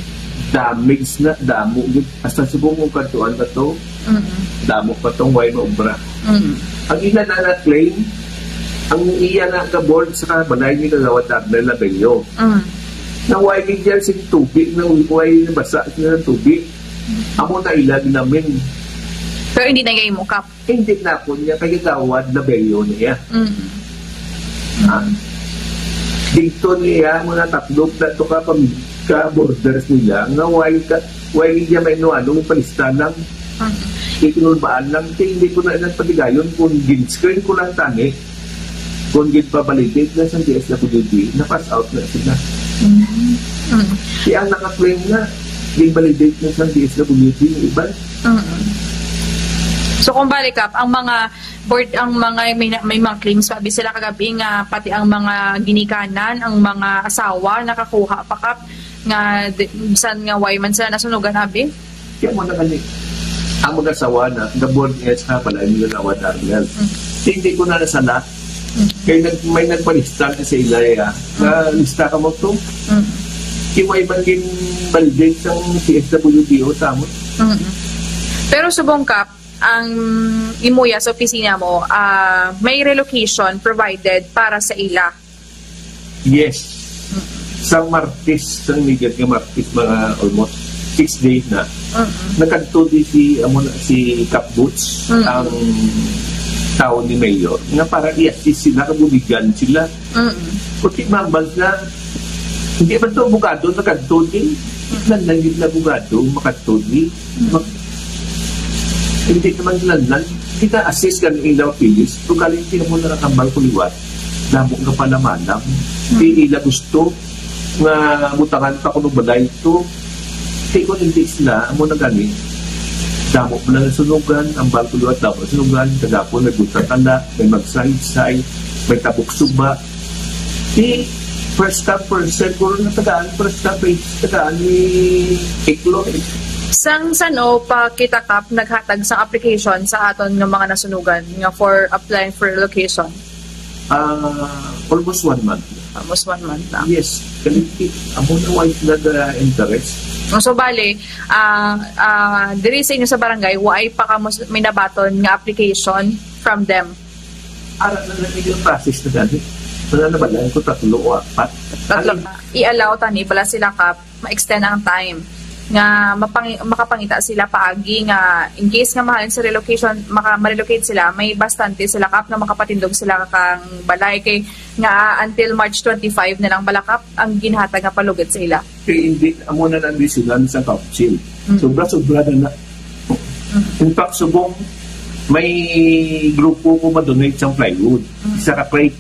Damage na, damo gid. Hasta subong kung kadtuan na to, Mm-mm. damo pa tong way maubra. Mm-mm. Ang ina na na-claim, ang iya na ka-board sa balay ni Kagawad Arnel Labello. Mm. Na way gid yan sing tubig, na way nabasa sila ng tubig. Amo na ilag namin. Pero hindi na kayo mukap? Hindi na ako niya, kay Kagawad Labello niya. Mm. Ha? Dito niya, mga tatlo, tatlo ka pam-, ka borders nila, nga way ka, way niya may no, ano, palista lang. Mm. Itinulbaan lang, kay hindi ko na ilang paligayon kung gin-screen ko lang tani, kung gin-validate na sa D S W D, na-pass out na sila. Mm. Mm. Kaya ang naka-claim na, gin-validate na sa D S W D, yung iba. Mm. So, kung balikap, ang mga board, ang mga, may, may mga claims pa, abi sila kagabi nga, pati ang mga ginikanan, ang mga asawa, nakakuha pa kap, nga, di, bisan nga, way man sila nasunugan, abi? Kaya mo na kani, ang mag-asawa na, the board is ha, pala yung nagawa, Darnel. Mm. Hindi ko na nasala. Mm. Kaya nag-, may nagpalista sa ilay, ah, na Mm. lista ka mo to. Mm. Yung may man gin-validate sa C S W D O sa mo. Mm. Pero subong ka, ang imuya sa opisina mo, ah, may relocation provided para sa ila. Yes. Sa Martes, sa nigad nga Martes, mga almost six days na. Nakadto di si, amo na, si Cap Boots, ang tawo ni Mayor, nga para i-assist sila, kabuligan sila. Kundi mambal na, hindi man to abogado nakadto di. Nanlangit na abogado, makadto di. Mak-, hindi naman nanlan. Kita assist ka ng ilaw pilis. Kung galing, tingnan mo na nakambal ko liwat. Damo nga palamanam. Di ila gusto nga butangan pa kuno balay to. Di ko hindi sila, amo na gani. Damo mo na nasunugan, ang balko liwat, damo nasunugan, kagapon may buta tanda, may magsahid-sahid, may tabok suba. Di first come, first serve, kuro na tagaan, first come, first tagaan ni Iklo. Sang sano pa kita, Kap, naghatag sang application sa aton nga mga nasunugan nga for applying for relocation? Ah, almost one month. Almost one month na. Yes, kaliti. Amo na why nag-interest. So, bali, ah, ah, diri sa inyo sa barangay, waay pa kamo s-, may nabaton nga application from them? Ara na lang yung process na gani. Wala na ba lang ko tatlo o apat? Tatlo. Ano? I-allow tani bala sila, Kap, ma-extend ang time nga mapang-, makapangita sila paagi nga in case nga mahalin sa relocation, maka-, ma-relocate sila, may bastante sila, Kap, nga makapatindog sila kang balay kay nga until March twenty-five na lang bala, Kap, ang ginhatag nga palugit sa ila. Kay hindi, amo na ang desisyon sa council. Mm. Sobra-sobra na na. Mm. In fact, subong may grupo ko ma-donate sang plywood. Mm. Isa ka crate.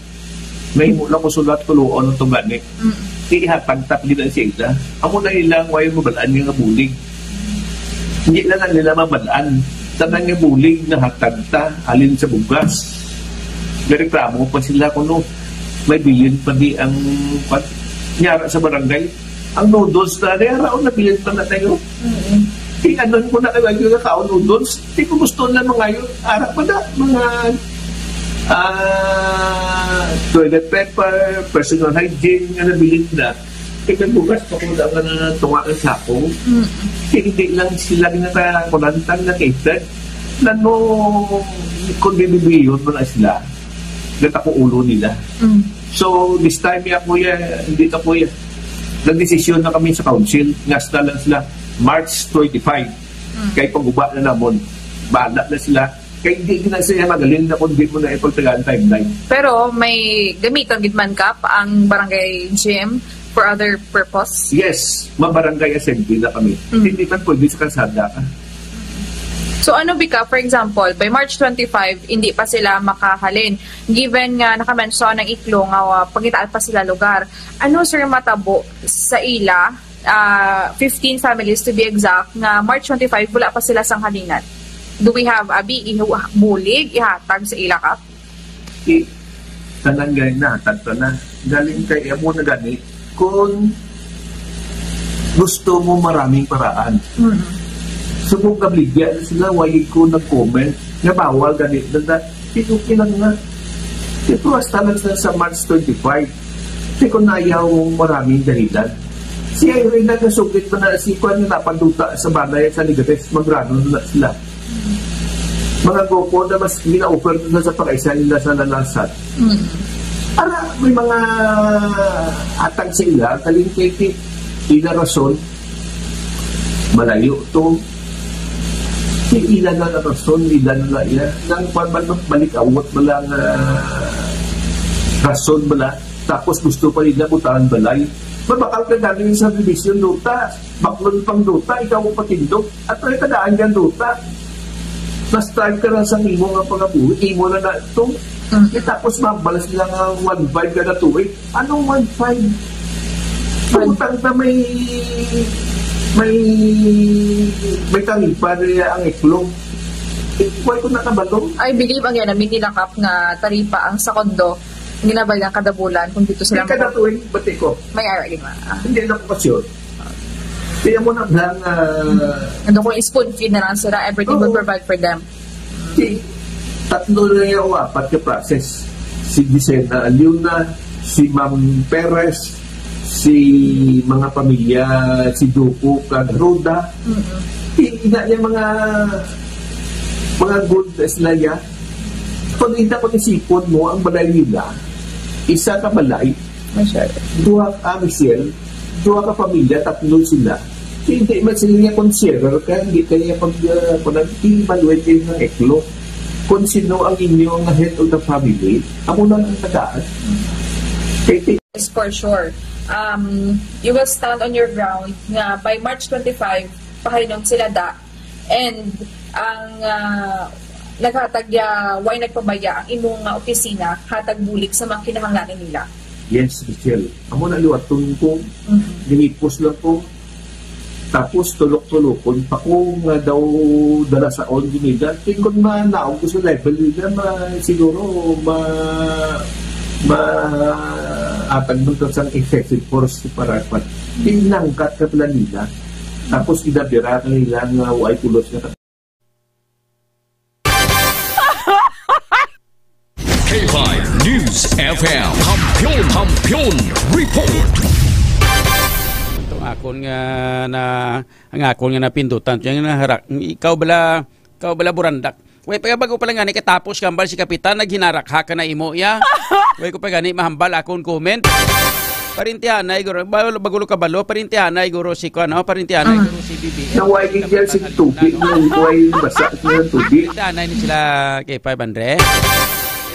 May mo lang ko sulat ko luon ang tunggani. Mm. Ihatag tak gid ang sa ila. Amo na ilang way mabalaan nga bulig. Hindi na lang nila mabalaan. Tanan nga bulig nahatag ta, halin sa bugas. Nareklamo pa sila kuno may bilin pa di ang, kwan, nyara sa barangay. Ang noodles na, kaya raon nabilin pa na tayo. Mm-mm. Tingnan ko na kayo, yung nakaon noodles. Di ko gusto na mangayo. Ara pa na, mga, ah, toilet paper, personal hygiene, nga nabilin na. Kaya bukas pa kung na nga tunga ang sako. Mm. Kaya hindi lang sila nga nakakulantan na catered. Nano, kung bibibiyon mo na sila, gat ako ulo nila. Mm. So, this time, ya, kuya, hindi na, kuya. Nagdesisyon na kami sa council, nga hasta lang sila March twenty-five. Mm. Kay paguba na namon, bala na sila. Kay hindi na siya magaling na kung di mo na ipagtagaan timeline. Pero may gamiton gid man, Kap, ang barangay gym for other purpose? Yes, ma-barangay assembly na kami. Mm. Hindi man pwede sa kalsada. So, ano bika, for example, by March twenty-five, hindi pa sila makahalin. Given nga naka-mention ang Iklo nga, uh, pangitaan pa sila lugar, ano, sir, matabo sa ila, uh, fifteen families to be exact, nga March twenty-five, wala pa sila sang halinan? Do we have, abi, ihu-, bulig, ihatag sa ila, Kap? I-, tanan gani na, tagto na. Galing kay amo na gani, kung gusto mo maraming paraan. Mm. Subong kabligya na sila, why ko nag-comment, nga bawal gani, na, na, di okay lang na. Pero hasta lang sa, sa March twenty-five, di ko nayaw maraming dahilan. Si Irene, nagasugit pa na si Kwan nga napanduta sa balay sa Ligares, magrano na sila. Mga grupo na mas gina-offer na sa pagkaisa nila sa lalasan. Mm. Ara, may mga atag sa ila, kaling kay ila rason, malayo to. Kay ila na na rason, ila na na iya. Nang kwan man, balik awat mo lang, ah, rason mo lang. Tapos gusto pa nila butangan balay. Mabakal ka dali sa division luta. Baklon pang duta, ikaw ang patindog. At may kadaan nga duta. Na-starve ka lang sa imo nga pangabuhi, imo na na ito. Mm. Eh, tapos mabalas nila nga one five kada tuig. Anong one five? One. Utang na may, may, may taripa niya ang iklog. Eh, why ko nakabalo? I believe ang yan, namin nila, Kap, nga taripa ang sa kondo, ginabay nga kada bulan kung dito sila. Hindi kada tuig, bati ko. May ara, di ba? Ah. Hindi na ko pa sure. Kaya mo na lang, ah, Ano kung spoon feed na lang sila, everything will Oo. provide for them. Si, tatlo na yung apat ka process. Si Gisela Aliuna, si Ma'am Perez, si mga pamilya, si Duco, kag Rhoda. Mm-mm. Ti-, ina niya mga, mga good sila ya. Kung hindi ko isipon mo, ang balay nila, isa ka balay, Masyado. Duha ka, ah, Michelle, duha ka pamilya, tatlo sila. Hindi man sila niya consider, kaya hindi kaya pag, ah, kung nag-evaluate kayo ng eklo. Kung sino ang inyong head of the family, amo na ang tagaan. Kaya ti- Yes, for sure. Um, you will stand on your ground nga by March twenty-five, pahayinon sila da. And ang, ah, naghatag ya, way nagpabaya ang imong, ah, opisina, hatag bulig sa mga kinahanglanan nila. Yes, Michelle. Amo na liwat ko, Mhm. gihipos lang ko. Tapos tulok-tulokon pa ko nga daw dala sa on giniga. Kaya kung manaog ko sa level nila, ma, siguro ma, ma, atag man to sa excessive force para pa. Pinangkat ka pala nila. Tapos idabira ka nila nga way pulos nga K five News F M. Kampiyon, Kampiyon Report. Itong akon nga na, ang akon nga napindutan, yung naharak, ikaw bala, ikaw bala burandak. Way pa, bago pa lang gani katapos kambal si Kapitan, naghinarak-hak ka na imo, ya. Way ko pa gani mahambal akon comment. Parintihanay, guro, ba-, bagulo ka balo, parintihanay, guro, si kuan, no? Parintihanay, Mm. guro, si B B M. Naway gid yan si tubig, nung way basa sa tubig. Parintihanay ni sila kay five hundred.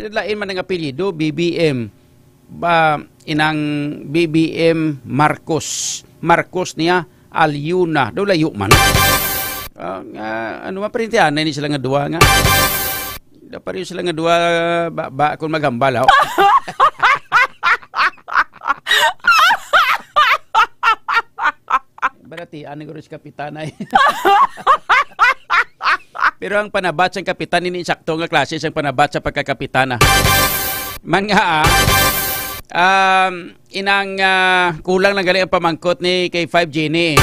Lain man ang apelyido, B B M. Ba, inang B B M Marcos. Marcos niya, Aliuna. Daw layo man. Ah, nga, ano man, parintihanay ni sila nga duwa nga. Da pa rin sila nga duwa, ba, ba, kung magambal, oh. Balatian ni guro si Kapitan ay. Pero ang panabat sang Kapitan, ini sakto nga klase sang panabat sa pagkakapitana. Man nga, ah, um, inang, ah, kulang lang gali ang pamangkot ni kay five Jenny.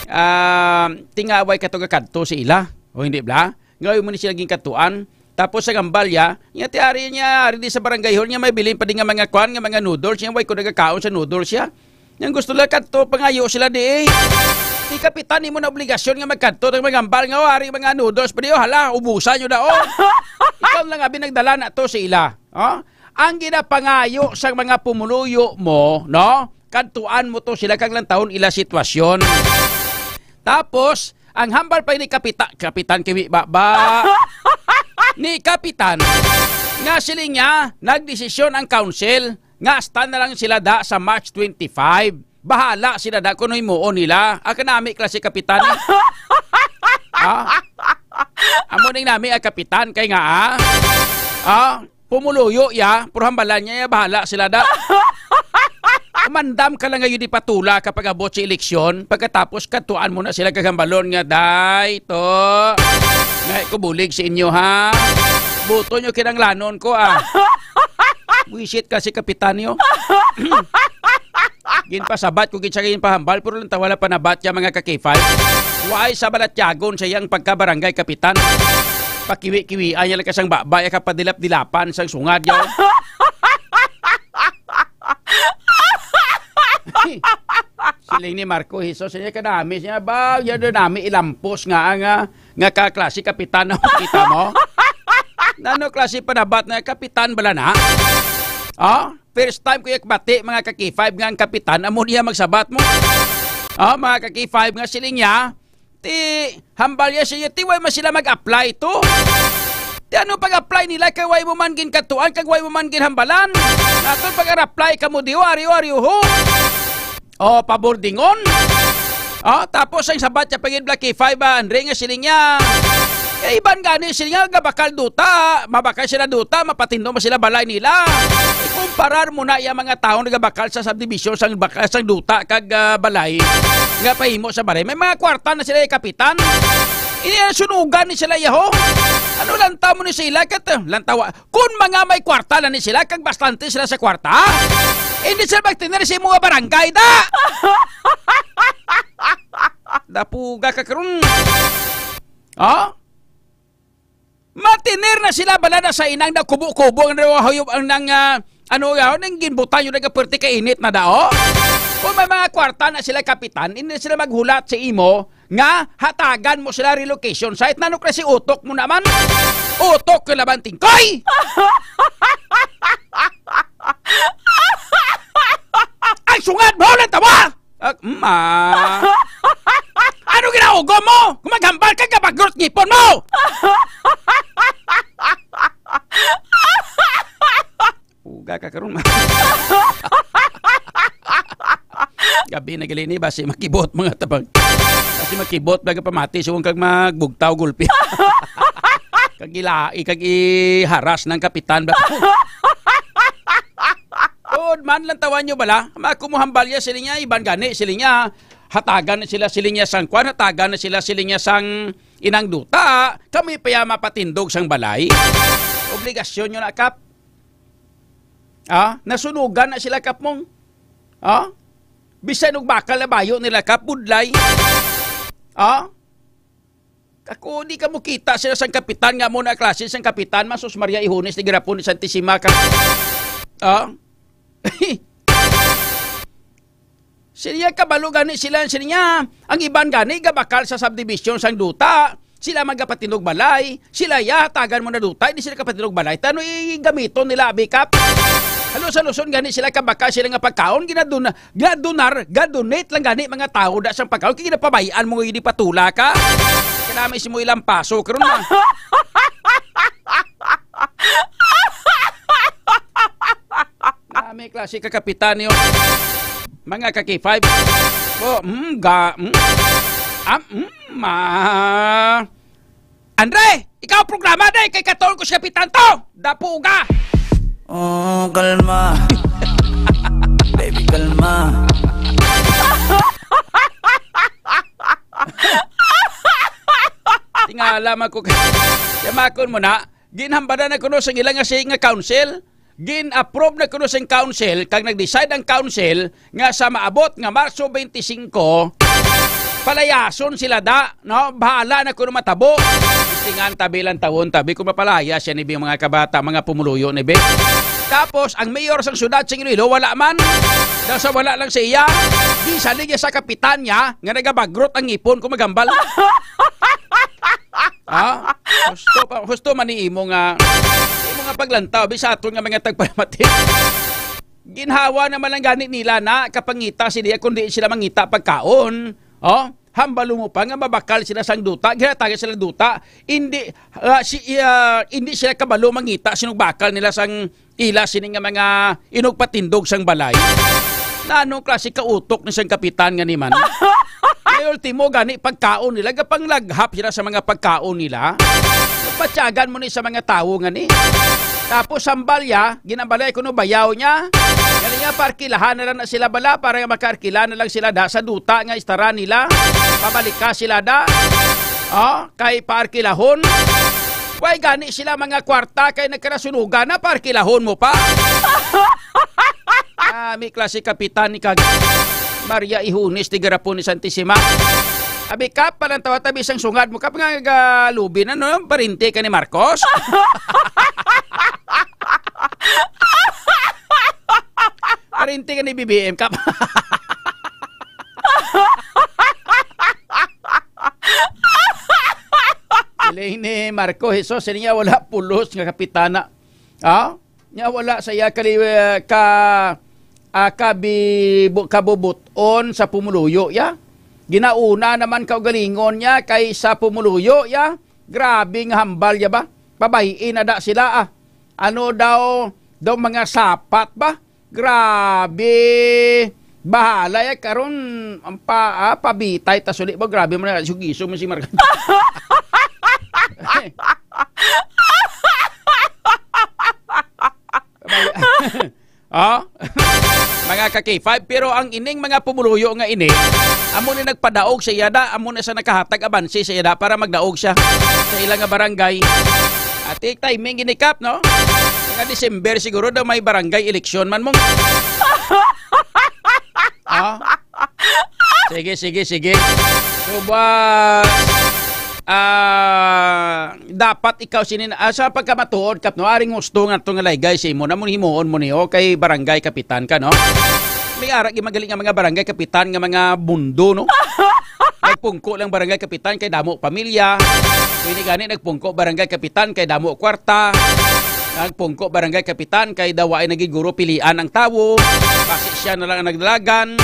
Um, tingaway ka to gakadto si ila, o hindi bla? Ngayon mo ni sila ginkadtuan. Tapos sa gambalya, niya ti ari niya, ari di sa barangay hall niya, may bilin pa di nga mga kwan, nga mga noodles, niya way ko nagakaon sa noodles siya. Yang gusto lang kadto, pangayo sila di eh. Ti kapitan, imo na obligasyon nga magkadto, tag magambal nga, "Oh, ari mga noodles pa di, oh, hala, ubusan nyo na, oh." Ikaw lang abi nagdala na to sa ila. Oh? Ang ginapangayo sa mga pumuluyo mo, no? Kadtuan mo to sila kag lantawon ila sitwasyon. Tapos, ang hambal pa ni kapita-, kapitan kay baba ni kapitan nga siling niya, nagdesisyon ang council nga hasta na lang sila da sa March twenty-five. Bahala sila da kung himuon nila. Ah, kanami klase kapitan eh. Ha? Amo ning nami ang kapitan kay nga, ah? Ah? Pumuluyo ya, pero hambalan niya, ya, bahala sila da. Mandam ka lang ngayon di patula kapag abot sa eleksyon, pagkatapos katuan mo na sila kagambalon nga, "Day, to, may ko bulig sa inyo, ha? Buto nyo kinanglanon ko, ah." Buisit ka si kapitan nyo. Ginpasabat ko gid siya, ginpahambal, pero lang tawala panabat ya, mga ka K five. Why sa balatyagon sa iyang pagkabarangay kapitan? Pakiwi-kiwian niya lang ka sang babay, kapadilap-dilapan sang sungad yaw. Siling ni Marco Jesus, niya kanami, siya ba, yan na nami ilampos nga ang, ah, nga kaklase kapitan, no? Kita mo? Nano klase panabat na kapitan bala na? Ah? First time ko yakbati, mga ka-K five, nga ang kapitan, amo niya magsabat mo. Ah, mga ka-K five, nga siling niya, ti, hambal niya siya, ti, way man sila mag-apply to. Ti, ano pag-apply nila, kay way mo man ginkatuan, kag way mo man ginhambalan. Naton pag-apply ka mo, di, wari, wari, ho. Oh, pabordingon. Oh, tapos ang sabat niya, pagid Black K five, ah, Andre, nga siling niya, eh, iban gani, siling niya, gabakal duta, mabakal sila duta, mapatindo mo sila balay nila. Ikumparar mo na yung mga taong nagabakal sa subdivision, sang bakal, sang duta, kag, ah, balay, nga pahimo sa balay. May mga kwarta na sila, eh, kapitan. Ini ang sunugan ni sila, yaho. Ano lang tamo ni sila, kat, lang tawa. Kun mga may kwarta na ni sila, kag bastante sila sa kwarta, hindi sila magtinir sa imo nga barangay, da! Dapuga ka karon. Oh? Matinir na sila, bala na sa inang na kubo-kubo ang nahuyop ang nang, ah, ano, yaw, nang ginbutan yung nagapwerte ka init na dao? Kung may mga kwarta na sila, kapitan, hindi sila maghulat sa imo, nga hatagan mo sila relocation site. Nano kasi utok mo naman? Utok ka laban tingkoy! Sungad mo lang tawa! Ah, ma. Ano ginaugom mo? Kung maghambal ka, gabagrot ngipon mo! Puga ka karon, ma. Gabi na gali ni, basi makibot mga tabang. Basi makibot, baga pamati, suwang kag magbugtaw gulpi. Kag ilai, kag iharas ng kapitan ba? Tuod man, lantawan nyo bala? Mako mo hambalya, siling niya, iban gani, siling niya, hatagan na sila, siling niya, sang kwan, hatagan na sila, siling niya, sang inang duta, kami pa ya mapatindog sang balay. Obligasyon nyo na, Kap. Ah, nasunugan na sila, Kap, mong. Ah? Bisan og bakal na bayo nila, Kap, budlay. Ah? Ako, di ka mo kita sila sang kapitan nga mo na klase sang kapitan, Masus Maria Ihones, ni Girapon ni Santissima ka. Ah? Sila kabalo gani sila, sila niya. Ang iban gani gabakal sa subdivision sang duta. Sila magapatinog balay. Sila ya, tagan mo na duta, di sila kapatinog balay. Tano igamiton nila, abi, Kap? Halos-haluson gani sila kabakal sila nga pagkaon, ginaduna, gadunar, gadonate lang gani mga tao da sang pagkaon. Kaya ginapabayaan mo, hindi patula ka. Kaya mismo ilang paso, karon na. Nami klase ka kapitan niyo. Mga ka-K five. Oh, mm, ga, mm. Ah, mm, ma. Andre, ikaw programa na, kay katon ko si kapitan to. Dapuga. Oh, kalma. Baby, kalma. Tingala man ko kay, yamakon mo na. Ginhambanan na kuno sang ila nga, si, nga council. Gin-approve na kuno sing council, kag nag-decide ang council nga sa maabot nga Marso twenty-five, palayason sila da, no? Bahala na kuno matabo. Istingan tabi lang tawon tabi kung mapalaya siya ni mga kabata, mga pumuluyo ni Be. Tapos, ang mayor sang syudad sing Iloilo, wala man. Daw sa wala lang siya, di salig sa kapitan niya nga nagabagrot ang ngipon kung magambal. Ha? Husto pa, husto man ni imo nga, imo nga paglantaw, bi sa aton nga mga tagpamati. Ginhawa naman lang gani nila na kapangita sila, kundi sila mangita pagkaon. Oh, hambalo mo pa nga mabakal sila sang duta, ginatagan sila duta. Hindi, ah, si, ah, hindi sila kabalo mangita sinog bakal nila sang ila sini nga mga inugpatindog sang balay. Nanong klase ka utok ni sang kapitan nga ni man? May ultimo gani pagkaon nila, gapanglaghap sila sa mga pagkaon nila. Patyagan mo ni sa mga tawo nga ni. Tapos sambalya, ginambalay kuno bayaw niya. Gali nga, parkilahan na lang na sila bala para nga makaarkila na lang sila da sa duta nga istara nila. Pabalika sila da. Oh, kay paarkilahon. Way gani sila mga kwarta kay nagkarasunugan na, parkilahon mo pa. Ah, may klase kapitan ni kag Maria Ihunis, tigarapon ni Santissima. Abi ka, palantawa tabi sang sungad mo, kap nga galubi na, no? Parinti ka ni Marcos? Parinti ka ni B B M, kap? Siling ni Marco Jesus, siling niya wala pulos nga kapitana. Ah? Nya wala sa iya kali-, eh, ka, ah, kabi-, bu-, kabubot-on sa pumuluyo, ya. Ginauna naman kaugalingon niya kay sa pumuluyo, ya. Grabe nga hambal, ya ba? Pabay-i na da sila, ah. Ano daw, daw mga sapat ba? Grabe. Bahala ya karon ang pa, ah, pabitay ta suli ba? Grabe man na, isog-isog man si Mark. Oh? Mga ka-K five, pero ang ining mga pumuluyo nga ini, amo ni nagpadaog sa iya da, amo na sa nakahatag abansi sa iya da para magdaog siya sa ila nga barangay. Ati timing gini, kap, no? Mga December siguro daw may barangay eleksyon man mong. Ah? Sige, sige, sige. So, ba, ah, dapat ikaw sinin, ah, sa pagkamatuod, kap, no? Aring gusto nga to nga laygay sa imo, namon himuon mo ni, okay, barangay kapitan ka, no? May ara, magaling nga mga barangay kapitan nga mga bundo, no? Nagpungko lang barangay kapitan kay damo pamilya. Pwede gani nagpungko barangay kapitan kay damo kwarta. Nagpungko barangay kapitan kay daw ay nagiguro pilian ang tawo. Basi siya na lang ang nagdalagan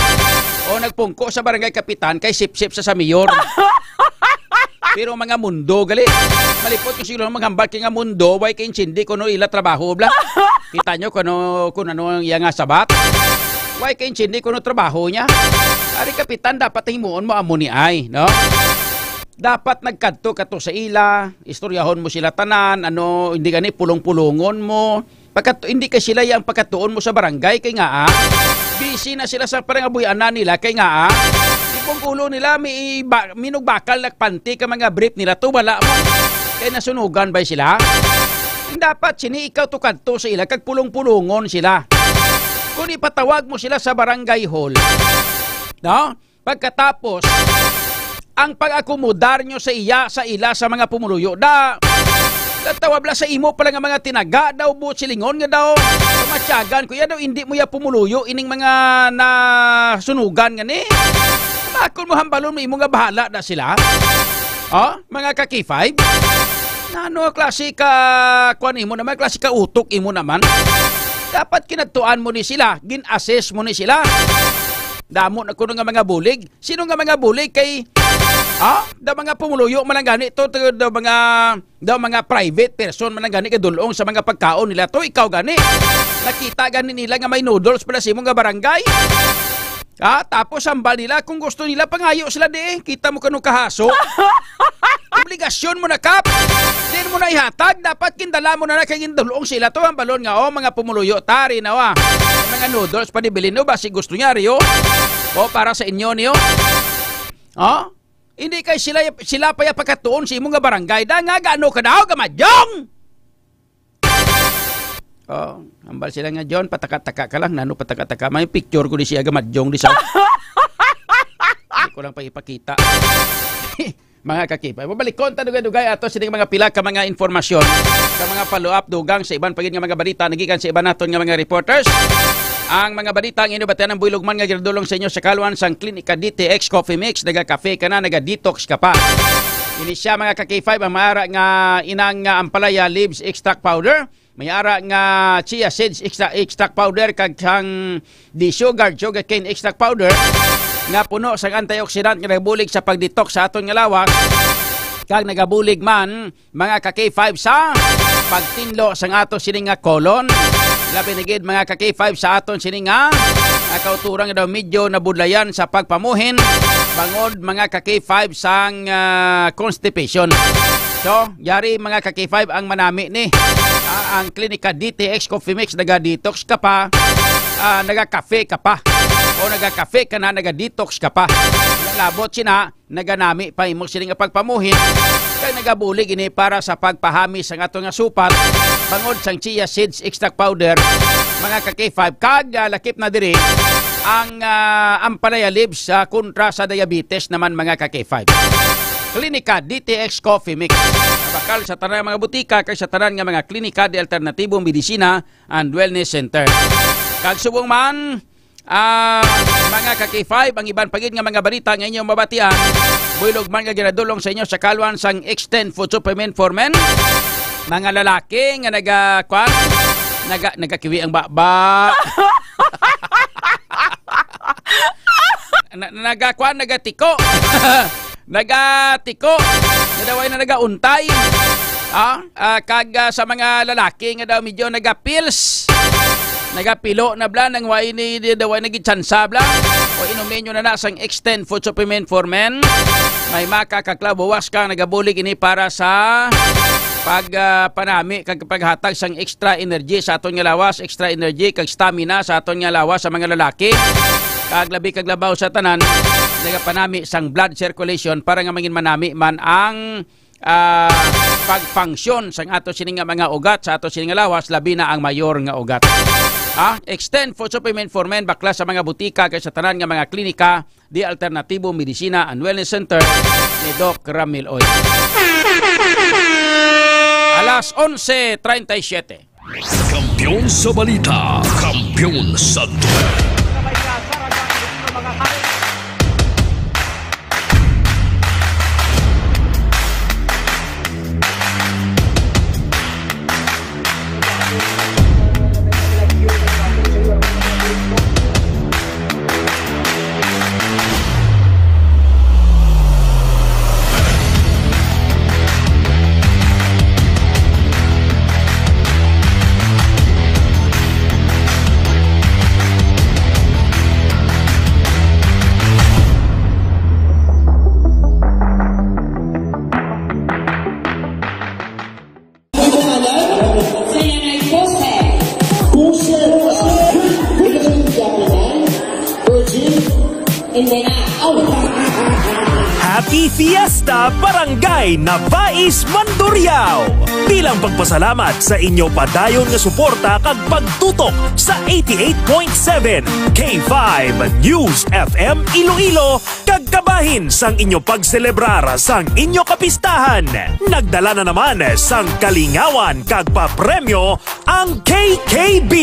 o nagpungko sa barangay kapitan kay sipsip sa, sa mayor. Pero mga mundo, gali. Malipot ko siguro maghambal kay nga mundo, way kaintindi kuno ila trabaho, bla. Kita nyo kuno, kung ano ang iya nga sabat? Way kaintindi kuno trabaho niya. Ari kapitan, dapat himuon mo amo ni ay, no? Dapat nagkadto ka to sa ila, istoryahon mo sila tanan, ano, hindi gani pulong-pulongon mo. Pagkat-, hindi kay sila yang pagkatuon mo sa barangay, kay nga, ah, busy na sila sa panangabuy-anan nila, kay nga, ah, ibong ulo nila, may ba-, minugbakal nagpanti ka mga brief nila, to wala mo. Kay nasunugan ba sila? Dapat sini ikaw to kadto sa ila, kag pulong-pulongon sila. Kung ipatawag mo sila sa barangay hall, no? Pagkatapos, ang pag-akomodar nyo sa iya, sa ila, sa mga pumuluyo, da, natawa bla sa imo pala nga mga tinaga daw, buot silingon nga daw, kamatyagan ko, iya daw, hindi mo ya pumuluyo, ining mga nasunugan nga ni. Bakon mo hambalon mo imo nga bahala na sila? Oh, mga ka-K five? Nano klase ka, kuan imo naman, klase ka utok imo naman? Dapat kinadtuan mo ni sila, gin-assess mo ni sila. Damo na kuno nga mga bulig. Sino nga mga bulig kay, ha? Da mga pumuluyo man lang gani to, to, da mga, da mga private person man lang gani kadulong sa mga pagkaon nila to. Ikaw gani. Nakita gani nila nga may noodles pala sa imong nga barangay. Ha? Tapos hambal nila, kung gusto nila, pangayo sila di. Kita mo kanong kahaso. Obligasyon mo na, Kap. Din mo na ihatag. Dapat gindala mo na na kay gindulong sila to. Ang balon nga, oh, mga pumuluyo, tari na, wa. May mga noodles pa ni Bilin, no? Basi gusto niya, Rio. O, para sa inyo, niyo. Oh? Hindi kay sila, sila pa ya pagkatuon sa imo nga barangay. Da nga, gaano ka daw, gamadyong? Oh, hambal sila nga, "John, pataka-taka ka lang. Nano pataka-taka? May picture ko di siya gamadyong di sa." Hindi ko lang pa ipakita. Mga ka-K five, mabalikon ta dugay-dugay ato sining mga pila ka mga informasyon sa mga follow-up dugang sa iban pa gid nga mga balita nagikan sa iban naton nga mga reporters. Ang mga balita ang inyo batian ang buylog man nga ginadulong sa inyo sa kalwan sang Klinika D T X Coffee Mix. Naga-cafe ka na, naga-detox ka pa. Ini siya, mga ka-K five, ang maara nga inang, ah, ampalaya leaves extract powder. May ara nga chia seeds extra-, extract powder kag sang desugared sugarcane extract powder nga puno sang antioxidant nga nagabulig sa pag-detox sa aton nga lawas kag nagabulig man, mga ka-K five, sa pagtinlo sang ato sini nga colon. Labi na gid, mga ka-K five, sa aton sini nga, ah, kauturan nga daw medyo nabudlayan sa pagpamuhin bangod, mga ka-K five, sang, ah, constipation. So, yari, mga ka-K five, ang manami ni. Ah, ang Klinika D T X Coffee Mix, naga-detox ka pa, ah, naga-cafe ka pa, o naga-cafe ka na, naga-detox ka pa. Labot sina, naganami pa imo sini nga pagpamuhin, kay nagabulig ini para sa pagpahami sang ato nga supat, bangod sang chia seeds extract powder, mga ka-K five, kag, ah, lakip na diri ang, ah, ampalaya leaves, ah, kontra sa diabetes naman, mga ka-K five. Klinika D T X Coffee Mix. Bakal sa tanan nga mga butika kag sa tanan nga mga klinika de alternatibo, medisina and wellness center. Kag subong man, ah, mga ka-K five, ang iban pa gid nga mga balita nga inyo mabatian, buylog man nga ginadulong sa inyo sa kalwan sang Extend Food Supplement for Men. Mga lalaki nga naga-, kwan, naga-, nagakiwi ang baba. Na-, nagakuan, nagatiko. Nagatiko. Nadaway na nagauntay. Ah, ah, kag, ah, sa mga lalaki nga daw medyo nagapils. Nagapilo na bla nang way ni, di daway nagitsansa bla. O inumin nyo na na sang Extend Food Supplement for Men. May maka kag klaw buwas ka nagabulig ini para sa pag, ah, panami kag paghatag sang extra energy sa aton nga lawas, extra energy kag stamina sa aton nga lawas sa mga lalaki. Kag labi kag labaw sa tanan, nagapanami sang blood circulation para nga mangin manami man ang, ah, pag-function sang ato sini nga mga ugat, sa ato sini nga lawas, labi na ang mayor nga ugat. Ha? Extend Food Supplement for Men, bakla sa mga butika kag sa tanan nga mga klinika, di Alternatibo Medicina and Wellness Center ni Doc Ramil Oy. Alas onse treinta y siete. Kampiyon sa balita, kampiyon sa Happy Fiesta, Barangay Nabais, Mandurriao! Bilang pagpasalamat sa inyo padayon nga suporta kag pagtutok sa eighty-eight point seven K five News F M Iloilo, kag kabahin sang inyo pagselebrar sang inyo kapistahan, nagdala na naman sang kalingawan kag papremyo ang K K B,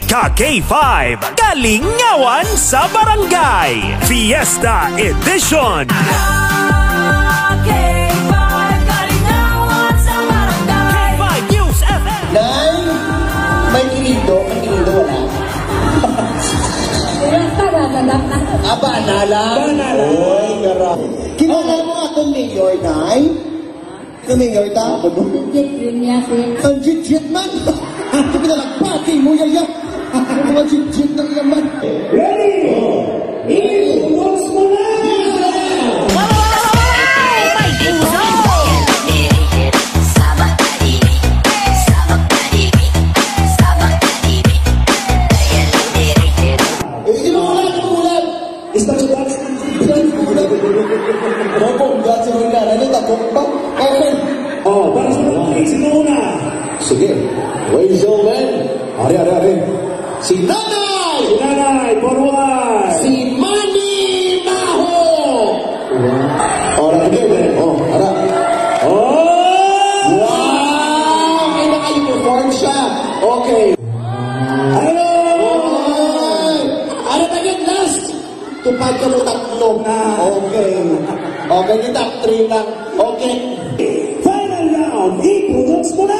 ka K five, Kalingawan sa Barangay, Fiesta Edition. K five News F M. Nay, may kinido, may kinido, wala? Wala pa, naganap na. Ah, bana lang? Bana lang. Oy, gara. Kilala mo atong mayor, Nay? Ano, mayor ta? Legit yun niya, sir. Ang legit man! Ito pinalagpati mo, yaya! Ang mga legit na naman! Ready? Ibulos mo na! Eh, ibulos mo na! Isda sa dance. Dance mo na. Mabongga si Rina. Ano, takot pa? Okay. Oh, para sa mga kids, sino una? Sige. Ladies and gentlemen. Ari, ari, ari. Si Nanay! Si Nanay, forward! Si Manny Maho! Oh, ara, sige, eh. Oh, ara. Oh! Wow! Ay, naka-uniform siya. Okay. Hello! Oy! Ano ba yun? Last! Tupad ka mo tatlo. Ah. Okay. Okay, kita, three lang. Okay. Final round, i-pronounce mo na!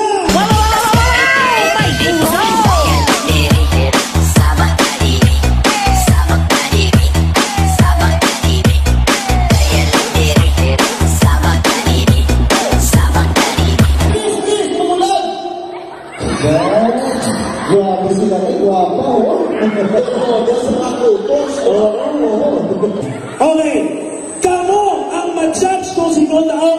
Please, please, tumulan! Grabe sila, ay, gwapa, oh. Oo, sa mga kutos. Oo, oo. Okay. Kamo ang ma-judge kung sino daw.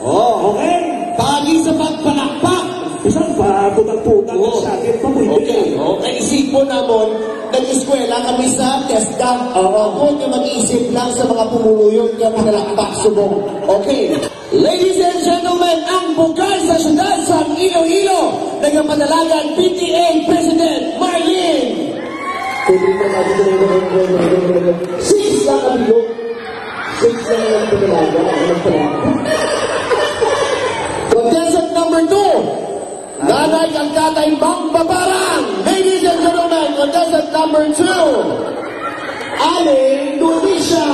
Oh. Okay? Pagi sa pagpalakpak. Bisan pa, putang-putang Oo. Sa akin, pa pwede. Okay, okay. Isipon namon, nag-eskwela kami sa TESDA. Oo. Ako nga mag-iisip lang sa mga pumuluyon nga pinalakpak subong. Okay. Ladies and gentlemen, ang bugay sa siyudad sa Iloilo, nagapadalagan P T A President Marlene. Six lang ang bilog. Six lang ang padalagan. Ang padalagan. Contestant number two, Nanay kag Tatay Mang Babarang. Ladies and gentlemen, contestant number two. Aling Dulisa.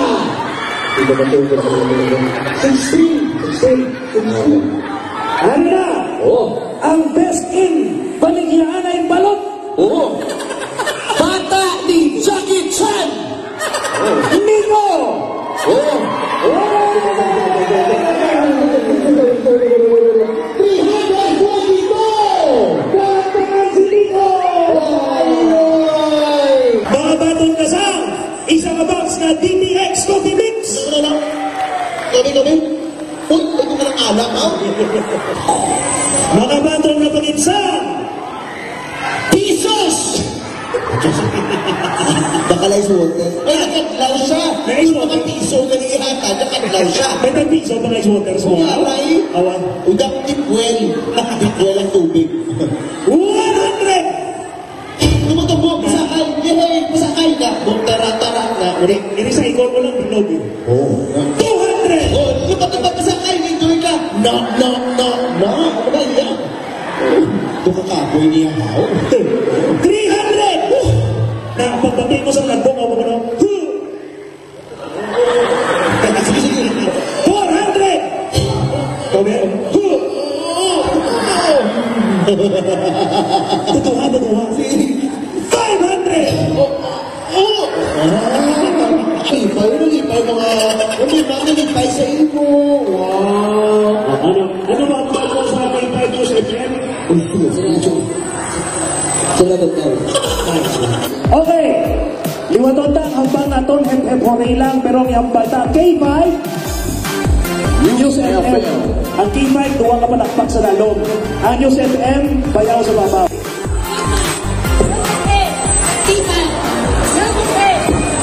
Sixteen. Sixteen. Sixteen. Ano na? Oh. Ang best in Baligyaanay Balot. Oh. Bata ni Jackie Chan. Oh. Nico. Oh. Oh. Three hundred twenty-two! Kanta si Nico! Ay, ay! Mga baton ka sa isa ka box nga D T X Coffee Mix! Ano na? Kami, kami? Uy, ito ka ng anak, ha? Mga baton na pangitsa! Pisos! Baka lang ice water. Ay, nakadlaw siya. May ice water. Baka piso, ganihan ka, nakadlaw siya. May tag-piso, baka ice water sa mga. Aray. Awan. Udak, deep well. Deep well ang tubig. One hundred! Tumutubo, pasakay. Yay, pasakay ka. Bong tara-tara na. Uri, iri sa ikon mo lang bilog, eh. Oh. Two hundred! Oh, yung pagkapag-, pasakay, enjoy ka. No, no, no, no. Ano ba yan? Ito ka kapoy niya, haw? Three hundred! Na, pagbati mo sa kadbong, ako mo, huh! Sige, sige. Four hundred! Kami, huh! Tutuha, tutuha. Five hundred! Oh! Ah, lipay, nalipay mga, ano ba, nalipay sa imo? Wow! Ano, ano ba ang bago sa K five News F M? Uy, sige, sige, sige. Salamat, Tay. Okay. Liwaton ta ang hambal naton, hep, hep, hooray lang, pero ang hambal ta, K five News F M. Ang K five, duwa ka palakpak sa lalom. Ang News F M, bayaw sa babaw. Tita,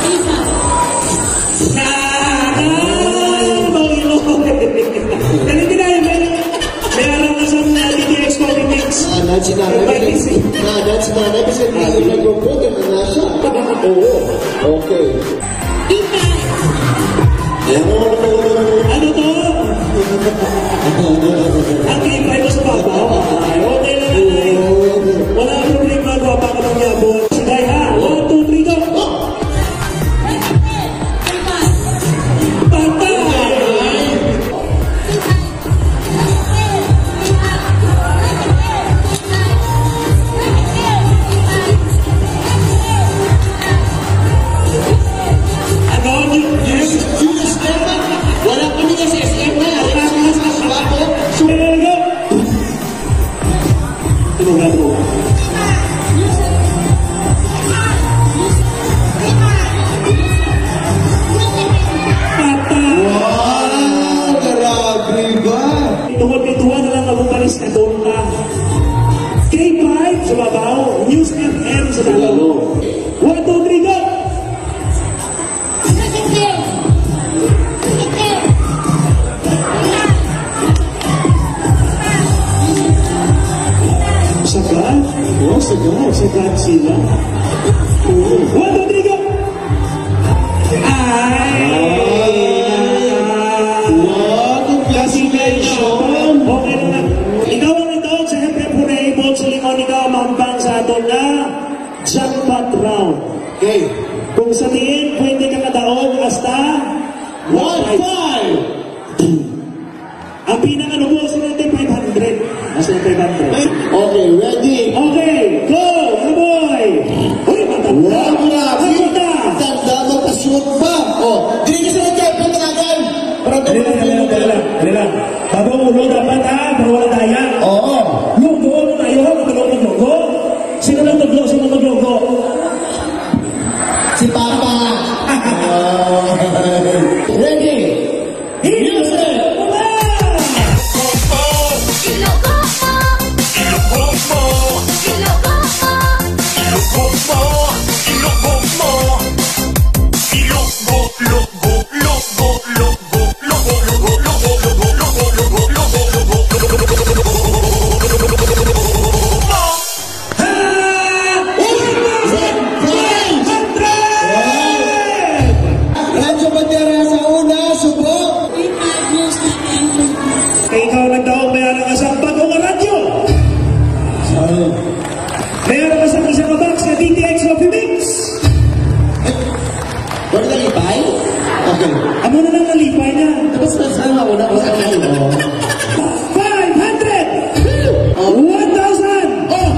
tita. Si nanay, kasi nanay, nag-report, yung anak siya. Oo. Okay. Ano to? Ang K five sa babaw. Ay, okay lang, ay. Wala ang problema, gwapa ka pag-abot. Sige, ha? One, two, three, go! Patay! Ano? Yung, yung, yung S M na? Wala kami na sa S M na. Wala kami sa S M na. Sumunod. Ano nga po? Patay! Wow! Grabe ba? Tungod kay duha na lang mabubalis na tonta. K five sa babaw, News F M sa dalaw. One, two, three, go! Sagad? Oh, sagad. Sagad sila. One, two, three, go! Ay! Wow, congratulations! Okay na. Ikaw ang ito sa F F Hooray, Bolt Silingon, ikaw ang mahumpang sa aton na jackpot round. Okay. Kung sa diin, pwede ka kadaog hasta one five. Ang pinakanubo sa natin, five hundred. Mas yung five hundred. Okay, ready? Okay, go, kaboy! Uy, matanda! Wow, grabe! Matanda! Tanda, magka-shoot pa! Oh, dili ka sa nagkapit na agad! Para Dali lang, dali lang, dali lang, dali lang. Bago ulo dapat, ha? Para wala daya. Oo. Lunggo, ano tayo? Matalong maglunggo? Sino lang tudlo? Sino maglunggo? Si Papa. Ready? Music! Radyo Bandera sa una, subo. Kay ikaw nagdaog, may ara ka sa bagong radyo. May ara ka sa isa ka box sa D T X Coffee Mix. Wala nalipay? Okay. Amo na lang nalipay na. Tapos na sa nga una, wala na yun. Five hundred! Oh. One thousand! Oh.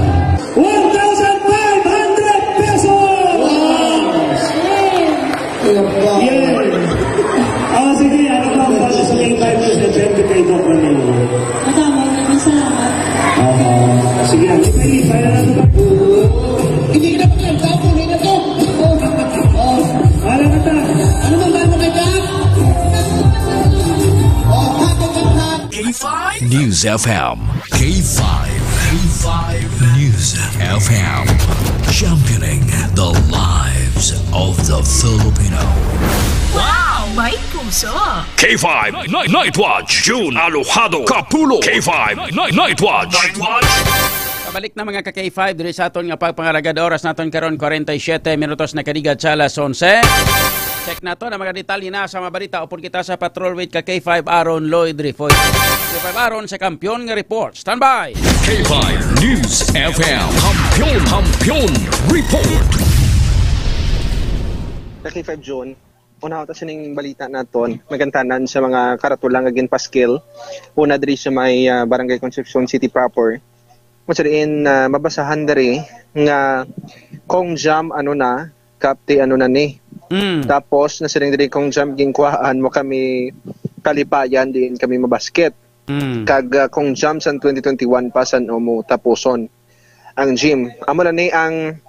One thousand five hundred pesos! Wow! Kaya ba? Yeah. Oh, sige, ano pa ang boses sa K five News F M kay Doc Manilo? Madamo, maraming salamat. Ah, sige, ang ipay-ipay na lang. Hindi ka na pagkanta, puno na to. Oh, oh. Wala na ta. Ano bang bago ka dyan? Oh, hot, hot, hot. K five News F M. K five. K five News F M. Championing the lives of the Filipino. Wow! May puso! K five Night, Night Watch, June Alojado, Kapulo. K five Night, Night Watch. Night Watch. Pabalik na, mga ka-K five, diri sa aton nga pagpangalagad. Oras naton karon, forty-seven minutos na kadigat sa alas onse. Check nato ang mga detalye na sa mga balita upod kita sa Patrol with ka K five Aaron Lloyd Rifoy. K five Aaron sa Kampiyon nga Report. Standby! K five News F M. Kampiyon, Kampiyon Report. Ka K five June, una ta sining balita naton, magantanan sa mga karatula nga ginpaskil. Una diri sa may, ah, Barangay Concepcion City proper. Kung sa diin, ah, mabasahan diri nga Kong Jam, ano na, Kapti, ano na ni. Mm. Tapos, nasiring diri, Kong Jam, ginkuhaan mo kami kalipayan, diin kami mabasket. Mm. Kag, ah, Kong Jam, san twenty twenty-one pa, san-o mo tapuson ang gym. Amo na ni ang,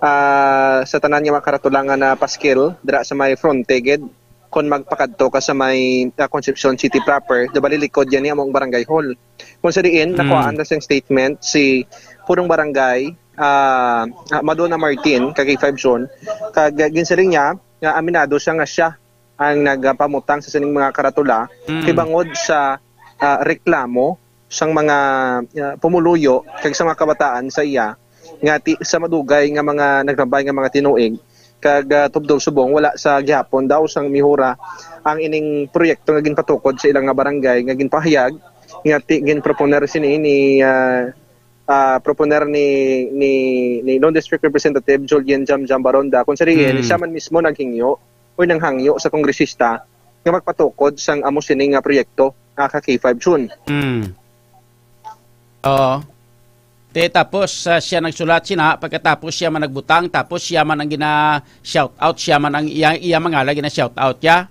ah, sa tanan nga mga karatula nga napaskil dira sa may fronte gid, kon magpakadto ka sa may, ah, Concepcion City proper, do bali likod yan ni among barangay hall. Kung sa diin, Mm. nakuhaan na siyang statement si Punong Barangay, ah, ah, Madonna Martin, ka K five Zone, kag, ah, ginsiling niya nga aminado siya nga siya ang nagpamutang sa sining mga karatula, Mm. kay bangod sa, ah, reklamo sang mga, ah, pumuluyo kag sa mga kabataan sa iya, nga ti-, sa madugay nga mga naglabay nga mga tinuig, kag, ah, tubtob subong wala sa gihapon daw sang mihura ang ining proyekto nga ginpatukod sa ilang nga barangay nga ginpahayag nga ti-, ginproponer sini ni, ah, ah, proponer ni, ni, ni Lone District Representative Julian Jamjam Baronda, kung sa diin, Hmm. siya man mismo naghingyo o nanghangyo sa kongresista nga magpatukod sang amo sini nga proyekto, ah, ka K five Jun. Hmm. Oo. Te, tapos, ah, siya nagsulat sina, pagkatapos siya man nagbutang, tapos siya man ang gina-shout out, siya man ang iya, iya mga gina-shout out ya.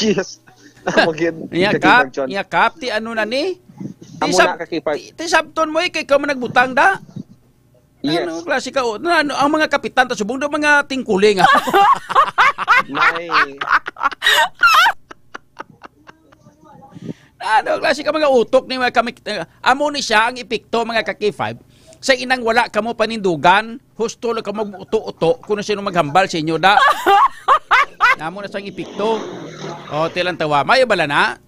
Yes. Amo gid. Iya, Kap, John. Iya, Kap, ti ano na ni? Ti Amo sab-, na, ka K five. Ti, ti sabton mo, eh, kay ikaw man nagbutang da? Yes. Ano, klase ka, oh, na, ano, ang mga kapitan, ta subong daw mga tingkuling, ah. May Ano, klase ka mga utok ni mga kamik-, eh, amo ni siya ang epekto, mga ka K five, sa inang wala kamo panindugan, husto lang kamo mag-uto-uto kung sino maghambal sa inyo, da. Namo na sang epekto. O, tilang tawa. May bala na?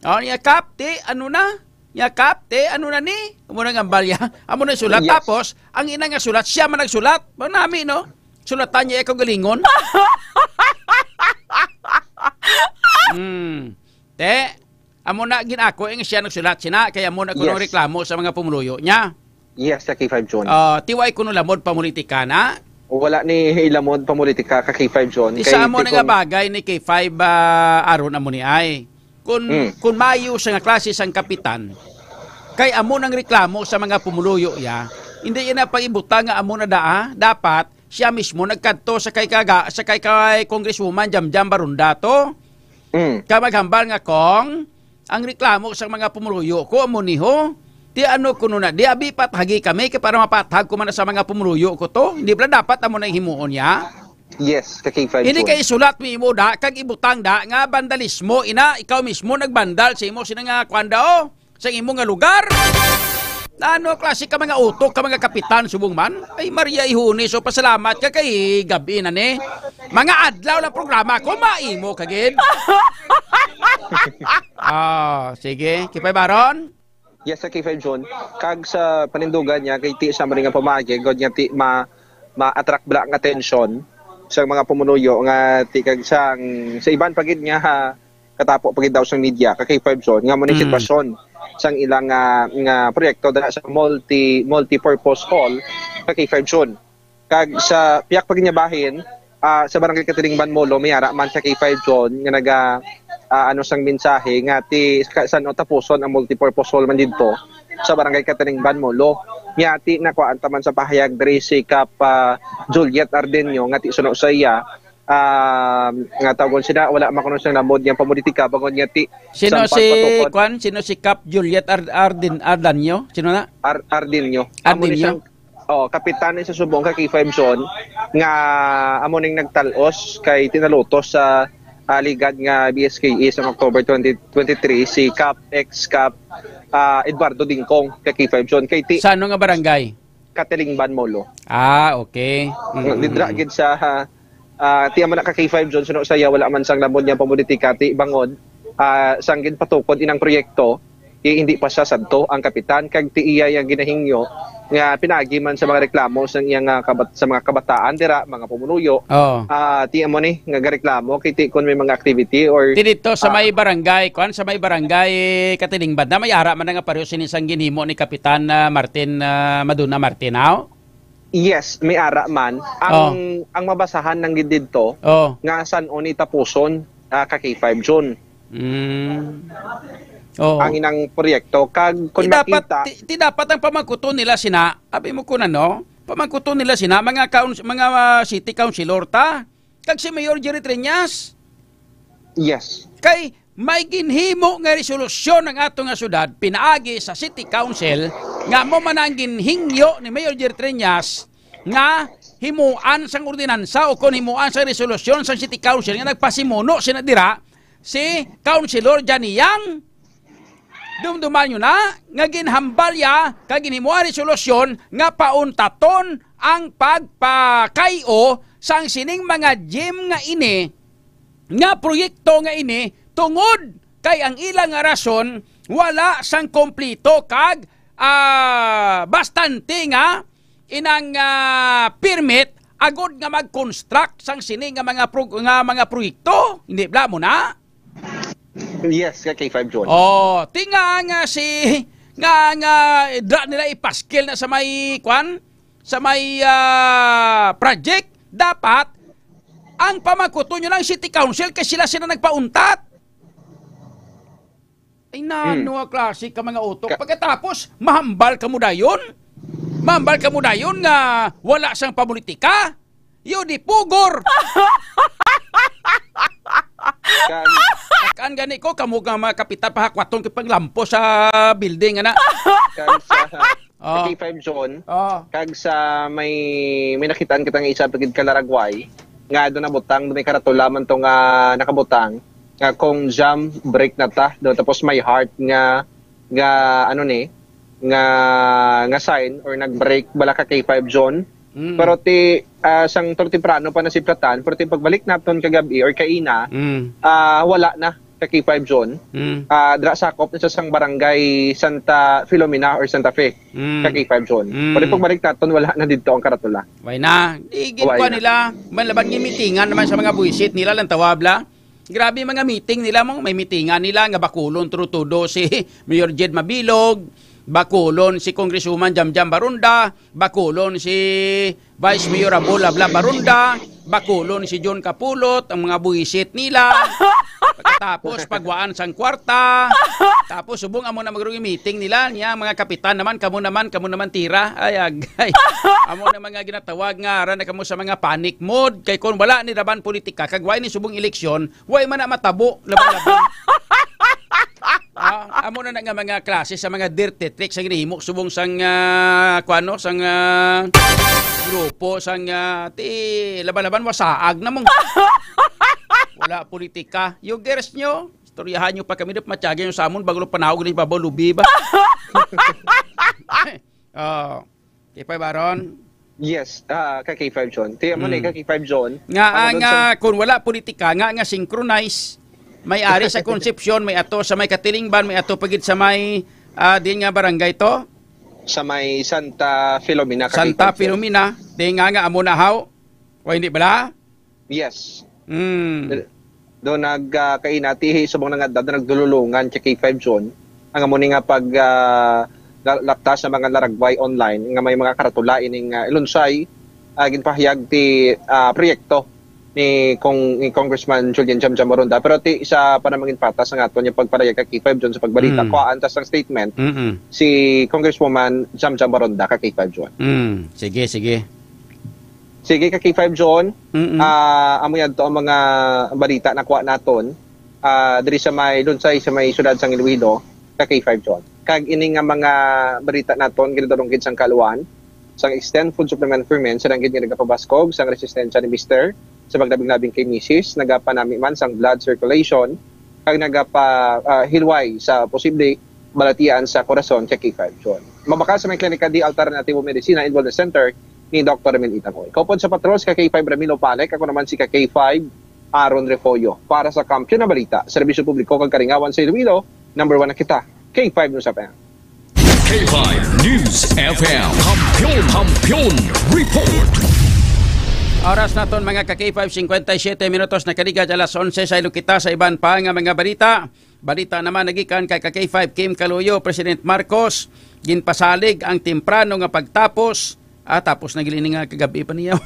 O, niya, Kap, ti, ano na? Niya, Kap, ti, ano na ni? Amo na ang hambal, ya. Amo na sulat. Yes. Tapos, ang ina nga sulat, siya man nagsulat. Manami, no? Sulatan niya ikaw galingon. Hmm. Te, amo na gin-ako, eh, nga siya nagsulat sina, kaya amo na kuno Yes. reklamo sa mga pumuluyo niya. Yes, sa K five John. Ah, ti way kuno lamod pamulitika na? Wala ni ilamod pamulitika ka K five John. Ti Kay sa amo ti na nga kun bagay ni K five, ah, aron amo ni ay. Kun, Mm. kun mayo sa nga klase sang kapitan, kay amo nang reklamo sa mga pumuluyo ya, hindi yan ang pag-ibutang nga amo na daa. Dapat siya mismo nagkadto sa kay kaga-, sa kay, kay Congresswoman Jamjam Barunda to. Mm. Ka maghambal nga, "Kong, ang reklamo sa mga pumuluyo ko amo ni ho. Ti ano kuno na, di abi patagi kami kay para mapatag ko man na sa mga pumuluyo ko to." Hindi bala dapat amo na himuon niya? Yes, ka K five Hindi Jun. Kay isulat mi imo da, kag ibutang da nga vandalismo, ina, ikaw mismo nagbandal sa imo sina nga kwan da, oh, sa imo nga lugar. Ano klase ka mga utok ka mga kapitan subong man? Ay, Maria Ihuni, so pasalamat ka kay gabi na ni. Mga adlaw lang programa ko, maimo ka gid. Ah, sige, Kipay Baron. Yes, sa K five John. Kag sa panindugan niya, kay ti sa mali nga pamaagi, god niya ti ma, ma-attract bala ang atensyon sa mga pumunuyo nga ti kag sang, sa iban pa gid nga, ha, katapo pa gid daw sa media, ka K five John, nga mo ni Mm. sitwasyon sang ilang, ah, nga proyekto dala sa multi, multi-purpose hall, ka K five John. Kag sa piyak pa gid nga bahin, ah, sa Barangay Katilingban, Molo, may ara man sa K five John nga naga, ah, ano sang mensahe nga ti ka, san-o tapuson ang multipurpose hall man didto sa Barangay Katilingban, Molo. Nga ti nakuhaan ta man sa pahayag diri si Kap, ah, Juliet Ardenio nga ti suno sa iya, ah, nga tawgon sina, wala man kuno sang lamod nga pamulitika bangod nga ti Sino sang si pagpatukod. Kwan? Sino si Kap Juliet Ar-, Arden-, Ardanio? Sino na? Ar-, Ardenio. Amo ni Ardenio? Sang Oh, kapitan ni sa subong ka K five John nga amo ning nagtal-os kay tinalutos sa, ah, ligad nga B S K E sa October twenty twenty-three si Kap, ex-Kap, ah, Eduardo Dingkong ka K five John. Kay ti Sa ano nga barangay? Katilingban, Molo. Ah, okay. Mm. Didra gid sa, ah, ti amo na ka K five John, suno sa iya, wala man sang lamod niya pamulitika, ti bangod, ah, sang ginpatukod inang proyekto, eh, hindi pa siya sadto ang kapitan, kag ti iya yang ginahingyo nga pinaagi man sa mga reklamo sa iyang, ah, kabat-, sa mga kabataan dira, mga pumunuyo. Oo. Ah, ti amo ni nga gareklamo kay ti kun may mga activity or Ti dito sa ah, may barangay, kwan, sa may barangay Katilingban na may ara man na nga pareho sini sang ginhimo ni Kapitan, ah, Martin, ah, Maduna Martin, aw? Yes, may ara man. Ang, Oh. ang mabasahan lang gid didto Oh. nga san-o ni tapuson, ah, ka K five June. Mm. Oo. Ang inang proyekto. Kag kung Ti dapat, makita ti, ti dapat ang pamangkuton nila sina, abi mo kun ano, pamangkuton nila sina, mga kaun-, mga, ah, city councilor ta, kag si Mayor Jerry Treñas. Yes. Kay may ginhimo nga resolusyon ang ato nga syudad pinaagi sa City Council nga mo man ang ginhingyo ni Mayor Jerry Treñas nga himuan sang ordinansa o kon himuan sang resolusyon sang City Council nga nagpasimuno sina dira si Councilor Johnny Yang. Dumduman nyo na nga ginhambal ya kag ginhimuan resolusyon nga pauntaton ang pagpakay-o sang sining mga gym nga ini, nga proyekto nga ini, tungod kay ang ila nga rason wala sang kompleto kag ah, bastante nga inang, ah, permit agod nga mag-construct sang sini nga mga pro-, nga mga proyekto. Hindi bala mo na? Yes, ka K five John. Oh, ti nga nga si nga nga dra nila ipaskil na sa may kwan, sa may, ah, project, dapat ang pamakuton nyo lang city council kay sila sila nagpauntat. Ay nano nga klase ka mga utok. Ka- Pagkatapos, mahambal ka mo dayon? Mahambal ka mo dayon nga wala sang pamulitika? Yo di pugor. Kan, Kan gani ko kamo nga mga kapitan pahakwaton kay panglampo sa building ana. kan sa Oh. K five John, Oh. kag sa may may nakitaan kita nga isa pagid ka Laragway nga do nabutang, do may karatula man to nga nakabutang nga kung jam break na ta do, tapos may heart nga nga ano ni nga nga sign or nag-break bala ka K five John. Mm. Pero ti ah, sang toro temprano pa na si Platan, pero ti pagbalik naton kagabi or kaina, Mm. ah, wala na ka K five John. Mm. Ah, dra sakop na sa sang barangay Santa Filomena or Santa Fe Mm. ka K five John. Mm. Pero pagbalik naton, wala na dito ang karatula. Way na. Di gid Way pa na. nila, man laban gid meetingan naman sa mga buwisit nila lang tawab la. Grabe mga meeting nila mo, may meetingan nila nga bakulon tudo-tudo si Mayor Jed Mabilog, bakulon si Congresswoman Jamjam Baronda, bakulon si Vice Mayor Abol Abla Baronda, bakulon si John Kapulot, ang mga buwisit nila. Pagkatapos pagwaan sang kwarta. Tapos subong amo na magrugi meeting nila niya mga kapitan naman, kamo naman, kamo naman tira. Ay agay. Amo na mga ginatawag nga ara na kamo sa mga panic mode kay kung wala ni laban politika kag way ni subong eleksyon, way man na matabo laban-laban. Ah, amo na na nga mga klase sa mga dirty tricks ang ginahimo subong sang ah, kuano sang ah, grupo sang ah, ti laban-laban wasaag na mong wala politika. Yugers nyo, istoryahan nyo pa kami dap matyagin yung samon bago panahog ni babaw lubi ba? Oh. Kay Pay Baron? Yes, ah, ka K five John. Tiyan mo na Mm. ka K five John. Nga Ano ang dun ah, sa- kung wala politika nga nga synchronize, may ari sa Concepcion, may ato sa may Katilingban, may ato pagid sa may ah, din nga barangay to? Sa may Santa Filomena, ka Santa K five John. Filomena, di nga nga amo na haw. O hindi bala? Yes. Mm. Do nag ah, kainati subong nga daw nagdululungan ka K five John. Ang amo ni nga pag ah, la- laktas sa mga laragway online nga may mga karatula ining ah, ilunsay ah, ginpahayag ti ah, proyekto ni Cong ni Congressman Julian Jam Jam Maronda, pero ti isa pa namang ginpatas ang aton yung pagparayag ka K five John sa pagbalita. Mm. Kuhaan tas ang statement Mm. si Congresswoman Jam Jam Maronda ka K five John. Mm. Sige, sige. Sige ka K five John, Mm. ah amo yadto ang mga balita na kuha naton ah diri sa may lunsay sa may siyudad sang Iloilo ka K five John. Kag ini nga mga balita naton ginadulong gid sang kaluan sang Extend Food Supplement for Men sa danggit nga nagapabaskog sang resistensya ni Mister sa paglabing-labing kay Misis, nagapanami man sang blood circulation kag nagapa ah, hilway sa posible balatian sa korason kay K five John. Mabakal sa may klinika di Alternative Medicina and Wellness Center ni Doctor Ramil Itanoy. Kaupod sa patrols ka K five Ramilo Palek, ako naman si ka K five Aaron Refollo para sa Kampiyon na Balita, Serbisyo Publiko kag Kalingawan sa Iloilo, number one na kita, K five News F M. K five News F M. Kampiyon, Kampiyon Report. Oras naton mga ka K five, cincuenta y siete minutos na kaligat alas onse. Sa ilo kita sa iban pa nga mga balita. Balita naman nagikan kay ka K five Kim Kaluyo, President Marcos ginpasalig ang temprano nga pagtapos. Ah, tapos na gid ini nga kagabi pa niya.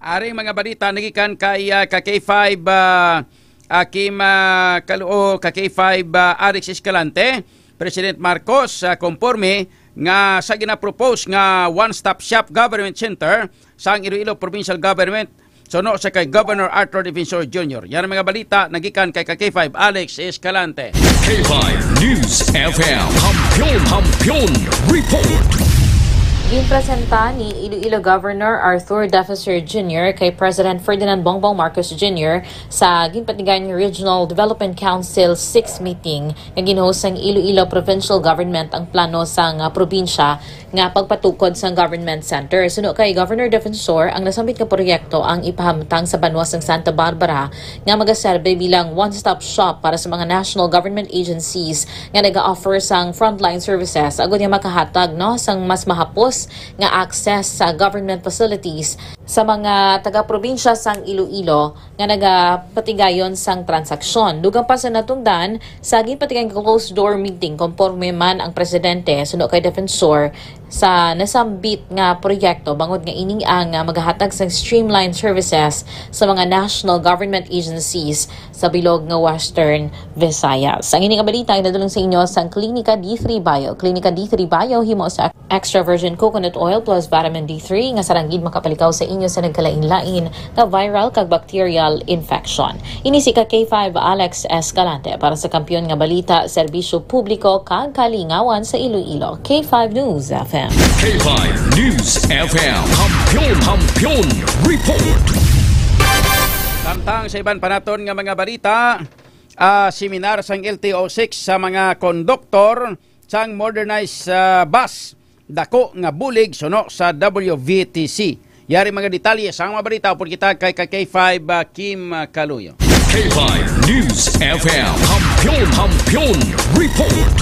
Aring mga balita nagikan kay ah, ka K five ah, ah, Kim ah, Kaluyo, ka K five ah, Alex Escalante, President Marcos, ah, konporme nga sa ginapropose nga one-stop shop government center sang Iloilo Provincial Government suno sa kay Governor Arthur Defensor Junior. Yan ang mga balita nagikan kay ka K five Alex Escalante. K five News F M. Kampiyon, Kampiyon Report. Ginpresenta ni Iloilo Governor Arthur Defensor Junior kay President Ferdinand Bongbong Marcos Junior sa ginpatigay nga Regional Development Council six meeting nga gin-host sang Iloilo Provincial Government ang plano sang probinsya nga pagpatukod sang government center. Suno kay Governor Defensor, ang nasambit nga proyekto ang ipahamtang sa banwa sang Santa Barbara nga magaserbe bilang one-stop shop para sa mga national government agencies nga naga-offer sang frontline services agud nga makahatag, no, sang mas mahapos nga access sa government facilities sa mga taga-probinsya sang Iloilo nga nagapatigayon sang transaksyon. Dugang pa sa natungdan, sa ginpatigayon nga closed-door meeting, konporme man ang presidente suno kay Defensor sa nasambit nga proyekto, bangod nga ini ang, ah, magahatag sang streamlined services sa mga national government agencies sa bilog nga Western Visayas. Ang ini nga balita ay nadulong sa inyo sang Klinika D three Bio. Klinika D three Bio himo sa extra virgin coconut oil plus vitamin D three nga sarang gid makapalikaw sa inyo sa nagkalain-lain nga viral kag bacterial infection. Ini si ka K five Alex Escalante para sa Kampiyon nga Balita, Serbisyo Publiko kag Kalingawan sa Iloilo, K five News F M. K five News F M. Kampiyon, Kampiyon Report. Samtang sa iban pa naton nga mga balita, ah, seminar sang L T O six sa mga konduktor sang modernized, ah, bus, dako nga bulig suno sa W V T C. Yari mga detalye sa mga balita upod kita kay ka K five, ah, Kim, ah, Kaluyo. K five News F M. Kampiyon, Kampiyon Report.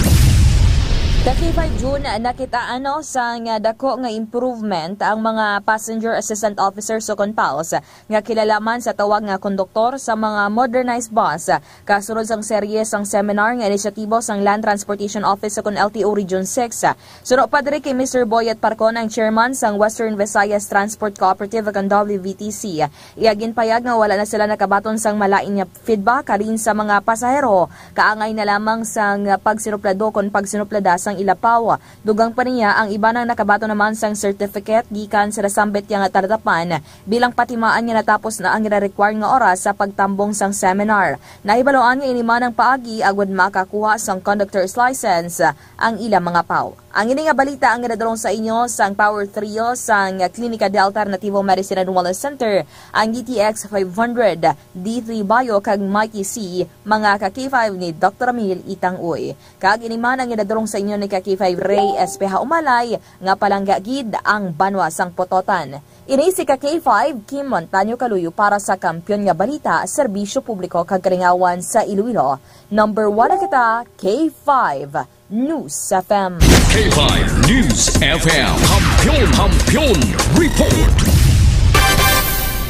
Ka K five June, nakitaan sang dako nga improvement ang mga passenger assistant officers o kon pals nga kilala man sa tawag nga konduktor sa mga modernized bus, kasunod sang serye sang seminar nga inisyatibo sang Land Transportation Office o kon L T O Region six. Suno pa diri kay Mister Boyet Parcon, ang chairman sang Western Visayas Transport Cooperative o kon W V T C. Iya ginpayag nga wala na sila nakabaton sang malain nga feedback halin sa mga pasahero, kaangay na lamang sang pagsinuplado kon pagsinuplada sang ila paw. Dugang pa niya, ang iban ang nakabaton naman sang certificate gikan sa nasambit niya nga talatapan, bilang patimaan nga natapos na ang gina-require nga oras sa pagtambong sang seminar. Nahibaluan nga ini man ang paagi agud makakuha sang conductor's license ang ila mga paw. Ang ini nga balita ang ginadulong sa inyo sang Power Trio sang Klinika de Alternativo Medicine and Wellness Center, ang D T X five hundred, D three Bio, kag Mighty C, mga ka K five ni Doktor Ramil Itang Uy. Kag ini man ang ginadulong sa inyo ni ka K five Ray Espeha Umalay, nga palangga gid ang banwa sang Pototan. Ini si ka K five Kim Montaño Kaluyo para sa Kampiyon nga Balita, Serbisyo Publiko kag Kalingawan sa Iloilo. Number one na kita, K five News F M. K five News F M. Kampiyon, Kampiyon Report.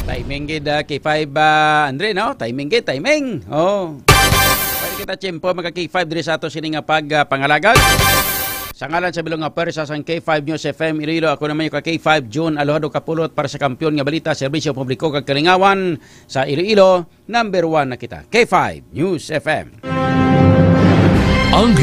Timing gid, ah, K five, ah, Andre, no? Timing gid, timing. Oh. Pwede kita tiyempo, mga K five, diri sa ato sini nga pag, ah, pangalagad. Sa ngalan sa bilog nga pwersa sang K five News F M Iloilo, ako naman yung ka K five June Alohado Kapulot para sa Kampiyon nga Balita, Serbisyo Publiko kag Kalingawan sa Iloilo. Number one na kita. K five News F M. Ang